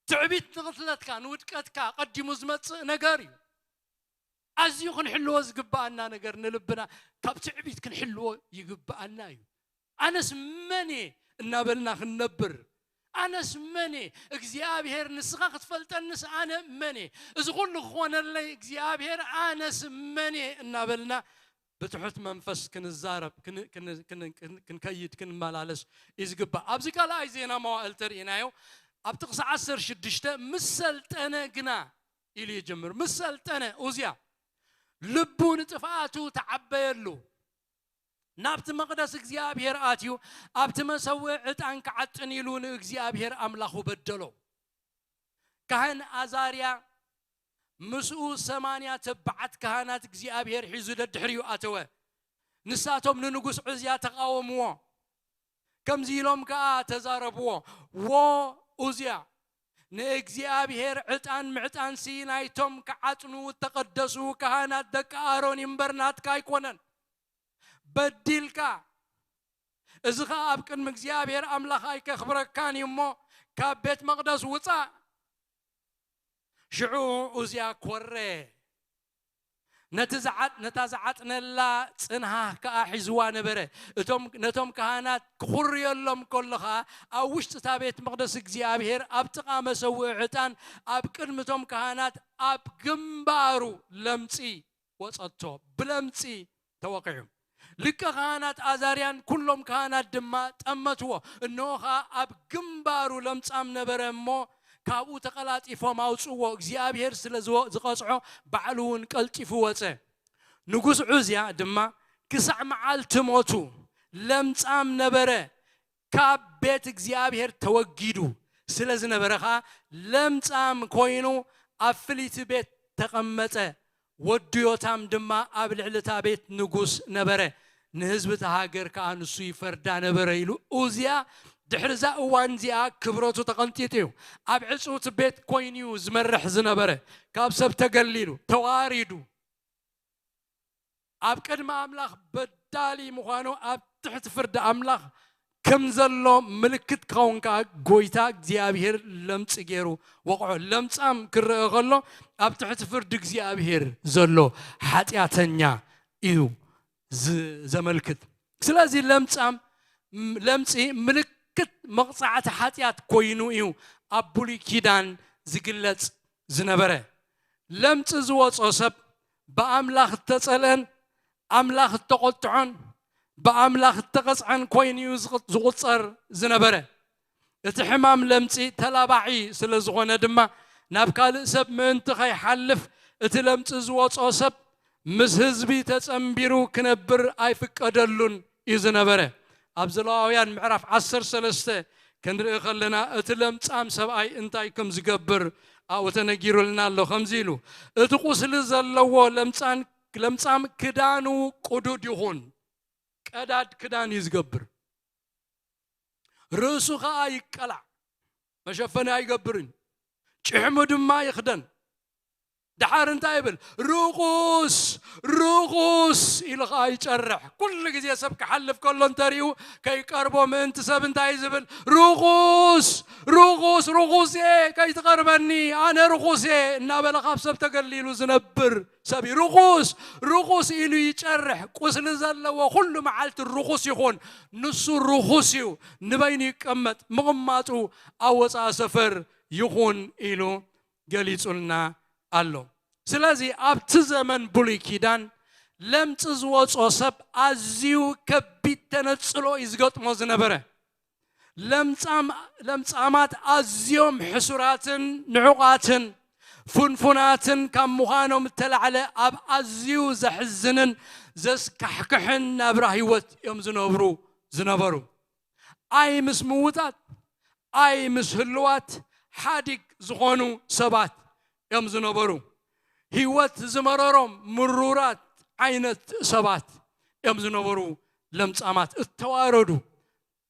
ትዕቢት ንቕትለትካ፣ ንውድቀትካ ቀዲሙ ዝመጽእ ነገር እዩ። ኣዝዩ ክንሕልዎ ዝግብኣና ነገር፣ ንልብና ካብ ትዕቢት ክንሕልዎ ይግብኣና እዩ። ኣነስ መን እየ እናበልና ክንነብር፣ ኣነስ መን እየ እግዚኣብሔር ንስኻ ክትፈልጠንስ ኣነ መን እየ፣ እዚ ኩሉ ክኾነለይ እግዚኣብሔር ኣነስ መን እየ እናበልና ብትሑት መንፈስ ክንዛረብ፣ ክን-፣ ክን-፣ ክን-፣ ክን-፣ ክንከይድ፣ ክንመላለስ እዩ ዝግባእ። ኣብዚ ካልኣይ ዜና መዋእል ተርእናዮ፣ ኣብ ጥቕሲ ዓሰርተ ሽዱሽተ፣ ምስ ሰልጠነ ግና ኢሉ ይጅምር። ምስ ሰልጠነ፣ ኡዝያ ልቡ ንጥፍኣቱ ተዓበየሉ። ናብቲ መቕደስ እግዚኣብሔር ኣትዩ፣ ኣብቲ መሰውኢ ዕጣን ክዓጥን ኢሉ ንእግዚኣብሔር ኣምላኹ በደሎ። ካህን ኣዛርያ ምስኡ ሰማንያ ተባዓት ካህናት እግዚኣብሔር ሒዙ ደድሕሪኡ ኣተወ። ንሳቶም ንንጉስ ዑዝያ ተቓወምዎ። ከምዚ ኢሎም ከኣ ተዛረብዎ፣ "ዎ ኡዝያ፣ ንእግዚኣብሔር ዕጣን ምዕጣንሲ ናይቶም ክዓጥኑ እተቐደሱ ካህናት ደቂ ኣሮን እምበር ናትካ ኣይኮነን። በዲልካ። እዚ ኸኣ ኣብ ቅድሚ እግዚኣብሔር ኣምላኽ ኣይከኽብረካን እዩ እሞ፣ ካብ ቤት መቕደስ ውጻእ።" ሽዑ ኡዝያ ኰረ። ነቲ ዝዓጥ-፣ ነታ ዝዓጥነላ ጽንሃህ ከኣ ሒዝዋ ነበረ። እቶም፣ ነቶም ካህናት ክኹርየሎም ከሎ ኸኣ፣ ኣብ ውሽጢ እታ ቤት መቕደስ እግዚኣብሔር፣ ኣብ ጥቓ መሰውኢ ዕጣን፣ ኣብ ቅድሚ እቶም ካህናት ኣብ ግንባሩ ለምጺ ወጸቶ። ብለምጺ ተወቒዑ። ሊቀ ካህናት ኣዛርያን ኩሎም ካህናት ድማ ጠመትዎ። እንሆ ኸኣ ኣብ ግንባሩ ለምጻም ነበረ እሞ፣ ካብኡ ተቐላጢፎም ኣውጽዎ። እግዚኣብሔር ስለ ዝወ-፣ ዝቐጽዖ፣ ባዕሉ እውን ቀልጢፉ ወጸ። ንጉስ ዑዝያ ድማ ክሳዕ መዓልቲ ሞቱ ለምጻም ነበረ። ካብ ቤት እግዚኣብሔር ተወጊዱ ስለ ዝነበረ ኸኣ፣ ለምጻም ኮይኑ ኣብ ፍልይቲ ቤት ተቐመጠ። ወዱ ዮታም ድማ ኣብ ልዕሊ እታ ቤት ንጉስ ነበረ። ንህዝቢ እታ ሃገር ከኣ ንሱ ይፈርዳ ነበረ ኢሉ። ኡዝያ ድሕሪ እዛ እዋን እዚኣ ክብረቱ ተቐንጢጡ እዩ። ኣብ ዕጽውቲ ቤት ኮይኑ እዩ ዝመርሕ ዝነበረ። ካብ ሰብ ተገሊሉ፣ ተዋሪዱ፣ ኣብ ቅድሚ ኣምላኽ በዳሊ ምዃኑ፣ ኣብ ትሕቲ ፍርዲ ኣምላኽ ከም ዘሎ ምልክት ክኸውን ከኣ፣ ጐይታ እግዚኣብሔር ለምጺ ገይሩ ወቕዖ። ለምጻም ክረአ ከሎ፣ ኣብ ትሕቲ ፍርዲ እግዚኣብሔር ዘሎ ሓጢኣተኛ እዩ ዝ-፣ ዘመልክት። ስለዚ ለምጻም፣ ም-፣ ለምጺ ምልክት መቕጻዕቲ ሓጢኣት ኮይኑ እዩ ኣብ ብሉይ ኪዳን ዝግለጽ ዝነበረ። ለምጺ ዝወጾ ሰብ ብኣምላኽ እተጸልአን ኣምላኽ እተቖጥዖን ብኣምላኽ እተቐጽዐን ኮይኑ እዩ ዝቕ-፣ ዝቑጸር ዝነበረ። እቲ ሕማም ለምጺ ተላባዒ ስለ ዝኾነ ድማ፣ ናብ ካልእ ሰብ ምእንቲ ኸይሓልፍ፣ እቲ ለምጺ ዝወጾ ሰብ ምስ ህዝቢ ተጸንቢሩ ክነብር ኣይፍቀደሉን እዩ ዝነበረ። ኣብ ዘለዋውያን ምዕራፍ ዓሰርተ ሰለስተ ክንርኢ ከለና፣ እቲ ለምጻም ሰብኣይ እንታይ ከም ዝገብር ኣብኡ ተነጊሩልና ኣሎ። ከምዚ ኢሉ፣ እቲ ቁስሊ ዘለዎ ለምጻን-፣ ለምጻም ክዳኑ ቅዱድ ይኹን። ቀዳድ ክዳን እዩ ዝገብር። ርእሱ ኸኣ ይቀላዕ፣ መሸፈኒ ኣይገብርን። ጭሕሙ ድማ ይኽደን። ደሓር እንታይ ይብል? "ርኹስ፣ ርኹስ" ኢሉ ኸኣ ይጨርሕ። ኩሉ ግዜ ሰብ ክሓልፍ ከሎ እንተሪኡ ከይቀርቦ ምእንቲ ሰብ እንታይ ዝብል? "ርኹስ፣ ርኹስ፣ ርኹስ እየ፣ ከይትቐርበኒ፣ ኣነ ርኹስ እየ" እናበለ ካብ ሰብ ተገሊሉ ዝነብር ሰብ እዩ። "ርኹስ፣ ርኹስ" ኢሉ ይጨርሕ። ቁስሊ ዘለዎ ኩሉ መዓልቲ ርኹስ ይኹን፣ ንሱ ርኹስ እዩ፣ ንበይኑ ይቀመጥ፣ ምቕማጡ ኣብ ወጻኢ ሰፈር ይኹን ኢሉ ገሊጹልና ኣሎ። ስለዚ ኣብቲ ዘመን ብሉይ ኪዳን ለምጺ ዝወጾ ሰብ ኣዝዩ ከቢድ ተነጽሎ እዩ ዝገጥሞ ዝነበረ። ለምጻም-፣ ለምጻማት ኣዝዮም ሕሱራትን ንዑቓትን ፍንፉናትን ካብ ምዃኖም እተላዕለ ኣብ ኣዝዩ ዘሕዝንን ዘስካሕክሕን ናብራ ህይወት እዮም ዝነብሩ ዝነበሩ። ኣይ ምስ ምዉታት፣ ኣይ ምስ ህልዋት ሓዲግ ዝኾኑ ሰባት እዮም ዝነበሩ። ህይወት ዝመረሮም ምሩራት ዓይነት ሰባት እዮም ዝነበሩ። ለምጻማት እተዋረዱ፣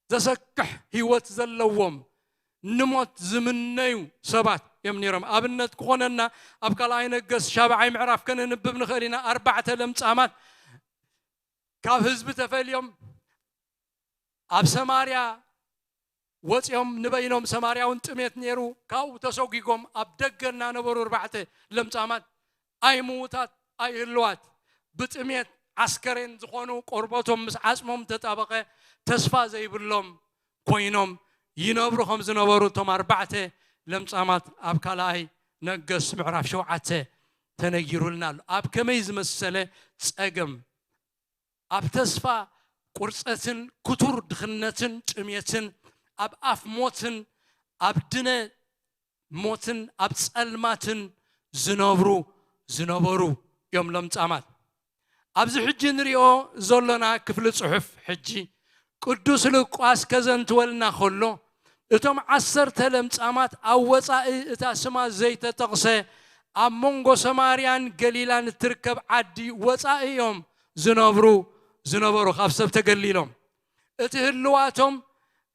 ዘሰክሕ ህይወት ዘለዎም፣ ንሞት ዝምነዩ ሰባት እዮም ነይሮም። ኣብነት ክኾነና፣ ኣብ ካልኣይ ነገስት ሻብዓይ ምዕራፍ ከነንብብ ንኽእል ኢና። ኣርባዕተ ለምጻማት ካብ ህዝቢ ተፈልዮም ኣብ ሰማርያ ወጺኦም ንበይኖም፣ ሰማርያ እውን ጥሜት ነይሩ፣ ካብኡ ተሰጒጎም ኣብ ደገ እናነበሩ ኣርባዕተ ለምጻማት፣ ኣይ ምዉታት ኣይ ህልዋት፣ ብጥሜት ዓስከሬን ዝኾኑ፣ ቆርበቶም ምስ ዓጽሞም ተጣበቐ፣ ተስፋ ዘይብሎም ኮይኖም ይነብሩ ከም ዝነበሩ እቶም ኣርባዕተ ለምጻማት ኣብ ካልኣይ ነገስት ምዕራፍ ሸውዓተ ተነጊሩልና ኣሎ። ኣብ ከመይ ዝመሰለ ጸገም ኣብ ተስፋ ቁርፀትን ክቱር ድኽነትን ጥሜትን ኣብ ኣፍ ሞትን ኣብ ድነ ሞትን ኣብ ፀልማትን ዝነብሩ ዝነበሩ እዮም ለምጻማት። ኣብዚ ሕጂ ንሪኦ ዘሎና ክፍሊ ጽሑፍ ሕጂ ቅዱስ ሉቃስ ከዘንትወልና ከሎ እቶም ዓሰርተ ለምጻማት ኣብ ወጻኢ እታ ስማ ዘይተጠቕሰ ኣብ መንጎ ሰማርያን ገሊላን እትርከብ ዓዲ ወጻኢ እዮም ዝነብሩ ዝነበሩ ካብ ሰብ ተገሊሎም። እቲ ህልዋቶም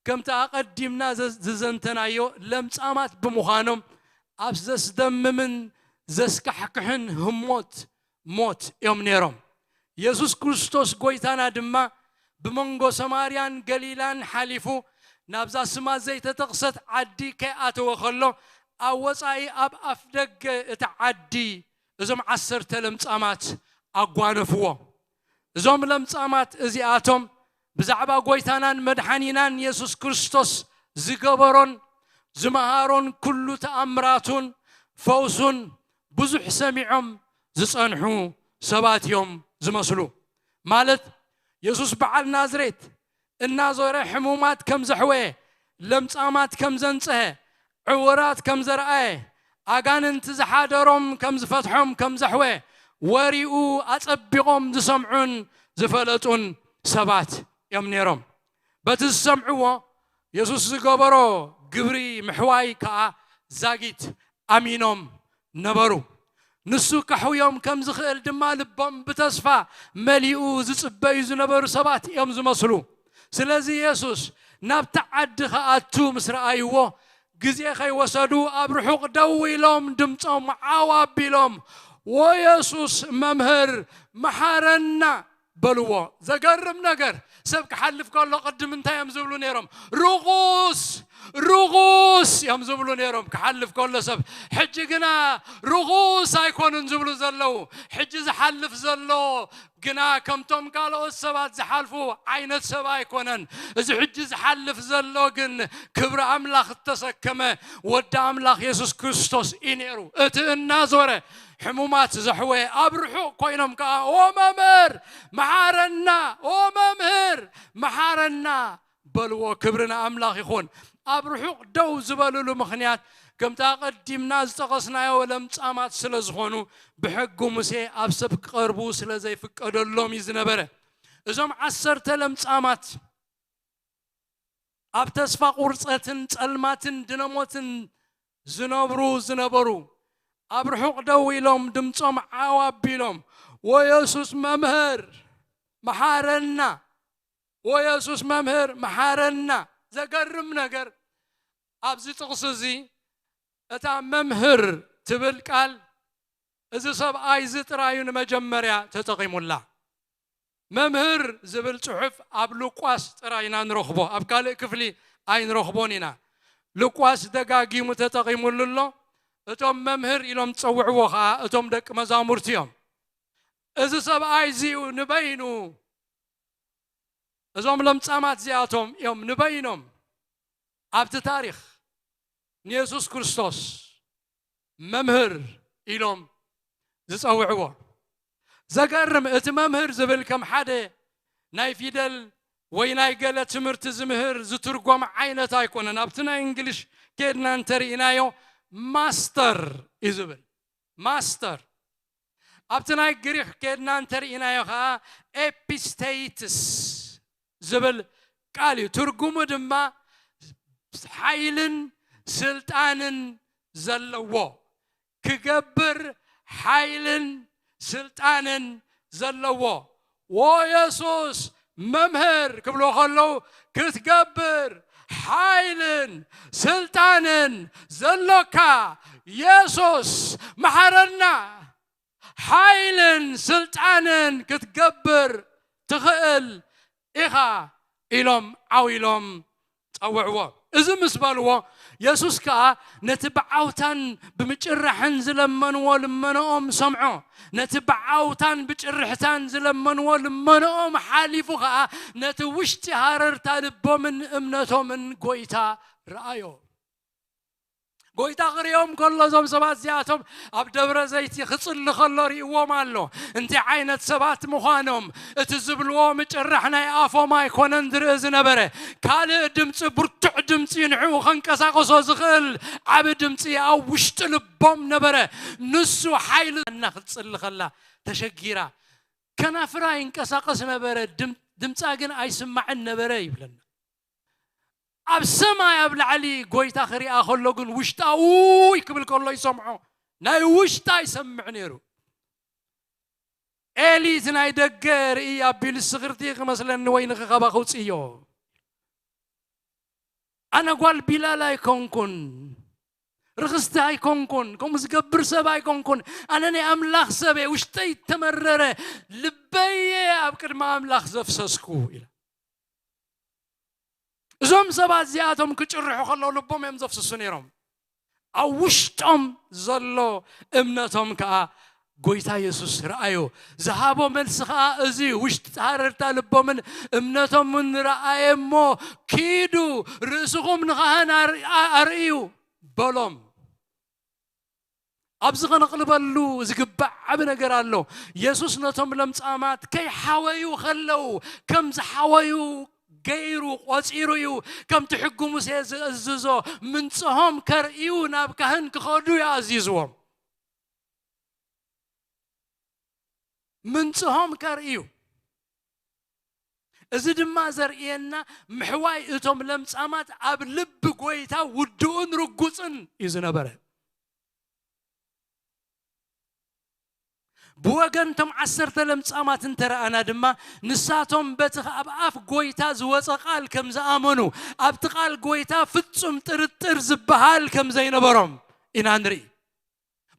ከምቲ ኣቐዲምና ዝዘንተናዮ ለምጻማት ብምዃኖም ኣብ ዘስደምምን ዘስካሕክሕን ህሞት ሞት እዮም ነይሮም። የሱስ ክርስቶስ ጎይታና ድማ ብመንጎ ሰማርያን ገሊላን ሓሊፉ ናብዛ ስማ ዘይተጠቕሰት ዓዲ ከይኣተወ ከሎ ኣብ ወጻኢ ኣብ ኣፍ ደገ እቲ ዓዲ እዞም ዓሰርተ ለምጻማት ኣጓነፍዎ። እዞም ለምጻማት እዚኣቶም ብዛዕባ ጎይታናን መድሓኒናን የሱስ ክርስቶስ ዝገበሮን ዝመሃሮን ኩሉ ተኣምራቱን ፈውሱን ብዙሕ ሰሚዖም ዝጸንሑ ሰባት እዮም ዝመስሉ። ማለት የሱስ በዓል ናዝሬት እናዞረ ሕሙማት ከም ዘሕወየ፣ ለምጻማት ከም ዘንጽሀ፣ ዕውራት ከም ዘርኣየ፣ ኣጋንንቲ ዝሓደሮም ከም ዝፈትሖም ከም ዘሕወ ወሪኡ ኣጸቢቖም ዝሰምዑን ዝፈለጡን ሰባት እዮም ነይሮም። በቲ ዝሰምዕዎ የሱስ ዝገበሮ ግብሪ ምሕዋይ ከኣ ዛጊት ኣሚኖም ነበሩ። ንሱ ከሕውዮም ከም ዝኽእል ድማ ልቦም ብተስፋ መሊኡ ዝጽበዩ ዝነበሩ ሰባት እዮም ዝመስሉ። ስለዚ የሱስ ናብቲ ዓዲ ክኣቱ ምስ ረኣይዎ ግዜ ከይወሰዱ ኣብ ርሑቕ ደው ኢሎም ድምጾም ዓው ኣቢሎም "ወየሱስ መምህር መሓረና" በልዎ። ዘገርም ነገር ሰብ ክሓልፍ ከሎ ቅድም እንታይ እዮም ዝብሉ ነይሮም? "ርኹስ ርኹስ" እዮም ዝብሉ ነይሮም ክሓልፍ ከሎ ሰብ። ሕጂ ግና ርኹስ ኣይኮኑን ዝብሉ ዘለዉ። ሕጂ ዝሓልፍ ዘሎ ግና ከምቶም ካልኦት ሰባት ዝሓልፉ ዓይነት ሰብ ኣይኮነን። እዚ ሕጂ ዝሓልፍ ዘሎ ግን ክብሪ ኣምላኽ እተሰከመ ወዲ ኣምላኽ የሱስ ክርስቶስ እዩ ነይሩ። እቲ እናዞረ ሕሙማት ዘሕወየ ኣብ ርሑቕ ኮይኖም ከኣ "ኦ መምህር መሓረና፣ ኦ መምህር መሓረና" በልዎ። ክብሪ ንኣምላኽ ይኹን። ኣብ ርሑቕ ደው ዝበልሉ ምኽንያት ከምቲ ኣቐዲምና ዝጠቐስናዮ ለምጻማት ስለ ዝኾኑ ብሕጊ ሙሴ ኣብ ሰብ ክቐርቡ ስለ ዘይፍቀደሎም እዩ ዝነበረ። እዞም ዓሰርተ ለምጻማት ኣብ ተስፋ ቁርጸትን ጸልማትን ድነሞትን ዝነብሩ ዝነበሩ ኣብ ርሑቕ ደው ኢሎም ድምጾም ዓው ኣቢሎም "ወየሱስ መምህር መሓረና፣ ወየሱስ መምህር መሓረና!" ዘገርም ነገር ኣብዚ ጥቕሲ እዚ እታ መምህር ትብል ቃል እዚ ሰብኣይ እዚ ጥራዩ ንመጀመርያ ተጠቒሙላ። መምህር ዝብል ጽሑፍ ኣብ ሉቃስ ጥራይ ኢና ንረኽቦ፣ ኣብ ካልእ ክፍሊ ኣይንረኽቦን ኢና። ሉቃስ ደጋጊሙ ተጠቒሙሉ ኣሎ። እቶም መምህር ኢሎም ዝጸውዕዎ ኸኣ እቶም ደቂ መዛሙርቲ እዮም። እዚ ሰብኣይ እዚ እዩ ንበይኑ እዞም ለምጻማት እዚኣቶም እዮም ንበይኖም ኣብቲ ታሪኽ ንየሱስ ክርስቶስ መምህር ኢሎም ዝጸውዕዎ። ዘገርም፣ እቲ መምህር ዝብል ከም ሓደ ናይ ፊደል ወይ ናይ ገለ ትምህርቲ ዝምህር ዝትርጎም ዓይነት ኣይኮነን። ኣብቲ ናይ እንግሊሽ ኬድና እንተርኢናዮ ማስተር እዩ ዝብል። ማስተር። ኣብቲ ናይ ግሪኽ ኬድና እንተርኢናዮ ኸኣ ኤፒስቴይትስ ዝብል ቃል እዩ። ትርጉሙ ድማ ሓይልን ስልጣንን ዘለዎ፣ ክገብር ሓይልን ስልጣንን ዘለዎ። "ዎ የሱስ መምህር" ክብሎ ከለዉ ክትገብር ሓይልን ስልጣንን ዘሎካ የሱስ መሓረና። ሓይልን ስልጣንን ክትገብር ትኽእል ኢኻ ኢሎም ዓው ኢሎም ጸውዕዎ። እዚ ምስ በልዎ የሱስ ከኣ ነቲ ብዓውታን ብምጭራሕን ዝለመንዎ ልመንኦም ሰምዖ። ነቲ ብዓውታን ብጭርሕታን ዝለመንዎ ልመንኦም ሓሊፉ ከኣ ነቲ ውሽጢ ሃረርታ ልቦምን እምነቶምን ጎይታ ረኣዮ። ጎይታ ክርእዮም ከሎ፣ እዞም ሰባት እዚኣቶም ኣብ ደብረ ዘይቲ ክጽሊ ከሎ ርእይዎም ኣሎ። እንታይ ዓይነት ሰባት ምዃኖም፣ እቲ ዝብልዎ ምጭራሕ ናይ ኣፎም ኣይኮነን ዝርኢ ዝነበረ። ካልእ ድምጺ፣ ብርቱዕ ድምጺ፣ ንዕኡ ከንቀሳቕሶ ዝኽእል ዓቢ ድምጺ ኣብ ውሽጢ ልቦም ነበረ። ንሱ ሓይሊ እና ክትጽሊ ከላ ተሸጊራ፣ ከናፍራ ይንቀሳቐስ ነበረ፣ ድም-፣ ድምጻ ግን ኣይስማዕን ነበረ ይብለና። ኣብ ሰማይ ኣብ ላዕሊ ጎይታ ክሪኣ ከሎ ግን ውሽጣ ውይ ክብል ከሎ ይሰምዖ። ናይ ውሽጣ ይሰምዕ ነይሩ። ኤሊ እቲ ናይ ደገ ርኢ ኣቢሉ ስኽርቲ ክመስለኒ ወይኒ ክኸባ ክውፅእዮ። ኣነ ጓል ቢላል ኣይኮንኩን፣ ርኽስቲ ኣይኮንኩን፣ ከምኡ ዝገብር ሰብ ኣይኮንኩን። ኣነ ናይ ኣምላኽ ሰብ እየ፣ ውሽጠይ ተመረረ፣ ልበየ ኣብ ቅድሚ ኣምላኽ ዘፍሰስኩ ኢላ። እዞም ሰባት እዚኣቶም ክጭርሑ ከለዉ ልቦም እዮም ዘፍስሱ ነይሮም። ኣብ ውሽጦም ዘሎ እምነቶም ከኣ ጎይታ የሱስ ረኣዮ። ዝሃቦ መልሲ ከኣ እዚ እዩ። ውሽጢ ሃረርታ ልቦምን እምነቶምን ረኣየ እሞ፣ "ኪዱ ርእስኹም ንኻህን ኣር-፣ ኣርእዩ" በሎም። ኣብዚ ከነቕልበሉ ዝግባእ ዓቢ ነገር ኣሎ። የሱስ ነቶም ለምጻማት ከይሓወዩ ከለዉ፣ ከም ዝሓወዩ ገይሩ ቆጺሩ እዩ። ከምቲ ሕጊ ሙሴ ዝእዝዞ፣ ምንጽሆም ከርእዩ ናብ ካህን ክኸዱ እዩ ኣዚዝዎም። ምንጽሆም ከርእዩ። እዚ ድማ ዘርእየና፣ ምሕዋይ እቶም ለምጻማት ኣብ ልቢ ጎይታ ውዱእን ርጉጽን እዩ ዝነበረ። ብወገን እቶም ዓሰርተ ለምጻማት እንተ ረኣና ድማ፣ ንሳቶም በቲ ካብ ኣፍ ጎይታ ዝወጸ ቃል ከም ዝኣመኑ፣ ኣብቲ ቃል ጎይታ ፍጹም ጥርጥር ዝበሃል ከም ዘይነበሮም ኢና ንርኢ።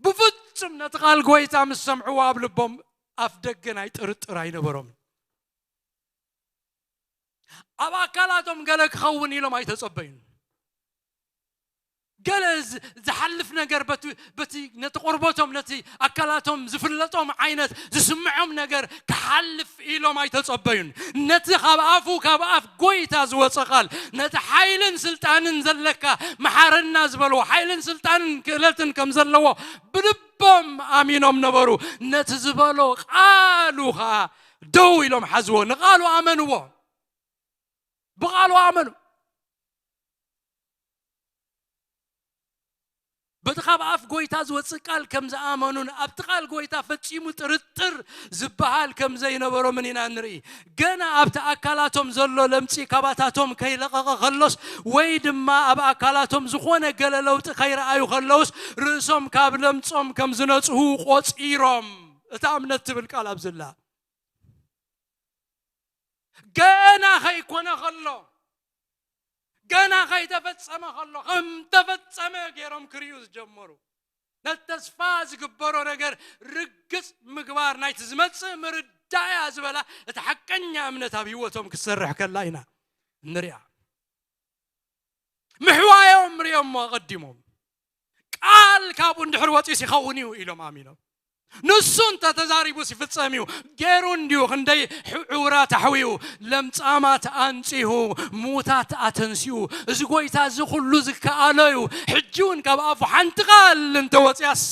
ብፍጹም ነቲ ቃል ጎይታ ምስ ሰምዕዎ፣ ኣብ ልቦም ኣፍ ደገ ናይ ጥርጥር ኣይነበሮምን። ኣብ ኣካላቶም ገለ ክኸውን ኢሎም ኣይተጸበዩን። ገለ ዝ-፣ ዝሓልፍ ነገር በቲ፣ በቲ ነቲ ቆርበቶም፣ ነቲ ኣካላቶም ዝፍለጦም ዓይነት ዝስምዖም ነገር ክሓልፍ ኢሎም ኣይተጸበዩን። ነቲ ካብ ኣፉ፣ ካብ ኣፍ ጎይታ ዝወጸ ቃል፣ ነቲ ሓይልን ስልጣንን ዘለካ፣ መሓረና ዝበልዎ፣ ሓይልን ስልጣንን ክእለትን ከም ዘለዎ ብልቦም ኣሚኖም ነበሩ። ነቲ ዝበሎ ቃሉ ኸኣ ደው ኢሎም ሓዝዎ፣ ንቃሉ ኣመንዎ። ብቃሉ ኣመኑ። በቲ ካብ ኣፍ ጎይታ ዝወጽእ ቃል ከም ዝኣመኑን ኣብቲ ቃል ጎይታ ፈጺሙ ጥርጥር ዝበሃል ከም ዘይነበሮምን ኢና ንርኢ። ገና ኣብቲ ኣካላቶም ዘሎ ለምጺ ካባታቶም ከይለቐቐ ከሎስ፣ ወይ ድማ ኣብ ኣካላቶም ዝኾነ ገለ ለውጢ ከይረኣዩ ከለውስ፣ ርእሶም ካብ ለምጾም ከም ዝነጽሁ ቆጺሮም። እታ እምነት ትብል ቃል ኣብዝላ። ገና ከይኮነ ከሎ፣ ገና ከይተፈጸመ ከሎ፣ ከም ተፈጸመ ገይሮም ክርእዩ ዝጀመሩ። ነቲ ተስፋ ዝግበሮ ነገር ርግጽ ምግባር ናይቲ ዝመጽእ ምርዳእያ ዝበላ እቲ ሓቀኛ እምነት ኣብ ህይወቶም ክትሰርሕ ከላ ኢና ንሪኣ። ምሕዋዮም ርእዮሞ ኣቐዲሞም። ቃል ካብኡ እንድሕር ወፂኡስ ይኸውን እዩ ኢሎም ኣሚኖም። ንሱ እንተ ተዛሪቡስ ይፍጸም እዩ። ገይሩ እንድዩ፣ ክንደይ ሕ-፣ ዕውራት ኣሕዊኡ፣ ለምጻማት ኣንጺሁ፣ ምዉታት ኣተንሲኡ። እዚ ጎይታ እዚ ኩሉ ዝከኣሎ እዩ። ሕጂ እውን ካብ ኣፉ ሓንቲ ቃል እንተ ወፂኣስ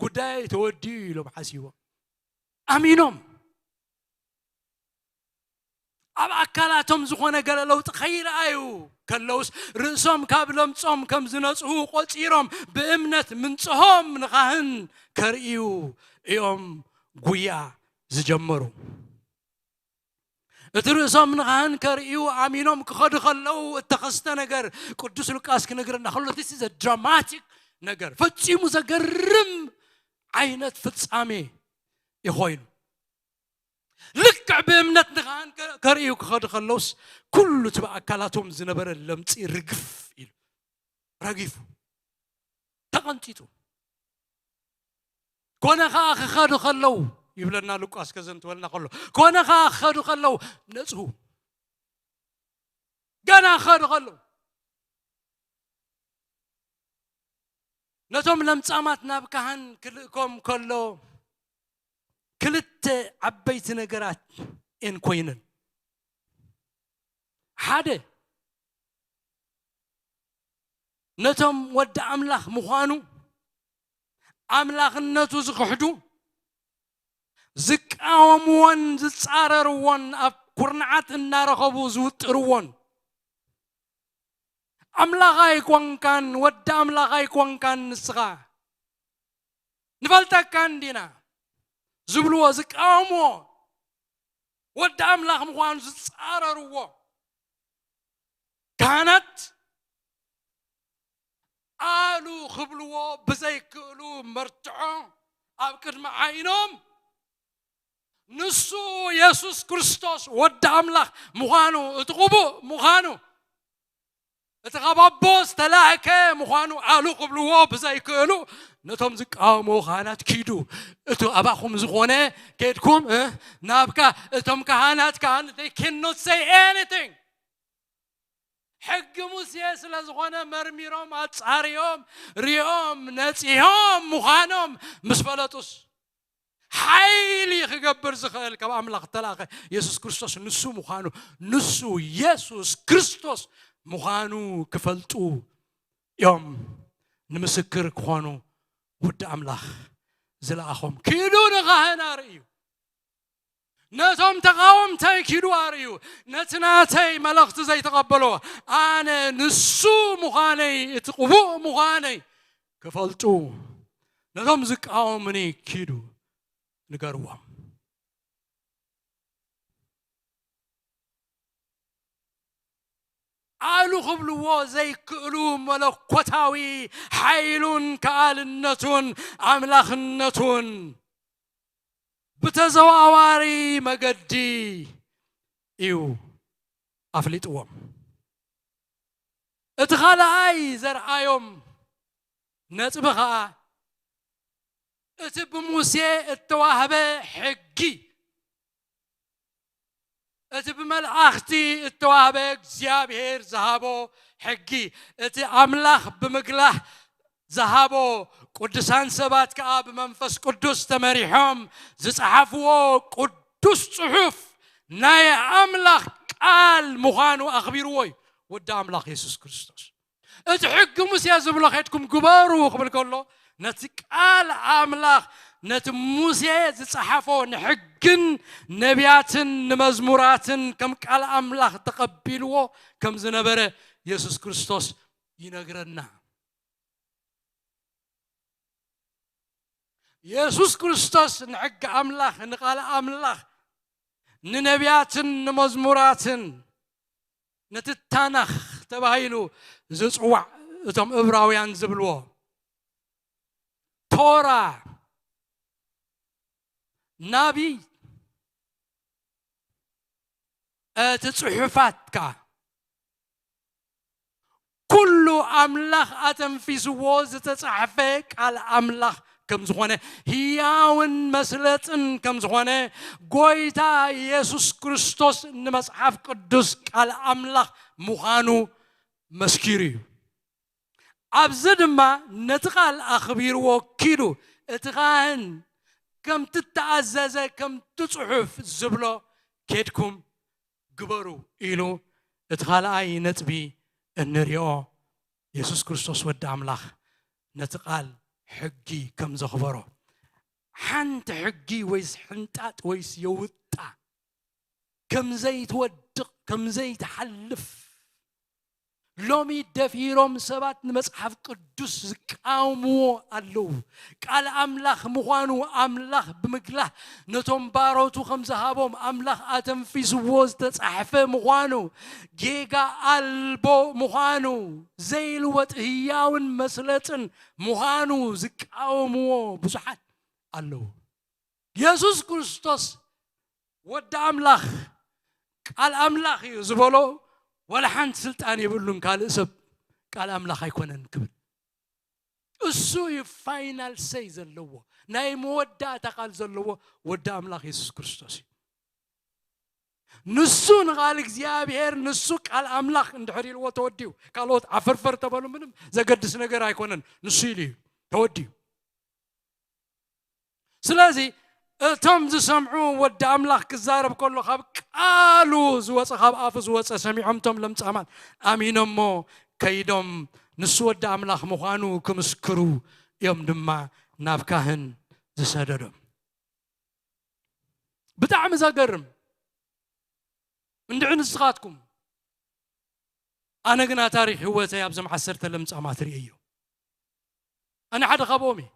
ጉዳይ ተወዲኡ ኢሎም ሓሲቦም። ኣሚኖም። ኣብ ኣካላቶም ዝኾነ ገለ ለውጢ ከይረኣዩ ከለውስ፣ ርእሶም ካብ ለምጾም ከም ዝነጽሁ ቆጺሮም፣ ብእምነት ምንጽሆም ንኻህን ከርእዩ እዮም ጉያ ዝጀመሩ። እቲ ርእሶም ንኻህን ከርእዩ ኣሚኖም ክኸዱ ከለዉ እተኸስተ ነገር ቅዱስ ሉቃስ ክነግረና ከሎ፣ this is a dramatic ነገር፣ ፈጺሙ ዘገርም ዓይነት ፍጻሜ እዩ ኮይኑ። ልክዕ ብእምነት ንኻህን ከ-፣ ከርእዩ ክኸዱ ከለውስ፣ ኩሉ እቲ ብኣካላቶም ዝነበረ ለምጺ ርግፍ ኢሉ፣ ረጊፉ፣ ተቐንጢጡ። ኮነ ኸኣ ክኸዱ ከለዉ፣ ይብለና ሉቃስ ከዘንትወልና ከሎ፣ ኮነ ኸኣ ክኸዱ ከለዉ፣ ነጽሁ። ገና ክኸዱ ከለዉ፣ ነቶም ለምጻማት ናብ ካህን ክልእኮም ከሎ፣ ክልተ ዓበይቲ ነገራት እየን ኮይነን። ሓደ፣ ነቶም ወዲ ኣምላኽ ምዃኑ ኣምላኽነቱ ዝኽሕዱ ዝቃወምዎን ዝጻረርዎን ኣብ ኩርናዓት እናረኸቡ ዝውጥርዎን ኣምላኽ ኣይኮንካን ወዲ ኣምላኽ ኣይኮንካን ንስኻ ንፈልጠካ እንዲና ዝብልዎ ዝቃወምዎ ወዲ ኣምላኽ ምዃኑ ዝጻረርዎ ካህናት ኣሉ ክብልዎ ብዘይክእሉ መርትዖ ኣብ ቅድሚ ዓይኖም ንሱ የሱስ ክርስቶስ ወዲ ኣምላኽ ምዃኑ እቲ ቅቡእ ምዃኑ እቲ ካብ ኣቦ ዝተላእከ ምዃኑ ኣሉ ክብልዎ ብዘይክእሉ ነቶም ዝቃወምዎ ካህናት ኪዱ እቲ ኣባኹም ዝኾነ ከድኩም ናብካ እቶም ካህናት ካህን they cannot say anything ሕጊ ሙሴ ስለ ዝኾነ መርሚሮም ኣጻርዮም ሪኦም ነጺሆም ምዃኖም ምስ ፈለጡስ ሓይሊ ክገብር ዝኽእል ካብ ኣምላኽ እተላኸ የሱስ ክርስቶስ ንሱ ምዃኑ ንሱ የሱስ ክርስቶስ ምዃኑ ክፈልጡ እዮም ንምስክር ክኾኑ ውዲ ኣምላኽ ዝለኣኾም ኪዱ ንኻህን ኣርእዩ ነቶም ተቓወምተይ ኪዱ ኣርእዩ ነቲ ናተይ መልእኽቲ ዘይተቐበሎ ኣነ ንሱ ምዃነይ እቲ ቅቡእ ምዃነይ ክፈልጡ ነቶም ዝቃወሙኒ ኪዱ ንገርዎም ኣሉ ክብልዎ ዘይክእሉ መለኮታዊ ሓይሉን ከኣልነቱን ኣምላኽነቱን ብተዘዋዋሪ መገዲ እዩ ኣፍሊጥዎም እቲ ካልኣይ ዘርኣዮም ነጥቢ ኸዓ እቲ ብሙሴ እተዋህበ ሕጊ እቲ ብመልኣኽቲ እተዋህበ እግዚኣብሔር ዝሃቦ ሕጊ እቲ ኣምላኽ ብምግላህ ዝሃቦ ቅዱሳን ሰባት ከኣ ብመንፈስ ቅዱስ ተመሪሖም ዝጸሓፍዎ ቅዱስ ጽሑፍ ናይ ኣምላኽ ቃል ምዃኑ ኣኽቢርዎ እዩ ወዲ ኣምላኽ የሱስ ክርስቶስ እቲ ሕጊ ሙሴ ዝብሎ ኸድኩም ግበሩ ክብል ከሎ ነቲ ቃል ኣምላኽ ነቲ ሙሴ ዝጸሓፎ ንሕግን ነቢያትን ንመዝሙራትን ከም ቃል ኣምላኽ ተቐቢልዎ ከም ዝነበረ የሱስ ክርስቶስ ይነግረና የሱስ ክርስቶስ ንሕጊ ኣምላኽ ንቓል ኣምላኽ ንነቢያትን ንመዝሙራትን ነቲ ታናኽ ተባሂሉ ዝጽዋዕ እቶም እብራውያን ዝብልዎ ቶራ ናቢ እቲ ጽሑፋት ከኣ ኩሉ ኣምላኽ ኣተንፊስዎ ዝተጻሕፈ ቃል ኣምላኽ ከም ዝኾነ ህያውን መስለጥን ከም ዝኾነ ጎይታ የሱስ ክርስቶስ ንመጽሓፍ ቅዱስ ቃል ኣምላኽ ምዃኑ መስኪሩ እዩ ኣብዚ ድማ ነቲ ቃል ኣኽቢርዎ ኪዱ እቲ ካህን ከምቲ ተኣዘዘ ከምቲ ጽሑፍ ዝብሎ ኬድኩም ግበሩ ኢሉ እቲ ካልኣይ ነጥቢ እንሪኦ የሱስ ክርስቶስ ወዲ ኣምላኽ ነቲ ቃል ሕጊ ከም ዘኽበሮ ሓንቲ ሕጊ ወይስ ሕንጣጥ ወይስ የውጣ ከም ዘይትወድቕ ከም ዘይትሓልፍ ሎሚ ደፊሮም ሰባት ንመጽሓፍ ቅዱስ ዝቃወምዎ ኣለዉ። ቃል ኣምላኽ ምዃኑ ኣምላኽ ብምግላህ ነቶም ባሮቱ ከም ዝሃቦም ኣምላኽ ኣተንፊስዎ ዝተጻሕፈ ምዃኑ ጌጋ ኣልቦ ምዃኑ ዘይልወጥ ህያውን መስለጥን ምዃኑ ዝቃወምዎ ብዙሓት ኣለዉ። የሱስ ክርስቶስ ወዲ ኣምላኽ ቃል ኣምላኽ እዩ ዝበሎ ዋላ ሓንቲ ስልጣን የብሉን ካልእ ሰብ ቃል ኣምላኽ ኣይኮነን ክብል እሱ እዩ ፋይናል ሰይ ዘለዎ ናይ መወዳእታ ቃል ዘለዎ ወዲ ኣምላኽ የሱስ ክርስቶስ እዩ ንሱ ንቃል እግዚኣብሔር ንሱ ቃል ኣምላኽ እንድሕር ኢልዎ ተወዲኡ ካልኦት ዓፈርፈር ተበሉ ምንም ዘገድስ ነገር ኣይኮነን ንሱ ኢሉ እዩ ተወዲኡ ስለዚ እቶም ዝሰምዑ ወዲ ኣምላኽ ክዛረብ ከሎ ካብ ቃሉ ዝወፀ ካብ ኣፉ ዝወፀ ሰሚዖም እቶም ለምፃማት ኣሚኖሞ ከይዶም ንሱ ወዲ ኣምላኽ ምዃኑ ክምስክሩ እዮም ድማ ናብ ካህን ዝሰደዶም። ብጣዕሚ ዘገርም። እንድዒ ንስኻትኩም፣ ኣነ ግና ታሪኽ ህይወተይ ኣብዞም ዓሰርተ ለምጻማት ርእየዮ። ኣነ ሓደ ካብኦም እየ።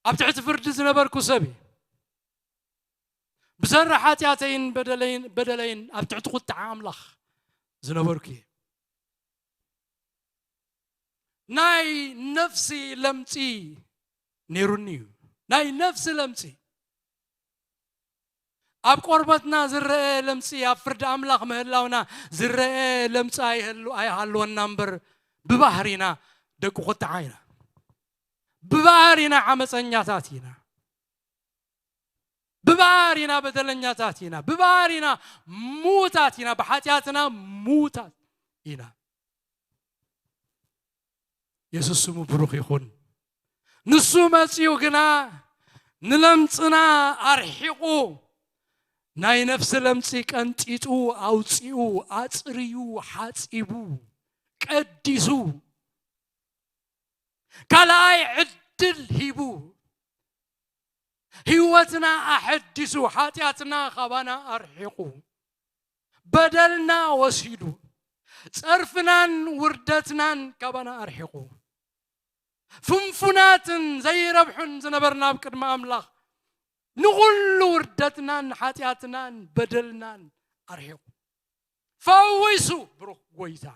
ኣብ ትሕቲ ፍርዲ ዝነበርኩ ሰብ እየ። ብሰሪ ሓጢኣተይን በደለይን በደለይን ኣብ ትሕቲ ቁጥዓ ኣምላኽ ዝነበርኩ እየ። ናይ ነፍሲ ለምጺ ነይሩኒ እዩ። ናይ ነፍሲ ለምጺ። ኣብ ቆርበትና ዝረአ ለምጺ ኣብ ፍርዲ ኣምላኽ ምህላውና ዝረአ ለምጺ ኣይህሉ ኣይሃልወና እምበር፣ ብባህሪና ደቂ ቁጥዓ ኢና። ብባህሪና ዓመፀኛታት ኢና። ብባህሪና በደለኛታት ኢና። ብባህሪና ምዉታት ኢና። ብሓጢኣትና ምዉታት ኢና። የሱስ ስሙ ብሩኽ ይኹን። ንሱ መጺኡ ግና ንለምጽና ኣርሒቑ፣ ናይ ነፍሲ ለምጺ ቀንጢጡ ኣውጺኡ፣ ኣጽርዩ፣ ሓጺቡ፣ ቀዲሱ፣ ካልኣይ ዕድል ሂቡ፣ ህይወትና ኣሐዲሱ፣ ሓጢኣትና ካባና ኣርሒቑ፣ በደልና ወሲዱ፣ ጸርፍናን ውርደትናን ካባና ኣርሒቑ፣ ፍንፉናትን ዘይረብሑን ዝነበርና ኣብ ቅድሚ ኣምላኽ፣ ንኹሉ ውርደትናን ሓጢኣትናን በደልናን ኣርሒቑ፣ ፈዊሱ፣ ብሩኽ ጎይታ፣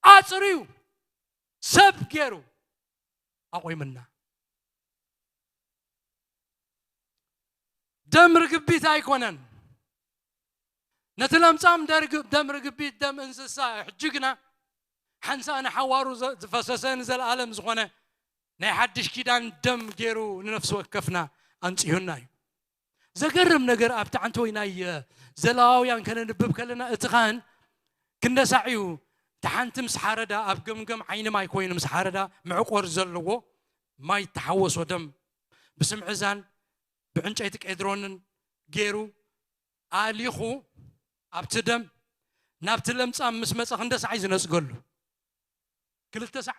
ኣጽርዩ፣ ሰብ ገይሩ ኣቑምና። ደም ርግቢት ኣይኮነን። ነቲ ለምጻም ደርግ-፣ ደም ርግቢት፣ ደም እንስሳ፣ ሕጂ ግና ሓንሳእ ንሓዋሩ ዘ-፣ ዝፈሰሰ ንዘለኣለም ዝኾነ ናይ ሓድሽ ኪዳን ደም ገይሩ ንነፍሲ ወከፍና ኣንጺሁና እዩ። ዘገርም ነገር፣ ኣብቲ ዓንተወይ ናይ፣ እ፣ ዘሌዋውያን ከነንብብ ከለና፣ እቲ ካህን ክንደሳዕ እዩ። እቲ ሓንቲ ምስ ሓረዳ፣ ኣብ ገምገም ዓይኒ ማይ ኮይኑ ምስ ሓረዳ፣ መዕቆር ዘለዎ ማይ እተሓወሶ ደም ብስምዕዛን ብዕንጨይቲ ቄድሮንን ገይሩ ኣሊኹ፣ ኣብቲ ደም ናብቲ ለምጻም ምስ መጸ ክንደሳዕ እዩ ዝነጽገሉ። ክልተ ሳዕ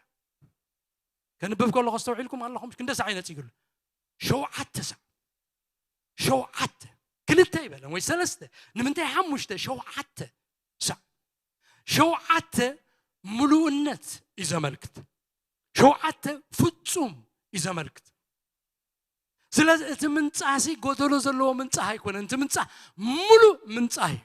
ከንብብ ከለኹ ኣስተውዒልኩም ኣለኹም? ክንደ ሳዕ ይነጺግሉ? ሸውዓተ ሳዕ። ሸውዓተ። ክልተ ይበለን ወይ ሰለስተ። ንምንታይ ሓሙሽተ? ሸውዓተ ሳዕ። ሸውዓተ ምሉእነት እዩ ዘመልክት። ሸውዓተ ፍጹም እዩ ዘመልክት። ስለዚ እቲ ምንጻህሲ ጎደሎ ዘለዎ ምንጻህ ኣይኮነን። እቲ ምንጻህ ምሉእ ምንጻህ እዩ።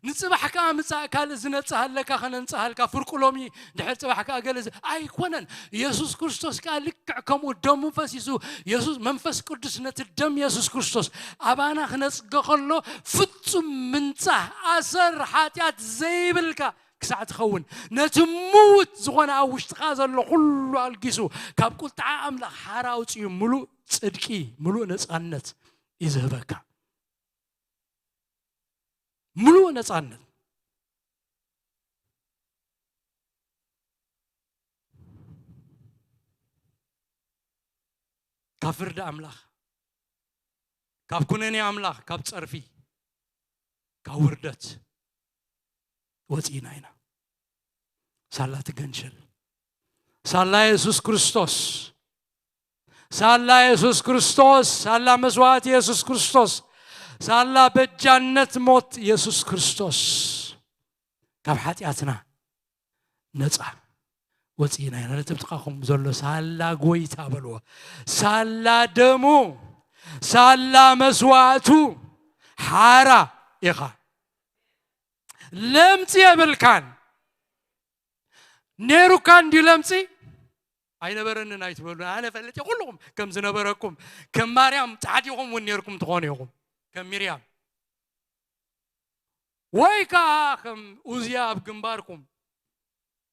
ንጽባሕ ከኣ ምጻእ ካልእ ዝነጽሃለካ ከነንጽሃልካ፣ ፍርቁ ሎሚ ድሕር ጽባሕ ከኣ ገለ ዝ-፣ ኣይኮነን። የሱስ ክርስቶስ ከኣ ልክዕ ከምኡ ደሙ ፈሲሱ፣ የሱስ፣ መንፈስ ቅዱስ ነቲ ደም የሱስ ክርስቶስ ኣባና ክነጽገ ከሎ፣ ፍጹም ምንጻህ፣ ኣሰር ሓጢኣት ዘይብልካ ክሳዕ ትኸውን፣ ነቲ ምዉት ዝኾነ ኣብ ውሽጥኻ ዘሎ ኩሉ ኣልጊሱ፣ ካብ ቁጥዓ ኣምላኽ ሓራ ኣውጺኡ፣ ምሉእ ጽድቂ፣ ምሉእ ነጻነት እዩ ዝህበካ። ምሉእ ነጻነት። ካብ ፍርዲ ኣምላኽ፣ ካብ ኩነኔ ኣምላኽ፣ ካብ ጸርፊ፣ ካብ ውርደት ወጺእና ኢና። ሳላ ትገንሸል። ሳላ የሱስ ክርስቶስ። ሳላ የሱስ ክርስቶስ። ሳላ መስዋእቲ የሱስ ክርስቶስ። ሳላ በጃነት ሞት የሱስ ክርስቶስ። ካብ ሓጢኣትና ነጻ ወጺእና ኢና። ነቲ ብጥቓኹም ዘሎ ሳላ ጎይታ በልዎ። ሳላ ደሙ፣ ሳላ መስዋእቱ ሓራ ኢኻ። ለምጺ የብልካን። ነይሩካ እንድዩ ለምጺ? ኣይነበረንን ኣይትበሉ። ኣነ ፈልጥ እየ ኩልኹም ከም ዝነበረኩም። ከም ማርያም ጻዕዲኹም እውን ነይርኩም ትኾኑ ኢኹም። ከም ሚርያም። ወይ ከኣ ከም ኡዝያ ኣብ ግንባርኩም።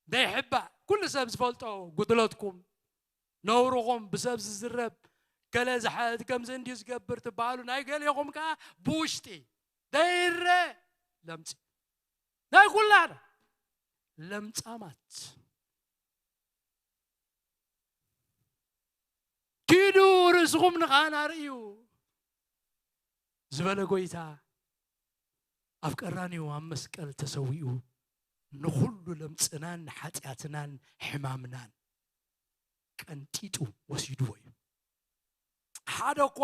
ዘይሕባእ፣ ኩሉ ሰብ ዝፈልጦ ጉድለትኩም፣ ነውርኹም፣ ብሰብ ዝዝረብ፣ ገለ ዝሓ-፣ ከምዚ እንድዩ ዝገብር ትበሃሉ፣ ናይ ገሌኹም ከኣ ብውሽጢ ዘይረ ለምጺ። ናይ ኩላና ለምጻማት። ኪዱ ርእስኹም ንኻህን ኣርእዩ ዝበለ ጎይታ፣ ኣብ ቀራንዮ ኣብ መስቀል ተሰዊኡ ንኹሉ ለምጽናን ሓጢኣትናን ሕማምናን ቀንጢጡ ወሲድዎ እዩ። ሓደ እኳ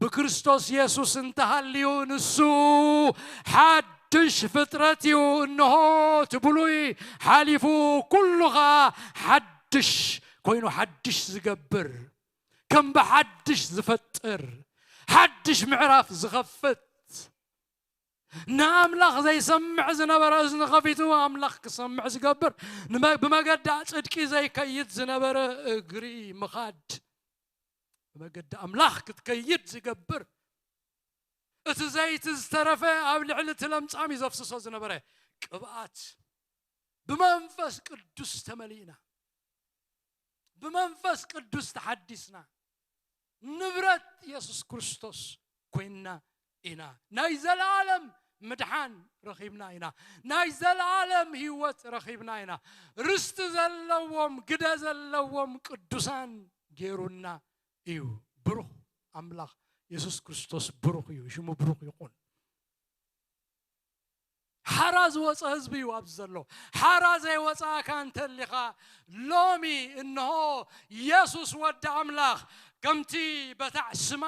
ብክርስቶስ የሱስ እንተሃልዩ ንሱ ሓድሽ ፍጥረት እዩ። እንሆ እቲ ብሉይ ሓሊፉ ኩሉ ኸዓ ሓድሽ ኮይኑ ሓድሽ ዝገብር፣ ከም ብሓድሽ ዝፈጥር፣ ሓድሽ ምዕራፍ ዝኸፍት፣ ንኣምላኽ ዘይሰምዕ ዝነበረ እዝኒ ኸፊቱ ኣምላኽ ክሰምዕ ዝገብር፣ ንመ-፣ ብመገዲ ጽድቂ ዘይከይድ ዝነበረ እግሪ ምኻድ፣ ብመገዲ ኣምላኽ ክትከይድ ዝገብር፣ እቲ ዘይቲ ዝተረፈ ኣብ ልዕሊ እቲ ለምጻም እዩ ዘፍስሶ ዝነበረ ቅብኣት፣ ብመንፈስ ቅዱስ ተመሊእና፣ ብመንፈስ ቅዱስ ተሓዲስና፣ ንብረት የሱስ ክርስቶስ ኮይንና ኢና። ናይ ዘለኣለም ምድሓን ረኺብና ኢና። ናይ ዘለኣለም ህይወት ረኺብና ኢና። ርስቲ ዘለዎም፣ ግደ ዘለዎም ቅዱሳን ገይሩና እዩ። ብሩኽ ኣምላኽ፣ የሱስ ክርስቶስ ብሩኽ እዩ። ሽሙ ብሩኽ ይኹን። ሓራ ዝወፀ ህዝቢ እዩ ኣብዚ ዘሎ። ሓራ ዘይወፃእካ እንተሊኻ፣ ሎሚ እንሆ የሱስ ወዲ ኣምላኽ ከምቲ በታዕ ስማ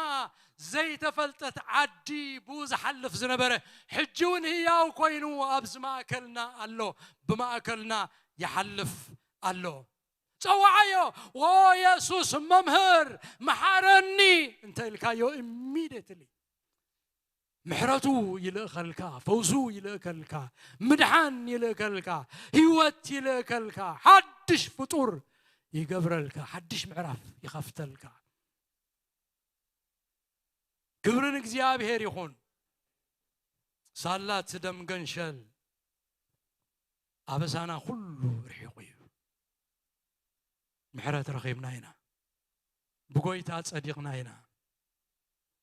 ዘይተፈልጠት ዓዲ ብኡ ዝሓልፍ ዝነበረ፣ ሕጂ እውን ህያው ኮይኑ ኣብዚ ማእከልና ኣሎ፣ ብማእከልና ይሓልፍ ኣሎ። ጸዋዓዮ፣ "ዎ የሱስ መምህር መሓረኒ" እንተ ኢልካዮ፣ ኢሚድየትሊ ምሕረቱ ይልእኸልካ፣ ፈውሱ ይልእከልካ፣ ምድሓን ይልእከልካ፣ ህይወት ይልእከልካ፣ ሓድሽ ፍጡር ይገብረልካ፣ ሓድሽ ምዕራፍ ይኸፍተልካ። ክብሪ ንእግዚኣብሔር ይኹን። ሳላ እቲ ደም ገንሸል ኣበሳና ኩሉ ርሒቑ እዩ። ምሕረት ረኺብና ኢና። ብጎይታ ጸዲቕና ኢና።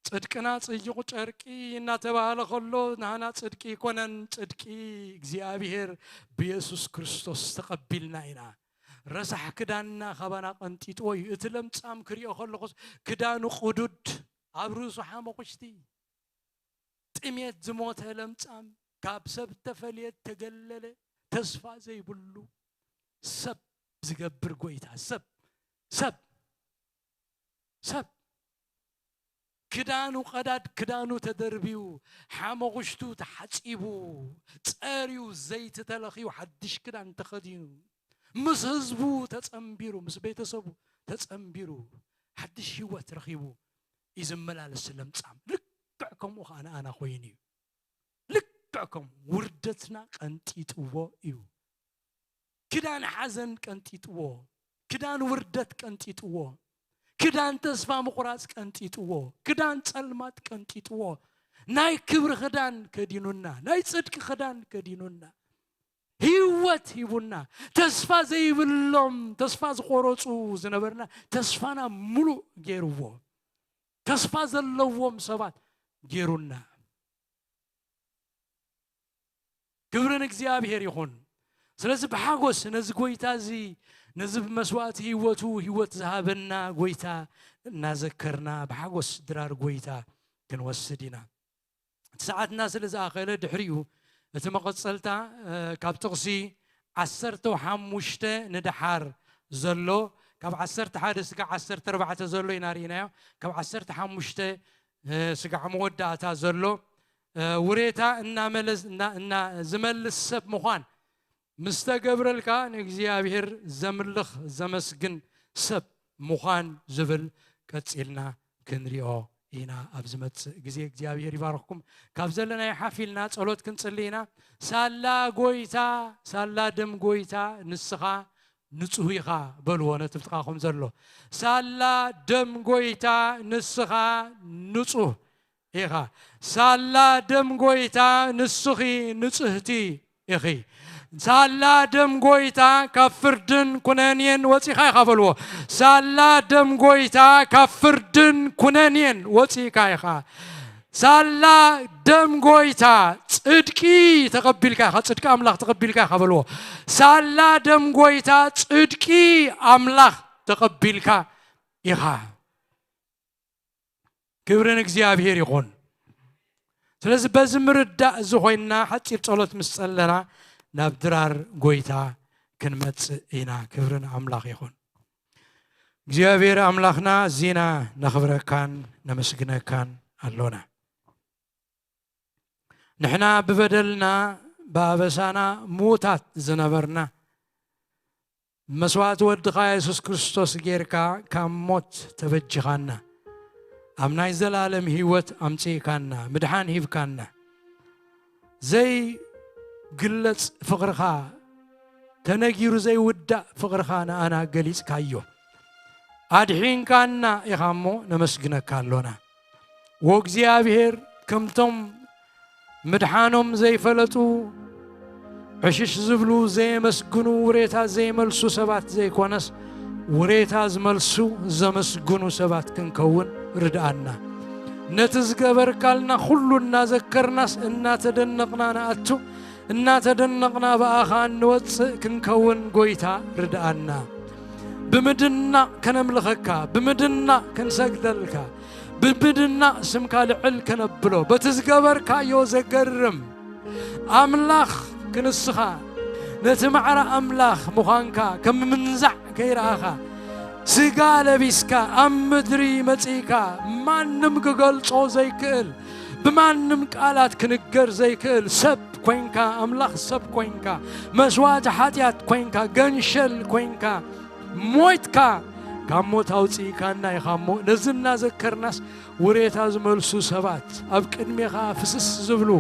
ጽድቅና ጽይቑ ጨርቂ እናተባህለ ከሎ፣ ናህና ጽድቂ ይኮነን፣ ጽድቂ እግዚኣብሔር ብየሱስ ክርስቶስ ተቐቢልና ኢና። ረሳሕ ክዳንና ካባና ቀንጢጥዎ እዩ። እቲ ለምጻም ክሪኦ ከለኹስ፣ ክዳኑ ቅዱድ፣ ኣብ ርእሱ ሓመኹሽቲ፣ ጥሜት ዝሞተ ለምጻም፣ ካብ ሰብ ተፈልየ ተገለለ፣ ተስፋ ዘይብሉ፣ ሰብ ዝገብር ጎይታ፣ ሰብ፣ ሰብ፣ ሰብ። ክዳኑ ቀዳድ ክዳኑ ተደርብዩ፣ ሓመኹሽቱ ተሓጺቡ፣ ጸርዩ፣ ዘይቲ ተለኽዩ፣ ሓድሽ ክዳን ተኸዲኑ፣ ምስ ህዝቡ ተጸንቢሩ፣ ምስ ቤተሰቡ ተጸንቢሩ፣ ሓድሽ ህይወት ረኺቡ እዩ ዝመላለስ ለምጻም። ልክዕ ከምኡ ኸኣ ንኣና ኮይኑ እዩ። ልክዕ ከምኡ ውርደትና ቀንጢጥዎ እዩ። ክዳን ሓዘን ቀንጢጥዎ፣ ክዳን ውርደት ቀንጢጥዎ፣ ክዳን ተስፋ ምቑራጽ ቀንጢጥዎ፣ ክዳን ጸልማት ቀንጢጥዎ፣ ናይ ክብሪ ክዳን ከዲኑና፣ ናይ ጽድቂ ክዳን ከዲኑና፣ ህይወት ሂቡና፣ ተስፋ ዘይብሎም፣ ተስፋ ዝቖረጹ ዝነበርና፣ ተስፋና ምሉእ ገይርዎ፣ ተስፋ ዘለዎም ሰባት ገይሩና። ክብሪ ንእግዚኣብሔር ይኹን። ስለዚ ብሓጎስ ነዚ ጎይታ እዚ፣ ነዚ ብመስዋእቲ ህይወቱ ህይወት ዝሃበና ጎይታ እናዘከርና ብሓጎስ ድራር ጎይታ ክንወስድ ኢና። እቲ ሰዓትና ስለ ዝኣኸለ ድሕሪኡ እቲ መቐጸልታ፣ እ፣ ካብ ጥቕሲ ዓሰርተ ሓሙሽተ ንደሓር ዘሎ፣ ካብ ዓሰርተ ሓደ ስጋዕ ዓሰርተ ኣርባዕተ ዘሎ ኢና ርኢናዮ። ካብ ዓሰርተ ሓሙሽተ፣ እ፣ ስጋዕ መወዳእታ ዘሎ፣ እ፣ ውሬታ እናመለስ-፣ እና-፣ እና-፣ ዝመልስ ሰብ ምዃን ምስ ተገብረልካ ንእግዚኣብሔር ዘምልኽ ዘመስግን ሰብ ምዃን ዝብል ቀጺልና ክንሪኦ ኢና ኣብ ዝመጽእ ግዜ። እግዚኣብሔር ይባርኽኩም። ካብ ዘለናዮ ሓፍ ኢልና ጸሎት ክንጽሊ ኢና። ሳላ ጎይታ፣ ሳላ ደም ጎይታ ንስኻ ንጹህ ኢኻ በልዎ ነቲ ብጥቓኹም ዘሎ። ሳላ ደም ጎይታ ንስኻ ንጹህ ኢኻ። ሳላ ደም ጎይታ ንስኺ ንጽህቲ ኢኺ። ሳላ ደም ጎይታ ካብ ፍርድን ኩነኔን ወጺኻ ኢኻ በልዎ። ሳላ ደም ጎይታ ካብ ፍርድን ኩነኔን ወጺካ ኢኻ። ሳላ ደም ጎይታ ጽድቂ ተቐቢልካ ኢኻ፣ ጽድቂ ኣምላኽ ተቐቢልካ ኢኻ በልዎ። ሳላ ደም ጎይታ ጽድቂ ኣምላኽ ተቐቢልካ ኢኻ። ክብሪ ንእግዚኣብሔር ይኹን። ስለዚ በዚ ምርዳእ እዚ ኮይንና ሓጺር ጸሎት ምስ ጸለና ናብ ድራር ጎይታ ክንመጽእ ኢና። ክብሪ ንኣምላኽ ይኹን። እግዚኣብሔር ኣምላኽና፣ እዚና ነኽብረካን ነመስግነካን ኣሎና። ንሕና ብበደልና ብኣበሳና ምዉታት ዝነበርና፣ መስዋእቲ ወድኻ የሱስ ክርስቶስ ጌርካ ካብ ሞት ተበጅኻና፣ ኣብ ናይ ዘላለም ህይወት ኣምጺእካና፣ ምድሓን ሂብካና። ዘይግለጽ ፍቕርኻ፣ ተነጊሩ ዘይውዳእ ፍቕርኻ ንኣና ገሊጽካዮ። ኣድሒንካና ኢኻ እሞ ነመስግነካ ኣሎና። ወእግዚኣብሔር፣ ከምቶም ምድሓኖም ዘይፈለጡ፣ ዕሽሽ ዝብሉ፣ ዘየመስግኑ፣ ውሬታ ዘይመልሱ ሰባት ዘይኮነስ፣ ውሬታ ዝመልሱ፣ ዘመስግኑ ሰባት ክንከውን ርድኣና። ነቲ ዝገበርካልና ኩሉ እናዘከርናስ እናተደነቕና ንኣቱ፣ እናተደነቕና ብኣኻ እንወጽእ ክንከውን ጎይታ ርድኣና። ብምድናቕ ከነምልኸካ፣ ብምድናቕ ክንሰግደልካ፣ ብምድናቕ ስምካ ልዕል ከነብሎ፣ በቲ ዝገበርካዮ ዘገርም ኣምላኽ ክንስኻ፣ ነቲ ማዕረ ኣምላኽ ምዃንካ ከም ምንዛዕ ከይረኣኻ፣ ስጋ ለቢስካ ኣብ ምድሪ መጺእካ፣ ማንም ክገልጾ ዘይክእል፣ ብማንም ቃላት ክንገር ዘይክእል ሰብ ኮይንካ፣ ኣምላኽ ሰብ ኮይንካ፣ መስዋእቲ ሓጢኣት ኮይንካ፣ ገንሸል ኮይንካ፣ ሞይትካ፣ ካብ ሞት ኣውጽኢካና ኢኻ እሞ፣ ነዚ እናዘከርናስ ውሬታ ዝመልሱ ሰባት፣ ኣብ ቅድሜኻ ፍስስ ዝብሉ፣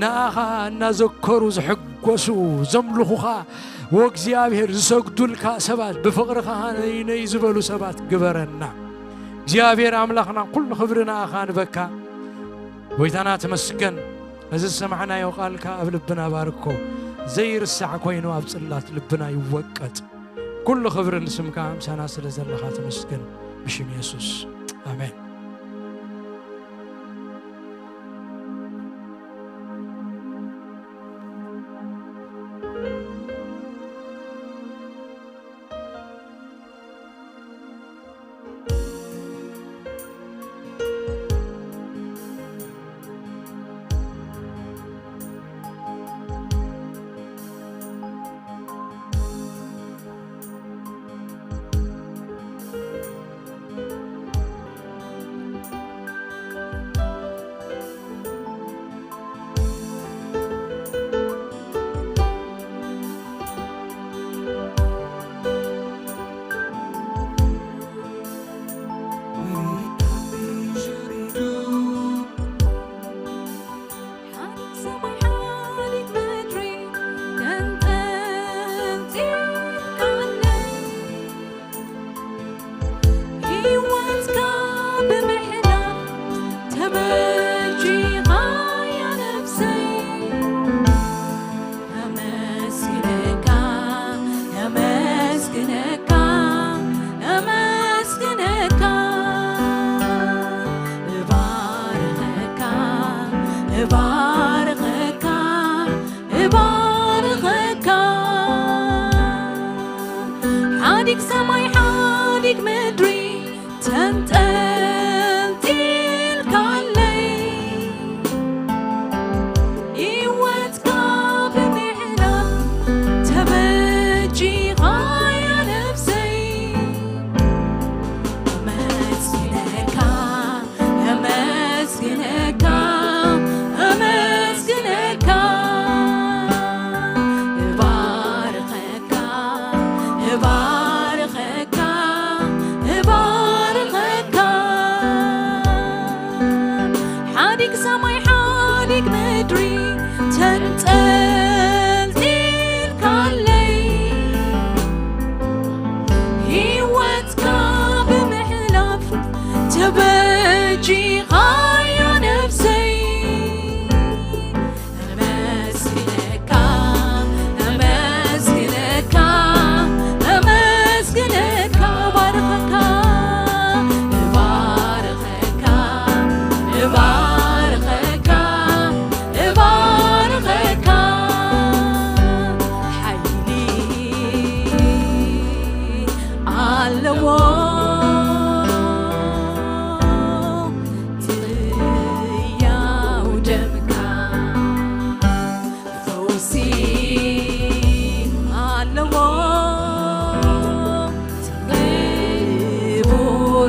ንኣኻ እናዘከሩ ዝሕጎሱ፣ ዘምልኹኻ፣ ወእግዚኣብሔር ዝሰግዱልካ ሰባት፣ ብፍቕርኻ ሃነይ ነይ ዝበሉ ሰባት ግበረና። እግዚኣብሔር ኣምላኽና፣ ኩሉ ክብሪ ንኣኻ ንበካ። ጎይታና ተመስገን። እዚ ዝሰማዕናዮ ቃልካ ኣብ ልብና ባርኮ። ዘይርሳዕ ኮይኑ ኣብ ጽላት ልብና ይወቀጥ። ኩሉ ክብሪ ንስምካ፣ ምሳና ስለ ዘለኻ ተመስገን። ብሽም የሱስ። ኣሜን። ሓዲግ ሰማይ ሓዲግ ምድሪ ተንጠልጢልካለይ፣ ህይወትካ ብምሕላፍ ተበጂኻ ያ ነፍሰይ። ኣመስግነካ፣ ኣመስግነካ፣ ኣመስግነካ፣ እባርኸካ፣ እባርኸካ፣ እባርኸካ። ሓዲግ ሰማይ ሓዲግ ምድሪ ተንጠልጢልካለይ፣ ህይወትካ ብምሕላፍ ተበጂኻ ያ ነፍሰይ። ኣመስግነካ፣ ኣመስግነካ፣ ኣመስግነካ፣ እባርኸካ፣ እባርኸካ፣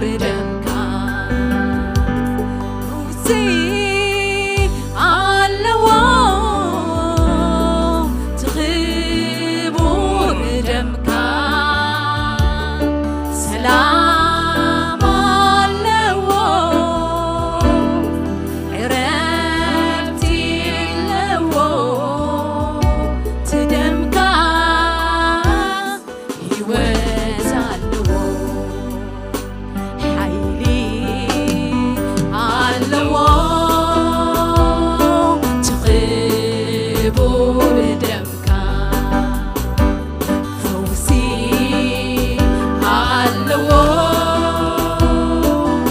ብደምካ ፈውሲ ኣለዎ፣ እቲ ክቡር ደምካ ሰላም ኣለዎ፣ ዕረፍቲ ኣለዎ፣ እቲ ደምካ ህይወት ኣለዎ፣ ሓይሊ ኣለዎ፣ እቲ ክቡር ደምካ ፈውሲ ኣለዎ፣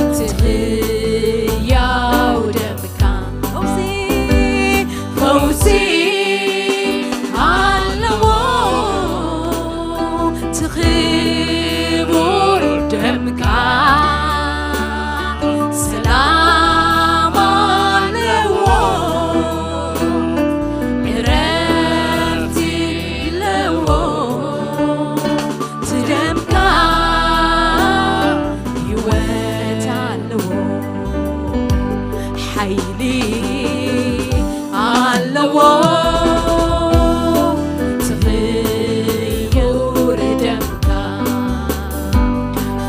እቲ ህያው ደምካ ፈውሲ፣ ፈውሲ ኣለዎ፣ እቲ ክቡር ደምካ ሰላም ኣለዎ፣ ዕረፍቲ ኣለዎ፣ እቲ ደምካ ህይወት ኣለዎ፣ ሓይሊ ኣለዎ፣ እቲ ክቡር ደምካ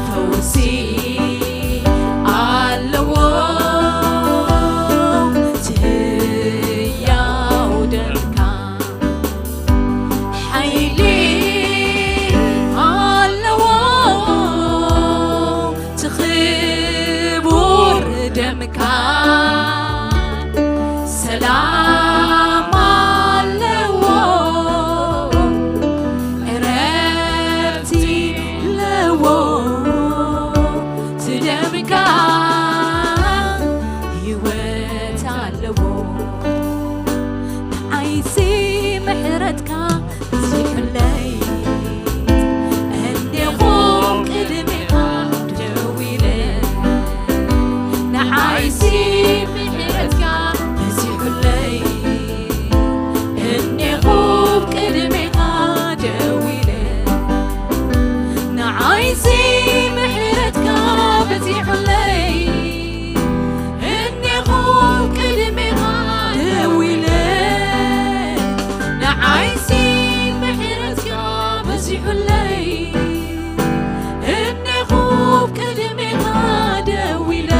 ፈውሲ ኣለዎ፣ እቲ ህያው ደምካ ሓይሊ ኣለዎ፣ እቲ ክቡር ደምካ ሰላም ኣለዎ፣ ዕረፍቲ ኣለዎ፣ እቲ ደምካ ህይወት ኣለዎ። ንዓይሲ ምሕረትካ በዚሑለይ፣ እንዲኹም ቅድሜኻ ደው ኢለ። ንዓይሲ ምሕረትካ በዚሑለይ፣ እንዲኹም ቅድሜኻ ደው ኢለ። ንዓይሲ ምሕረትካ በዚሑለይ፣ እንዲኹም ቅድሜኻ ደው ኢለ። ንዓይሲ ምሕረትካ በዚሑለይ፣ እንዲኹም ቅድሜኻ ደው ኢለ።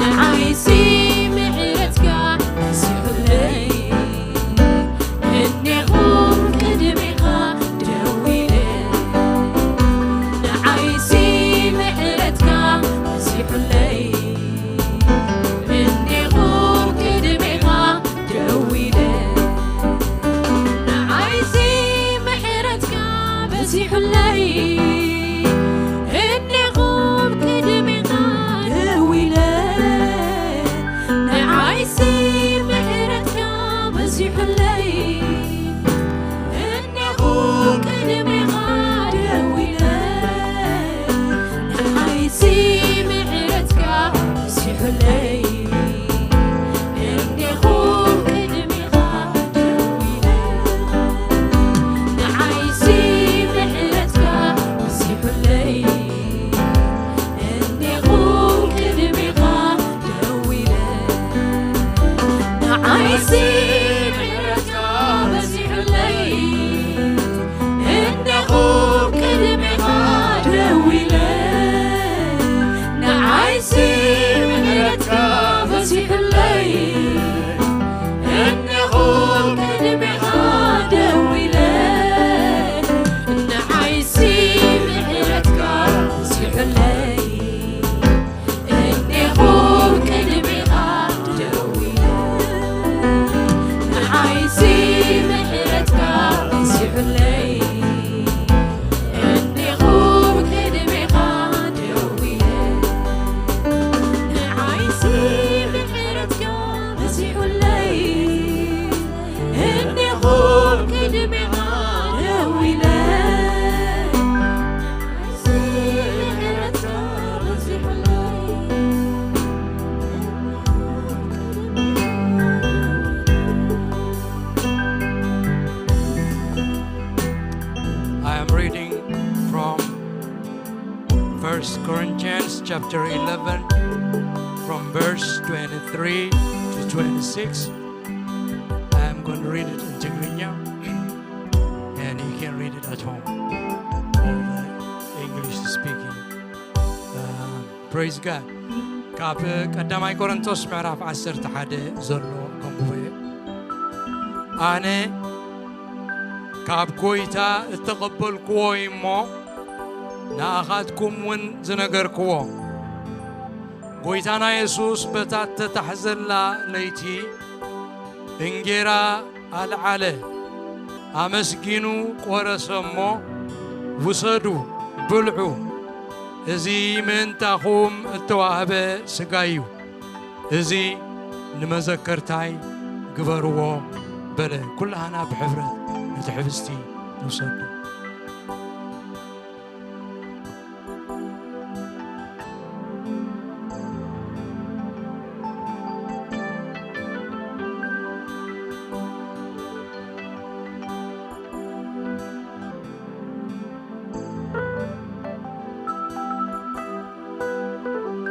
ንዓይሲ ምሕረትካ በዚሑለይ፣ እንዲኹም ቅድሜኻ ደው ኢለ። ንዓይሲ ምሕረትካ በዚሑለይ፣ እንዲኹም ቅድሜኻ ደው ኢለ። ንዓይሲ ምሕረትካ በዚሑለይ፣ እንዲኹም ቅድሜኻ ደው ኢለ። ንዓይሲ ምሕረትካ በዚሑለይ፣ እንዲኹም ቅድሜኻ ደው ኢለ። ንዓይሲ ምሕረትካ በዚሑለይ፣ እንዲኹም ቅድሜኻ ደው ኢለ። ንዓይሲ ምሕረትካ First Corinthians chapter eleven, from verse twenty-three to twenty-six. I'm going to read it in Tigrinya, and you can read it at home. All the English speaking. Uh, praise God. ካብ ቀዳማይ ቆሮንቶስ ምዕራፍ ዓሰርተ ሓደ ዘሎ ከንብቦ እየ። ኣነ ካብ ጎይታ እተቐበልክዎ እሞ ንኣኻትኩም እውን ዝነገርክዎ፣ ጎይታና የሱስ በታ እተታሕዘላ ለይቲ እንጌራ ኣልዓለ፣ ኣመስጊኑ ቆረሰ እሞ፣ ውሰዱ፣ ብልዑ፣ እዚ ምእንታኹም እተዋህበ ስጋይ እዩ፣ እዚ ንመዘከርታይ ግበርዎ በለ። ኩላህና ብሕብረት ነቲ ሕብስቲ ንውሰዱ።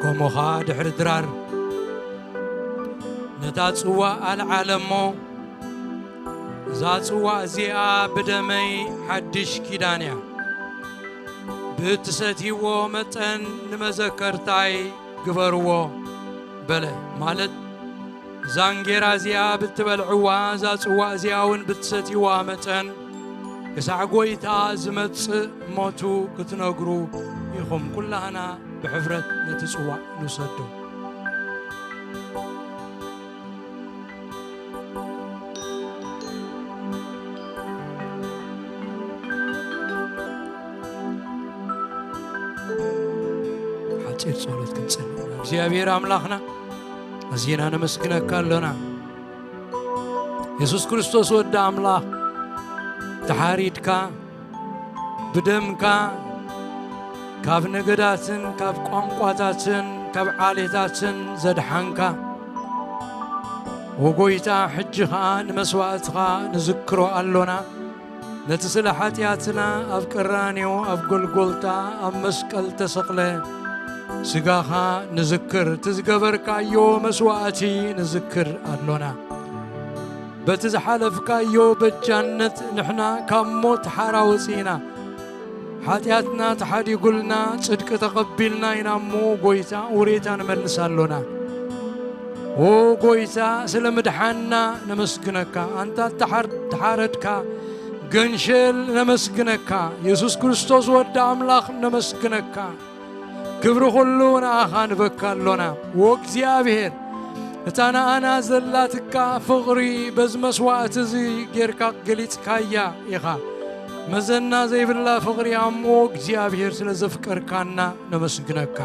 ከምኡ ኸኣ ድሕሪ ድራር ነታ ጽዋእ ኣልዓለ እሞ፣ እዛ ጽዋእ እዚኣ ብደመይ ሓድሽ ኪዳን እያ፣ ብእትሰትይዎ መጠን ንመዘከርታይ ግበርዎ በለ። ማለት እዛ እንጌራ እዚኣ ብትበልዕዋ፣ እዛ ጽዋእ እዚኣ እውን ብትሰትይዋ መጠን ክሳዕ ጎይታ ዝመጽእ ሞቱ ክትነግሩ ኢኹም። ኩላህና ብሕብረት ነቲ ጽዋእ ንውሰዶ። ሓጺር ጸሎት ክንጽሊ። እግዚኣብሔር ኣምላኽና፣ ኣዚና ነመስግነካ ኣሎና። የሱስ ክርስቶስ ወዲ ኣምላኽ፣ ተሓሪድካ፣ ብደምካ ካብ ነገዳትን ካብ ቋንቋታትን ካብ ዓሌታትን ዘድሓንካ፣ ወጎይታ፣ ሕጂ ኸኣ ንመስዋእትኻ ንዝክሮ ኣሎና። ነቲ ስለ ሓጢኣትና ኣብ ቀራንዮ ኣብ ጎልጎልታ ኣብ መስቀል ተሰቕለ ስጋኻ ንዝክር፣ እቲ ዝገበርካዮ መስዋእቲ ንዝክር ኣሎና። በቲ ዝሓለፍካዮ በጃነት ንሕና ካብ ሞት ሓራ ወጺእና፣ ሓጢኣትና ተሓዲጉልና፣ ጽድቂ ተቐቢልና ኢና እሞ፣ ጎይታ፣ ውሬታ ንመልስ ኣሎና። ኦ ጎይታ፣ ስለ ምድሓንና ነመስግነካ። ኣንታ ተሓር-፣ ተሓረድካ ገንሸል ነመስግነካ። የሱስ ክርስቶስ ወዲ ኣምላኽ ነመስግነካ። ክብሪ ኩሉ ንኣኻ ንበካ ኣሎና። ኦ እግዚኣብሔር፣ እታ ንኣና ዘላትካ ፍቕሪ በዚ መስዋእቲ እዚ ጌርካ ገሊጽካያ ኢኻ። መዘና ዘይብላ ፍቕሪ እሞ እግዚኣብሔር ስለ ዘፍቀርካና ነመስግነካ።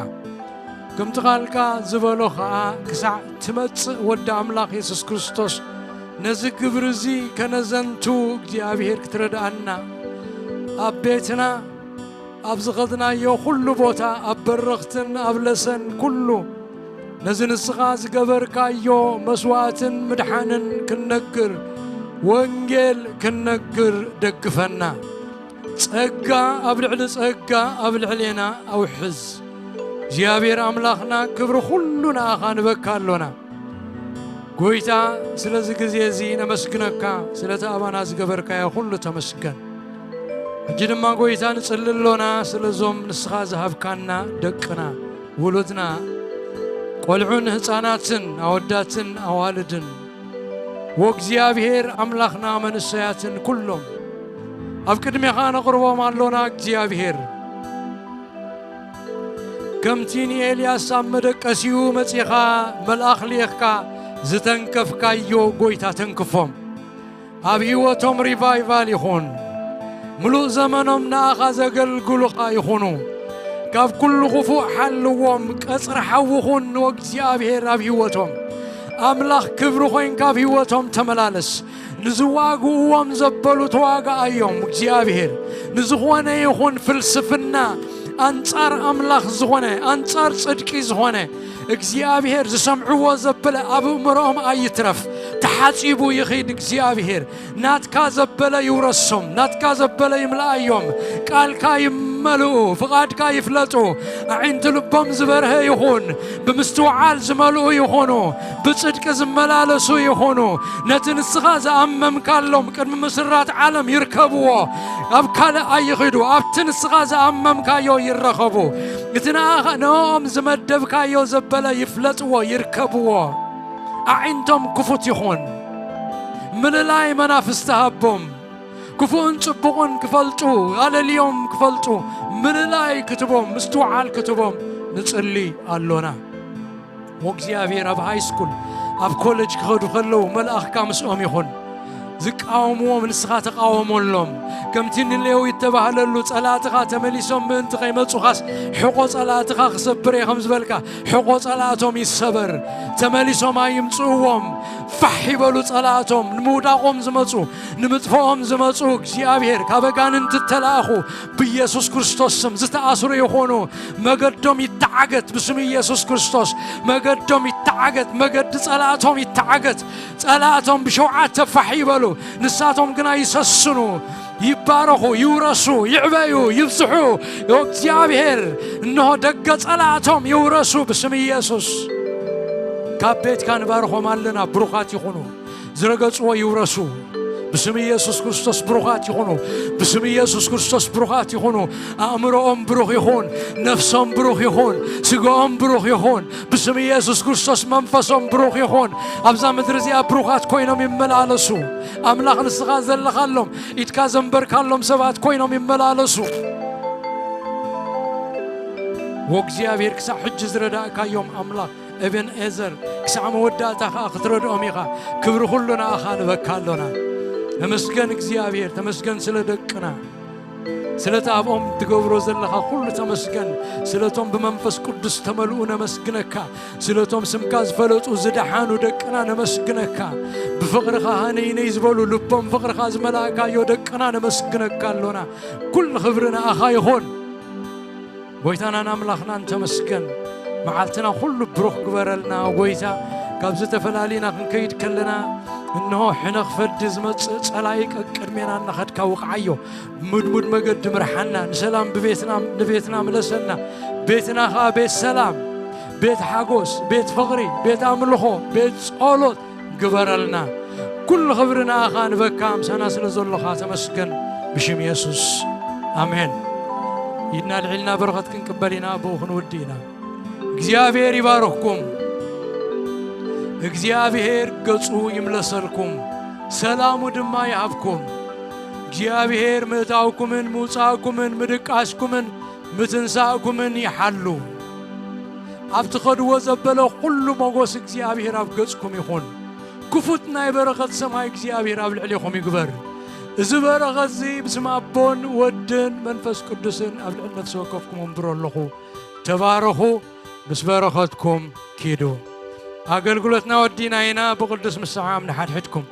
ከምቲ ቃልካ ዝበሎ ኸኣ ክሳዕ ትመጽእ ወዲ ኣምላኽ የሱስ ክርስቶስ ነዚ ግብሪ እዚ ከነዘንቱ እግዚኣብሔር ክትረድኣና ኣብ ቤትና ኣብ ዝኸድናዮ ኩሉ ቦታ ኣብ በረኽትን ኣብ ለሰን ኩሉ ነዚ ንስኻ ዝገበርካዮ መስዋእትን ምድሓንን ክንነግር ወንጌል ክንነግር ደግፈና። ጸጋ ኣብ ልዕሊ ጸጋ ኣብ ልዕሌና ኣውሕዝ። እግዚኣብሔር ኣምላኽና ክብሪ ኩሉ ንኣኻ ንበካ ኣሎና። ጎይታ ስለዚ ግዜ እዚ ነመስግነካ፣ ስለቲ ኣባና ዝገበርካዮ ኩሉ ተመስገን። ሕጂ ድማ ጎይታ ንጽሊ ኣሎና ስለዞም ንስኻ ዝሃብካና ደቅና፣ ውሉድና፣ ቆልዑን ህፃናትን ኣወዳትን ኣዋልድን ወእግዚኣብሔር ኣምላኽና መንእሰያትን ኩሎም ኣብ ቅድሜኻ ነቕርቦም ኣሎና እግዚኣብሔር። ከምቲ ንኤልያስ ኣብ መደቀሲኡ መጺኻ መልኣኽ ልኢኽካ ዝተንከፍካዮ ጎይታ ተንክፎም። ኣብ ህይወቶም ሪቫይቫል ይኹን። ምሉእ ዘመኖም ንኣኻ ዘገልግሉኻ ይኹኑ። ካብ ኩሉ ክፉእ ሓልዎም። ቀጽሪ ሓዊ ኹን ንእግዚኣብሔር ኣብ ህይወቶም። ኣምላኽ ክብሪ ኾይንካ ኣብ ህይወቶም ተመላለስ። ንዝዋግእዎም ዘበሉ ተዋጋኣዮም እግዚኣብሔር። ንዝኾነ ይኹን ፍልስፍና ኣንጻር ኣምላኽ ዝኾነ፣ ኣንጻር ጽድቂ ዝኾነ እግዚኣብሔር ዝሰምዕዎ ዘበለ ኣብ እምሮኦም ኣይትረፍ። ተሓጺቡ ይኺድ እግዚኣብሔር። ናትካ ዘበለ ይውረሶም፣ ናትካ ዘበለ ይምልኣዮም። ቃልካ ይም- ዝመልኡ ፍቓድካ ይፍለጡ። ኣዒንቲ ልቦም ዝበርሀ ይኹን፣ ብምስትውዓል ዝመልኡ ይኹኑ፣ ብጽድቂ ዝመላለሱ ይኹኑ። ነቲ ንስኻ ዝኣመምካሎም ቅድሚ ምስራት ዓለም ይርከብዎ። ኣብ ካልእ ኣይኺዱ፣ ኣብቲ ንስኻ ዝኣመምካዮ ይረኸቡ። እቲ ንኣኻ-፣ ንኦም ዝመደብካዮ ዘበለ ይፍለጥዎ፣ ይርከብዎ። ኣዒንቶም ክፉት ይኹን። ምልላይ መናፍስቲ ሃቦም። ክፉእን ጽቡቕን ክፈልጡ፣ ኣለልዮም ክፈልጡ፣ ምልላይ ክትቦም፣ ምስትውዓል ክትቦም ንጽሊ ኣሎና። ወእግዚኣብሔር ኣብ ሃይ ስኩል፣ ኣብ ኮለጅ ክኸዱ ከለዉ መልኣኽካ ምስኦም ይኹን። ዝቃወምዎም ንስኻ ተቃወመሎም። ከምቲ ንሌዊ እተባህለሉ ጸላእትኻ ተመሊሶም ምእንቲ ከይመጹኻስ ሕቖ ጸላእትኻ ክሰብር እየ ከም ዝበልካ፣ ሕቖ ጸላእቶም ይሰበር። ተመሊሶም ኣይምጽእዎም። ፋሕ ይበሉ ጸላእቶም፣ ንምውዳቖም ዝመጹ፣ ንምጥፍኦም ዝመጹ እግዚኣብሔር ካብ ኣጋንንቲ እተላእኹ ብኢየሱስ ክርስቶስ ስም ዝተኣስሩ ይኹኑ። መገዶም ይተዓገት ብስም ኢየሱስ ክርስቶስ። መገዶም ይተዓገት፣ መገዲ ጸላእቶም ይተዓገት። ጸላእቶም ብሸውዓተ ፋሕ ይበሉ፣ ንሳቶም ግና ይሰስኑ፣ ይባረኹ፣ ይውረሱ፣ ይዕበዩ፣ ይብዝሑ። እግዚኣብሔር እንሆ ደገ ጸላእቶም ይውረሱ ብስም ኢየሱስ። ካብ ቤትካ ንባርኾም ኣለና፣ ብሩኻት ይኹኑ። ዝረገጽዎ ይውረሱ። ብስም ኢየሱስ ክርስቶስ ብሩኻት ይኹኑ። ብስም ኢየሱስ ክርስቶስ ብሩኻት ይኹኑ። ኣእምሮኦም ብሩኽ ይኹን። ነፍሶም ብሩኽ ይኹን። ስጋኦም ብሩኽ ይኹን። ብስም ኢየሱስ ክርስቶስ መንፈሶም ብሩኽ ይኹን። ኣብዛ ምድሪ እዚኣ ብሩኻት ኮይኖም ይመላለሱ። ኣምላኽ ንስኻ ዘለኻሎም፣ ኢድካ ዘንበርካሎም ሰባት ኮይኖም ይመላለሱ። ወእግዚኣብሔር ክሳብ ሕጂ ዝረዳእካዮም ኣምላኽ ኤቤንኤዘር፣ ክሳዕ መወዳእታ ኸኣ ክትረድኦም ኢኻ። ክብሪ ኹሉ ንኣኻ ንበካ ኣሎና። ተመስገን እግዚኣብሔር፣ ተመስገን ስለ ደቅና። ስለቲ ኣብኦም ትገብሮ ዘለኻ ኩሉ ተመስገን። ስለቶም ብመንፈስ ቅዱስ ተመልኡ ነመስግነካ። ስለቶም ስምካ ዝፈለጡ ዝደሓኑ ደቅና ነመስግነካ። ብፍቕርኻ ሃነይነይ ዝበሉ ልቦም ፍቕርኻ ዝመላእካዮ ደቅና ነመስግነካ ኣሎና። ኩሉ ክብሪ ንኣኻ ይኹን። ጎይታናን ኣምላኽናን ተመስገን። መዓልትና ኩሉ ብሩኽ ግበረልና ጎይታ። ካብ ዝተፈላለዩና ክንከይድ ከለና እንሆ ሕነ ክፈዲ ዝመጽእ ጸላኢ ቀቅድሜና እናኸድካ ውቕዓዮ። ምድሙድ መገዲ ምርሓና። ንሰላም ብቤትና፣ ንቤትና ምለሰና። ቤትና ኸኣ ቤት ሰላም፣ ቤት ሓጎስ፣ ቤት ፍቕሪ፣ ቤት ኣምልኾ፣ ቤት ጸሎት ግበረልና። ኩሉ ክብሪ ንኣኻ ንበካ፣ ምሳና ስለ ዘሎኻ ተመስገን። ብሽም የሱስ ኣሜን። ኢድና ኣልዒልና በረኸት ክንቅበል ኢና፣ ብኡ ክንውዲ ኢና። እግዚኣብሔር ይባርኽኩም። እግዚኣብሔር ገጹ ይምለሰልኩም፣ ሰላሙ ድማ ይሃብኩም። እግዚኣብሔር ምእታውኩምን ምውጻእኩምን ምድቃስኩምን ምትንሳእኩምን ይሓሉ። ኣብ ትኸድዎ ዘበለ ኩሉ ሞጎስ እግዚኣብሔር ኣብ ገጽኩም ይኹን። ክፉት ናይ በረኸት ሰማይ እግዚኣብሔር ኣብ ልዕሌኹም ይግበር። እዚ በረኸት እዚ ብስም ኣቦን ወድን መንፈስ ቅዱስን ኣብ ልዕሊ ነፍሲ ወከፍኩም ኣንብሮ ኣለኹ። ተባረኹ፣ ምስ በረኸትኩም ኪዱ። ኣገልግሎትና ወዲና ኢና። ብቅዱስ ምሰዓም ንሓድሕድኩም።